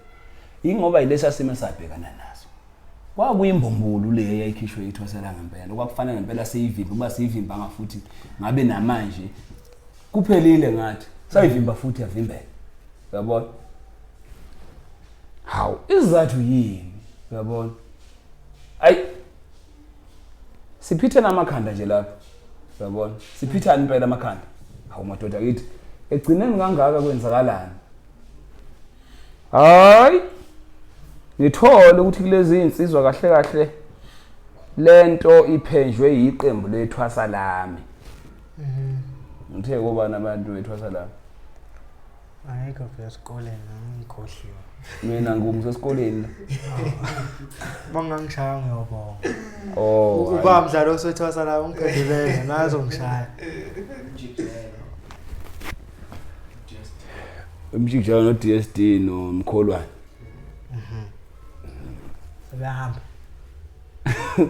ingoba yilesa simo esabhekana naso. Kwakuyimbumbulu le eyayikhishwe ithwasela ngempela, kwakufanele ngempela siyivimbe, kuba siyivimbanga futhi ngabe namanje kuphelile ngathi sayivimba futhi yavimbela. Uyabona? Hawu, isizathu yini? Uyabona? Ayi siphithene amakhanda nje lapha. Uyabona? Siphithane impela amakhanda. Hawu madoda kithi egcineni kangaka kwenzakalani? Hayi ngithole ukuthi kulezi insizwa kahle kahle lento iphenjwe yiqembu lethwasa lami. Ngithe kobani abantu bethwasa lami? Ayikho phela esikoleni ngikhohliwe. Mina ngumsesikoleni. Bangangishaya ngiyobonga. Oh. Uba mdlalo osethwasa la ungiphendulele nazo ngishaya. Umjikijelo no DSD nomkholwane. Sebehamba.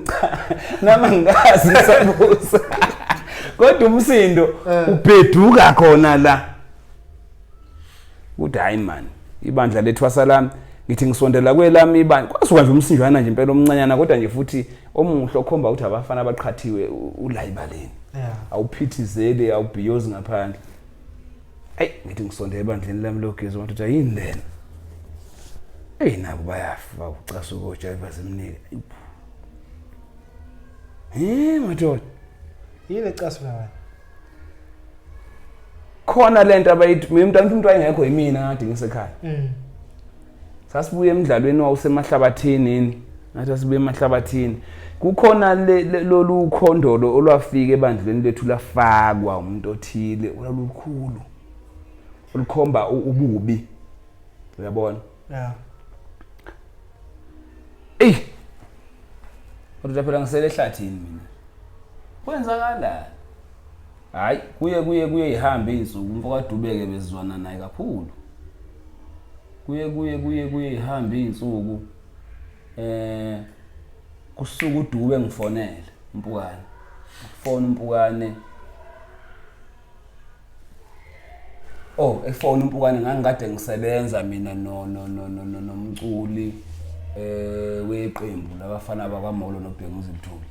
Cha, nami ngikazi ngisabuza. Kodwa umsindo ubheduka khona la. Ukuthi hayi man, ibandla lethwasa lami ngithi ngisondela kwelami ibandla. Kwasuka nje umsinjwana nje impela omncanyana kodwa nje futhi omuhle okhomba ukuthi abafana abaqhathiwe ula ibaleni. Awuphithizeli, awubhiyozi ngaphandle. Ayi ngithi ngisondela ebandleni lami logezi madoda yini lena? Eyi nabo bayafa ucasuka ojayiva zimnike. Eh madoda. Yini ecasula wena? Khona lento abayithi mina umntwana umuntu wayengekho yimina kade ngisekhaya. Sasibuye emidlalweni wawusemahlabathini yini? Ngathi asibuye emahlabathini. Kukhona lolu khondolo olwafika ebandleni lethu lafakwa umuntu othile olwalukhulu. Olukhomba ububi. Uyabona? Yeah. Ey. Kodwa phela ngisele ehlathini mina. Kwenzakalani? Hayi, kuye ihambe izinsuku umfo kaDubeke bezizwana naye kakhulu. Kuye ihambe izinsuku. Kusuka uDube ngifonele uMpukane. Ngifona uMpukane. Oh, efona uMpukane ngangikade ngisebenza mina no no no no no nomculi weqembu labafana bakwaMolo noBhekuzulu Luthuli.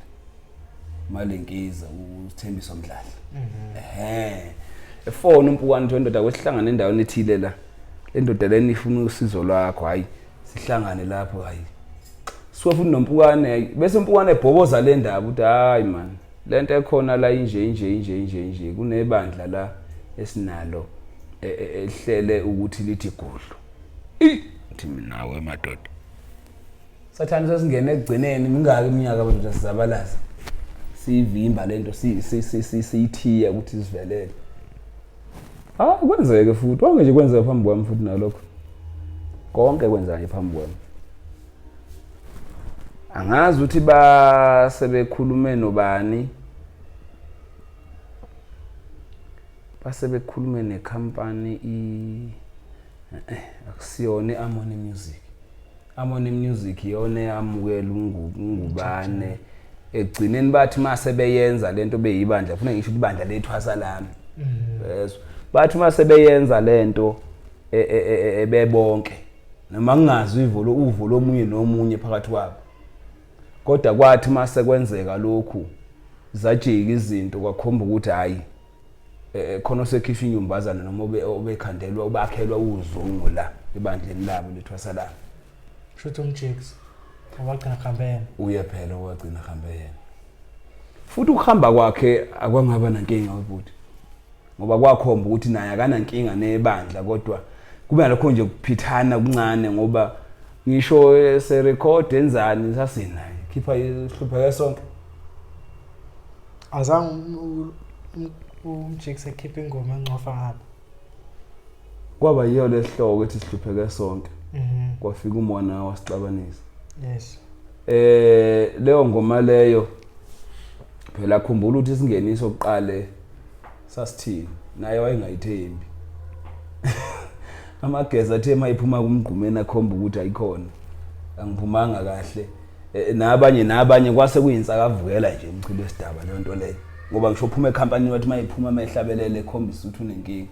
Malenkiza uSithembiso Mdladla. Efona uMpukane uthi ndoda kwesihlangane endaweni ethile la. Le ndoda lena ifuna usizo lwakho, hayi sihlangane lapho hayi. Suka futhi noMpukane hayi bese uMpukane ebhoboza le ndaba uthi hayi man lento ekhona la inje inje inje inje inje kunebandla la esinalo ehlele ukuthi lithi gudlu. Ngithi mina we madoda. Sathane sesingene ekugcineni mingaki iminyaka abantu sizabalaza. Sivimba lento siyithiya ukuthi sivelele. Ah kwenzeke futhi konke nje kwenzeka phambi kwami futhi nalokho. Konke kwenzeka nje phambi kwami. Angazi ukuthi basebekhulume nobani. Basebekhulume necompany akusiyona iAmoni Music. Amoni Music iyona eyamukela uNgubane. Egcineni bathi mase beyenza lento beyibandla, ufuna ngisho ibandla lethwasa lami. Yezwa. Bathi mase beyenza lento ebebonke noma kungazi ivolo uvo lomunye nomunye phakathi kwabo. Kodwa kwathi mase kwenzeka lokhu zajika izinto kwakhomba ukuthi hayi khona osekhishwa inyumbazana noma obekhandelwa obakhelwa uzungu la ebandleni labo lethwasa lami. Shuthu umjiks owagcina kuhambe yena. Uye phela owagcina kuhambe yena. Futhi ukuhamba kwakhe akwangaba nankinga ubhuti. Ngoba kwakhomba ukuthi naye akanankinga nebandla kodwa kube nalokho nje kuphithana kuncane ngoba ngisho se record enzani sasinaye khipha ihlupheke sonke. Azange umjiks ekhipha ingoma encofa ngapha. Kwaba yiyo lesihloko ethi sihlupheke sonke. Kwafika umona wasixabanisa. Yes. Leyo ngoma leyo phela khumbula ukuthi isingeniso oqale sasithini naye wayengayithembi. Amageza athe mayiphuma kumgqumeni akhomba ukuthi ayikhona. Angiphumanga kahle. Nabanye kwase kuyinsakavukela nje umchilo wesidaba leyo nto leyo. Ngoba ngisho uphuma ecompany wathi mayiphuma mayihlabelele ekhombisa ukuthi unenkinga.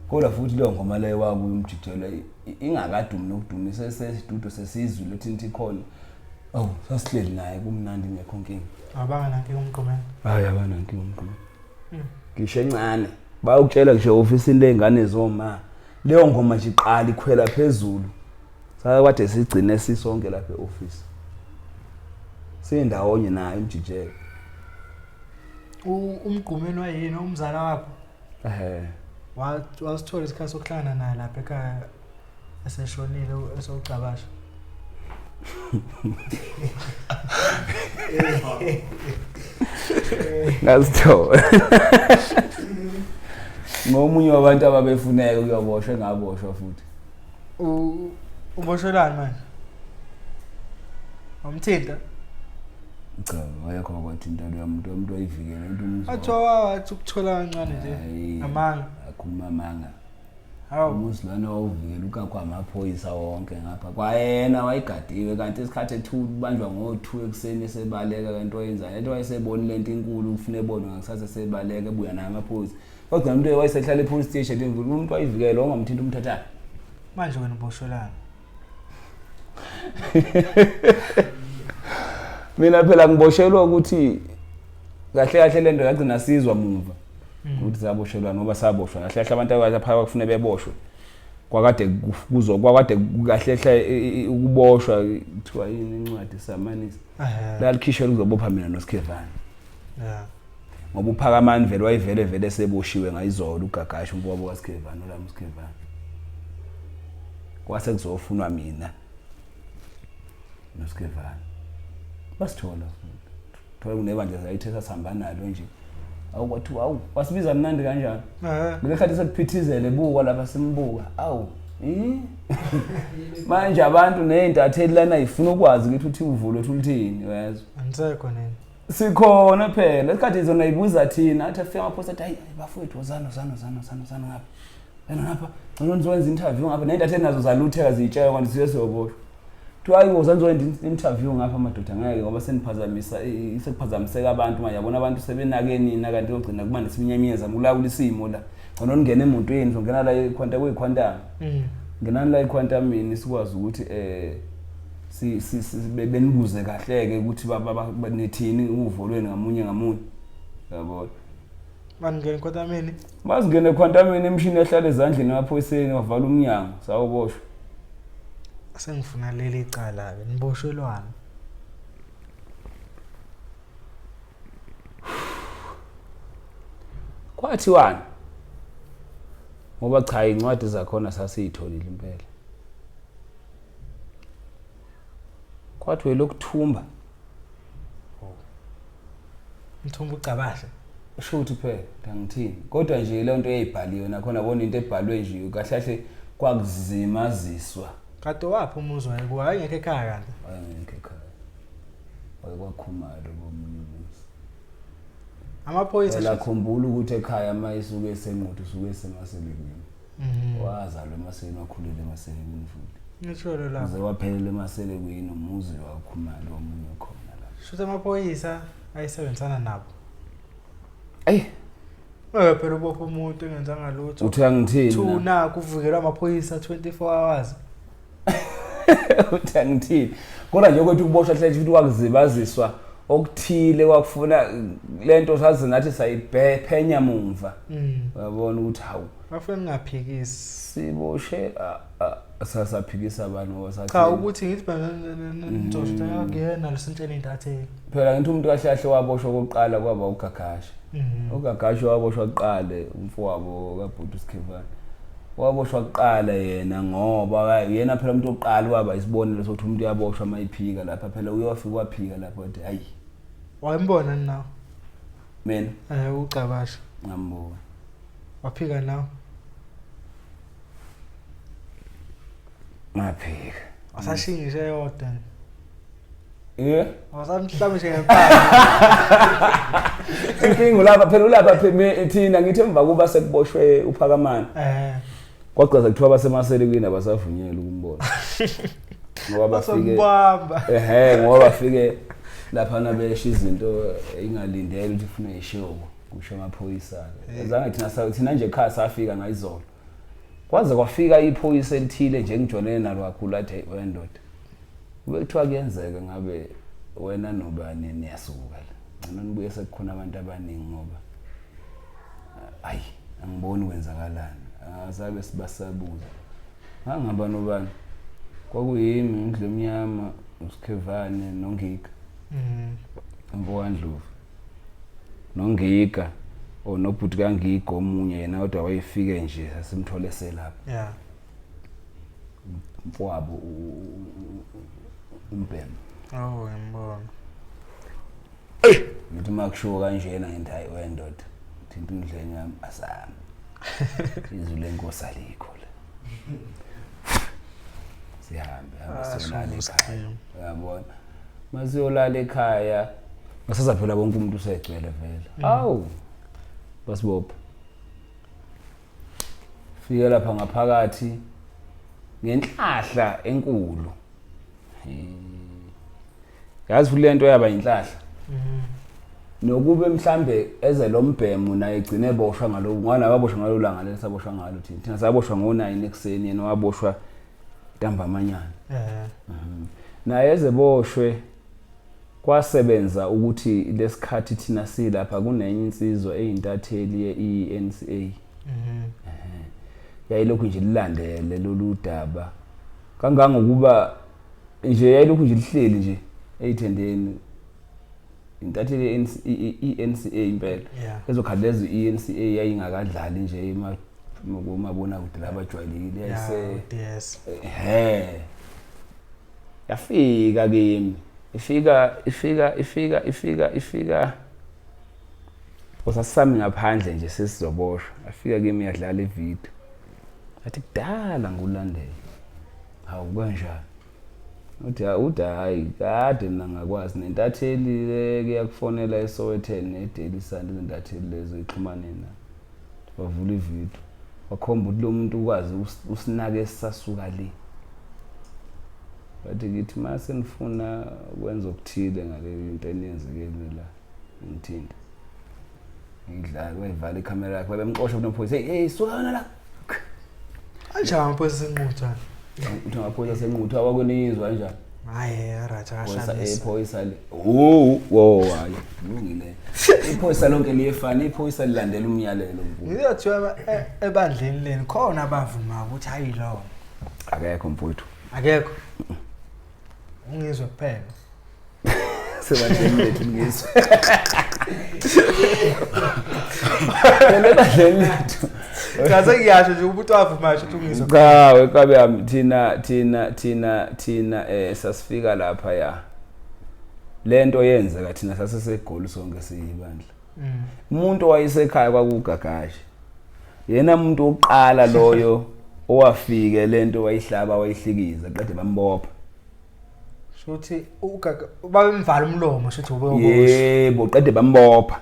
Kodwa futhi leyo ngoma leyo wabuya umjijelo ingakadumi nokuduma sesidudo sesizwe lethi nithi khona. Awu sasihleli naye kumnandi ngekho nkinga. Abanga nankinga umgqumeni. Hayi abanankinga umgqumeni. Ngisho encane bayokutshela ngisho ofisini lezingane zoma leyo ngoma nje iqala ikhwela phezulu. Sake kwade sigcine sisonke lapha eoffice. Sindawonye naye umjijelo. Umgqumeni wayini umzala wakho? Wasithola isikhathi sokuhlangana naye lapha ekhaya eseshonile esocabasha. Ngasithola. Ngomunye wabantu ababefuneka ukuyoboshwa engaboshwa futhi. Uboshelani manje? Wamthinta? Cha, wayekho kwathinta lo muntu oyivikela into umzwa. Athiwa wathi ukuthola kancane nje. Amanga. Akhuluma amanga. Hawu. Umuzi lona wawuvikela ukakwa amaphoyisa wonke ngapha kwayena wayegadiwe kanti isikhathi ethu ubanjwa ngo-2 ekuseni esebaleka kanti wayenzani into wayesebona lento inkulu ufuna ebonwe ngakusasa esebaleka ebuya naye amaphoyisa kodwa umuntu wayesehlala e-police station ethi umuntu wayivikela wangamthinta umthathana. Manje wena uboshelani? Mina phela ngiboshelwa ukuthi kahle kahle lento yagcina sizwa muva ukuthi saboshelwa ngoba saboshwa kahle kahle abantu abaphaka kufune beboshwe kwakade kuzo kwakade kahle kahle ukuboshwa kuthiwa yini incwadi samanisi lalikhishwe kuzobopha mina noSkhevane. Yeah. Ngoba uPhakamani vele wayevele vele seboshiwe ngayizolo uGagasha umfowabo kaSkhevane olami uSkhevane. Kwase kuzofunwa mina noSkhevane. Basithola futhi. Thola kunebandla sayithe sasihamba nalo nje. Awu kwathiwa awu wasibiza mnandi kanjani? Ngekhathi sekuphithizele buka lapha simbuka. Awu. Manje abantu nezintatheli lana ifuna ukwazi ukuthi uthi uvulo uthi ulithini uyezwa. Angisekho nini. Sikhona phela isikhathi zona ibuza thina athi afika amaphoyisa athi hayi bafowethu wozani wozani wozani wozani wozani ngapha. Wena ngapha ngcono nizowenza interview ngapha nezintatheli nazo zalutheka ziyitshela kanti siye siyoboshwa. Kuthiwa hayi wozani nizowenza interview ngapha madoda ngeke ngoba seniphazamisa sekuphazamiseka abantu manje yabona abantu sebenake nina kanti yogcina kuba nesiminyaminyeza kulawula isimo la. Ngcono ningene emotweni zongena la ekhwanta kuyikhwantama. Ngenani la ekhwantamini sikwazi ukuthi benibuze kahle-ke ukuthi nithini uvo lwenu ngamunye ngamunye. Yabona. Bangena ekhwantamini. Basingena ekhwantamini imishini ehlala ezandleni emaphoyiseni wavala umnyango sawuboshwa. Sengifuna leli cala ke niboshelwani. Kwathiwani? Ngoba cha incwadi zakhona sasiyitholile impela. Kwathiwe lokuthumba. Mthumba ucabashe. Shuthi phela ngangithini. Kodwa nje le nto eyibhaliwe nakhona bona into ebhalwe nje kahle kahle kwakuzimaziswa. Kade waphi umuzi wayekuwa wayengekho ekhaya kanti? Wayengekho ekhaya. Wayekwakhumalo komunye umuzi. Amaphoyisa Phela khumbula ukuthi ekhaya uma isuke esenquthu usuke esemaselekweni. Wazalwa emaseleni wakhulela emaselekweni futhi. Ngisholo lapho. Uze waphelela emaselekweni umuzi wakhumalo omunye khona lapho. Shuthi amaphoyisa ayisebenzisana nabo. Ey. Phela ubopha umuntu engenzanga lutho. Uthi angithini? Thuna kuvikelwa amaphoyisa 24 hours. Uthi angithini? Kodwa nje ukuthi ukuboshwa hle ukuthi kwakuzibaziswa okuthile kwakufuna lento sazi nathi sayiphenya mumva. Uyabona ukuthi hawu. Bafuna ningaphikisi. Siboshe sasaphikisa abantu ngoba sathi Cha ukuthi ngithi nizosho akuyena lesintsheni intatheli. Phela ngithi umuntu kahle kahle waboshwa okokuqala kwaba uGagasha. uGagasha waboshwa kuqala umfowabo kaBhuti uSkhevane. Waboshwa kuqala yena ngoba yena phela umuntu oqala waba isibonelo sokuthi umuntu uyaboshwa mayiphika lapha phela uyofika waphika lapha wathi hayi. Wayembona nawe? Mina? Ucabasha. Ngambona. Waphika nawe? Ngaphika. Wasashinga nje eyodwa. Yeah. Wasamhlaba nje ngempama. Inkinga lapha phela ulapha thina ngithi emva kuba sekuboshwe uPhakamani. Kwagcaza kuthiwa basemaselekweni abasavunyelwe ukumbona. Ngoba bafike ngoba bafike lapha nabesha izinto ingalindele ukuthi ufune ishow kusho amaphoyisa. Azange thina thina nje ekhaya safika ngayizolo. Kwaze kwafika iphoyisa elithile nje ngijonene nalo kakhulu athi hey wena ndoda. Kube kuthiwa kuyenzeka ngabe wena nobani niyasuka la. Ngcono nibuye sekukhona abantu abaningi ngoba ayi angiboni kwenzakalani. Asabe sibasabuza. Ngangaba nobani? Kwakuyimi ngidle emnyama uSkhevane noNgiga. UmfokaNdlovu. Nongiga onobhuti kaNgiga omunye yena kodwa wayefike nje sasimthole selapha. Yeah. Mfowabo umbhemu. Oh ngiyambona. Ngithi makushiwo kanjena ngithi hayi wendoda thinta indlenya yami asami. Izwi lenkosi alikho la. Sihambe hamba siyolala ekhaya. Uyabona? Masiyolala ekhaya ngasaza phela bonke umuntu usegcwele vele. Awu. Basibopha. Fika lapha ngaphakathi ngenhlahla enkulu. Yazi futhi lento yaba inhlahla. Nokube mhlambe eze lo mbhemu naye egcine eboshwa ngalo ngoba waboshwa ngalo langa leli saboshwa ngalo thina. Thina saboshwa ngo-9 ekuseni, yena waboshwa ntambamanyana. Naye ezeboshwe kwasebenza ukuthi lesikhathi thina silapha kunenye insizwa eyintatheli ye-eNCA. Yayilokhu nje lilandele lolu daba kangangokuba nje yayilokhu nje lihleli nje eyithendeni, intatheli ye-eNCA impela. Ezokhathi lezo i-eNCA yayingakadlali nje kumabonakude labajwayelekile, yayise Yes. Ehhe, yafika kimi, ifika ifika ifika ifika ifika usasami ngaphandle nje sesizoboshwa. Afika kimi yadlala ividiyo, athi kudala ngulandela. Hawu, kanjani? Uthi uthi hayi, kade mina ngakwazi nentatheli le kuyakufonela eSowetan ne-Daily Sun, izintatheli lezo ixhumane na. Wavula ividiyo, wakhomba ukuthi lo muntu ukwazi usinake sisasuka le. Bathi kithi mase nifuna ukwenza okuthile ngale into eniyenzekile la, ngithinte ngidlala. Wayivala ikhamera yakhe, babemxosha kunomaphoyisa. Hey, hey, suka wena la. Kanjani amaphoyisa eNquthu? Uthi amaphoyisa aseNquthu awakwenizwa kanjani? Hayi, right. Phoyisa. Akahlabisa. Iphoyisa le, oh wo, hayi, kulungile, iphoyisa lonke liyefana, iphoyisa lilandela umyalelo mfowethu. Ngizothiwa ebandleni leni khona abavuma ukuthi hayi lo. Akekho mfowethu. Akekho. Ungizwe kuphela. Sebandleni lethu ngizwe phela, ebandleni lethu. Cha, sengiyasho nje ukuthi wavuma nje ukuthi ungizwe. Cha, wekabe yami, thina sasifika lapha ya lento yenzeka, thina sasesegoli sonke siyibandla. Umuntu owayesekhaya kwakugagashi, yena umuntu wokuqala loyo owafike lento wayihlaba wayihlikiza, qede bambopha. Shuthi ugaga babemvala umlomo, shuthi ube oboshwe. Yebo, qede bambopha.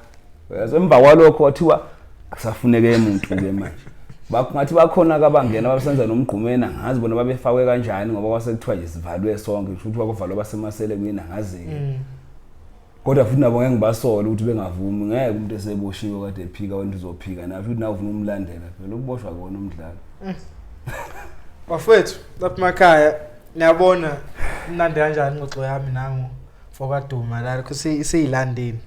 Yazi, emva kwalokho wathiwa akusafuneke umuntu ke manje. Ngathi bakhona abangena babesenza nomgqumeni, angazi bona babefakwe kanjani, ngoba kwase kuthiwa nje sivalwe sonke, kusho ukuthi kwakuvalwe basemasele kuyini, angazi-ke. Kodwa futhi nabo ngeke ngibasole ukuthi bengavumi, ngeke umuntu eseboshiwe kade ephika, wena uzophika nawe futhi nawe ufuna umlandela phela, ukuboshwa kona umdlalo. Bafowethu lapha emakhaya, niyabona imnandi kanjani ingxoxo yami nangu Fokaduma la siyilandeni.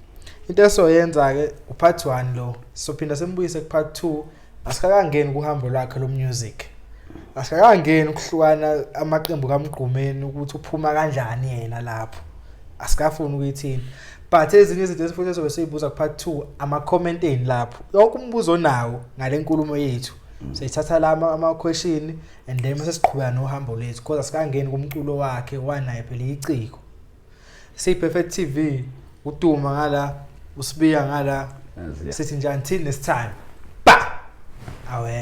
Into esoyenza ke upart 1 lo, sophinda simbuyise ku part 2. Asikakangeni kuhambo lwakhe lo music. Asikakangeni ukuhlukana amaqembu kaMgqumeni, ukuthi uphuma kanjani yena lapho. Asikafuni ukuyithini. But ezinye izinto esifuthi esobe siyibuza ku part 2, ama comment eni lapho. Yonke umbuzo onawo ngale nkulumo yethu. Siyithatha la ama question and then mase siqhubeka nohambo lethu, because asikangeni kumculo wakhe wanaye phela iciko. Siyi-Perfect TV, uDuma ngala, uSibiya ngala. Yazi, Sithi nje until next time. Ba. Awe.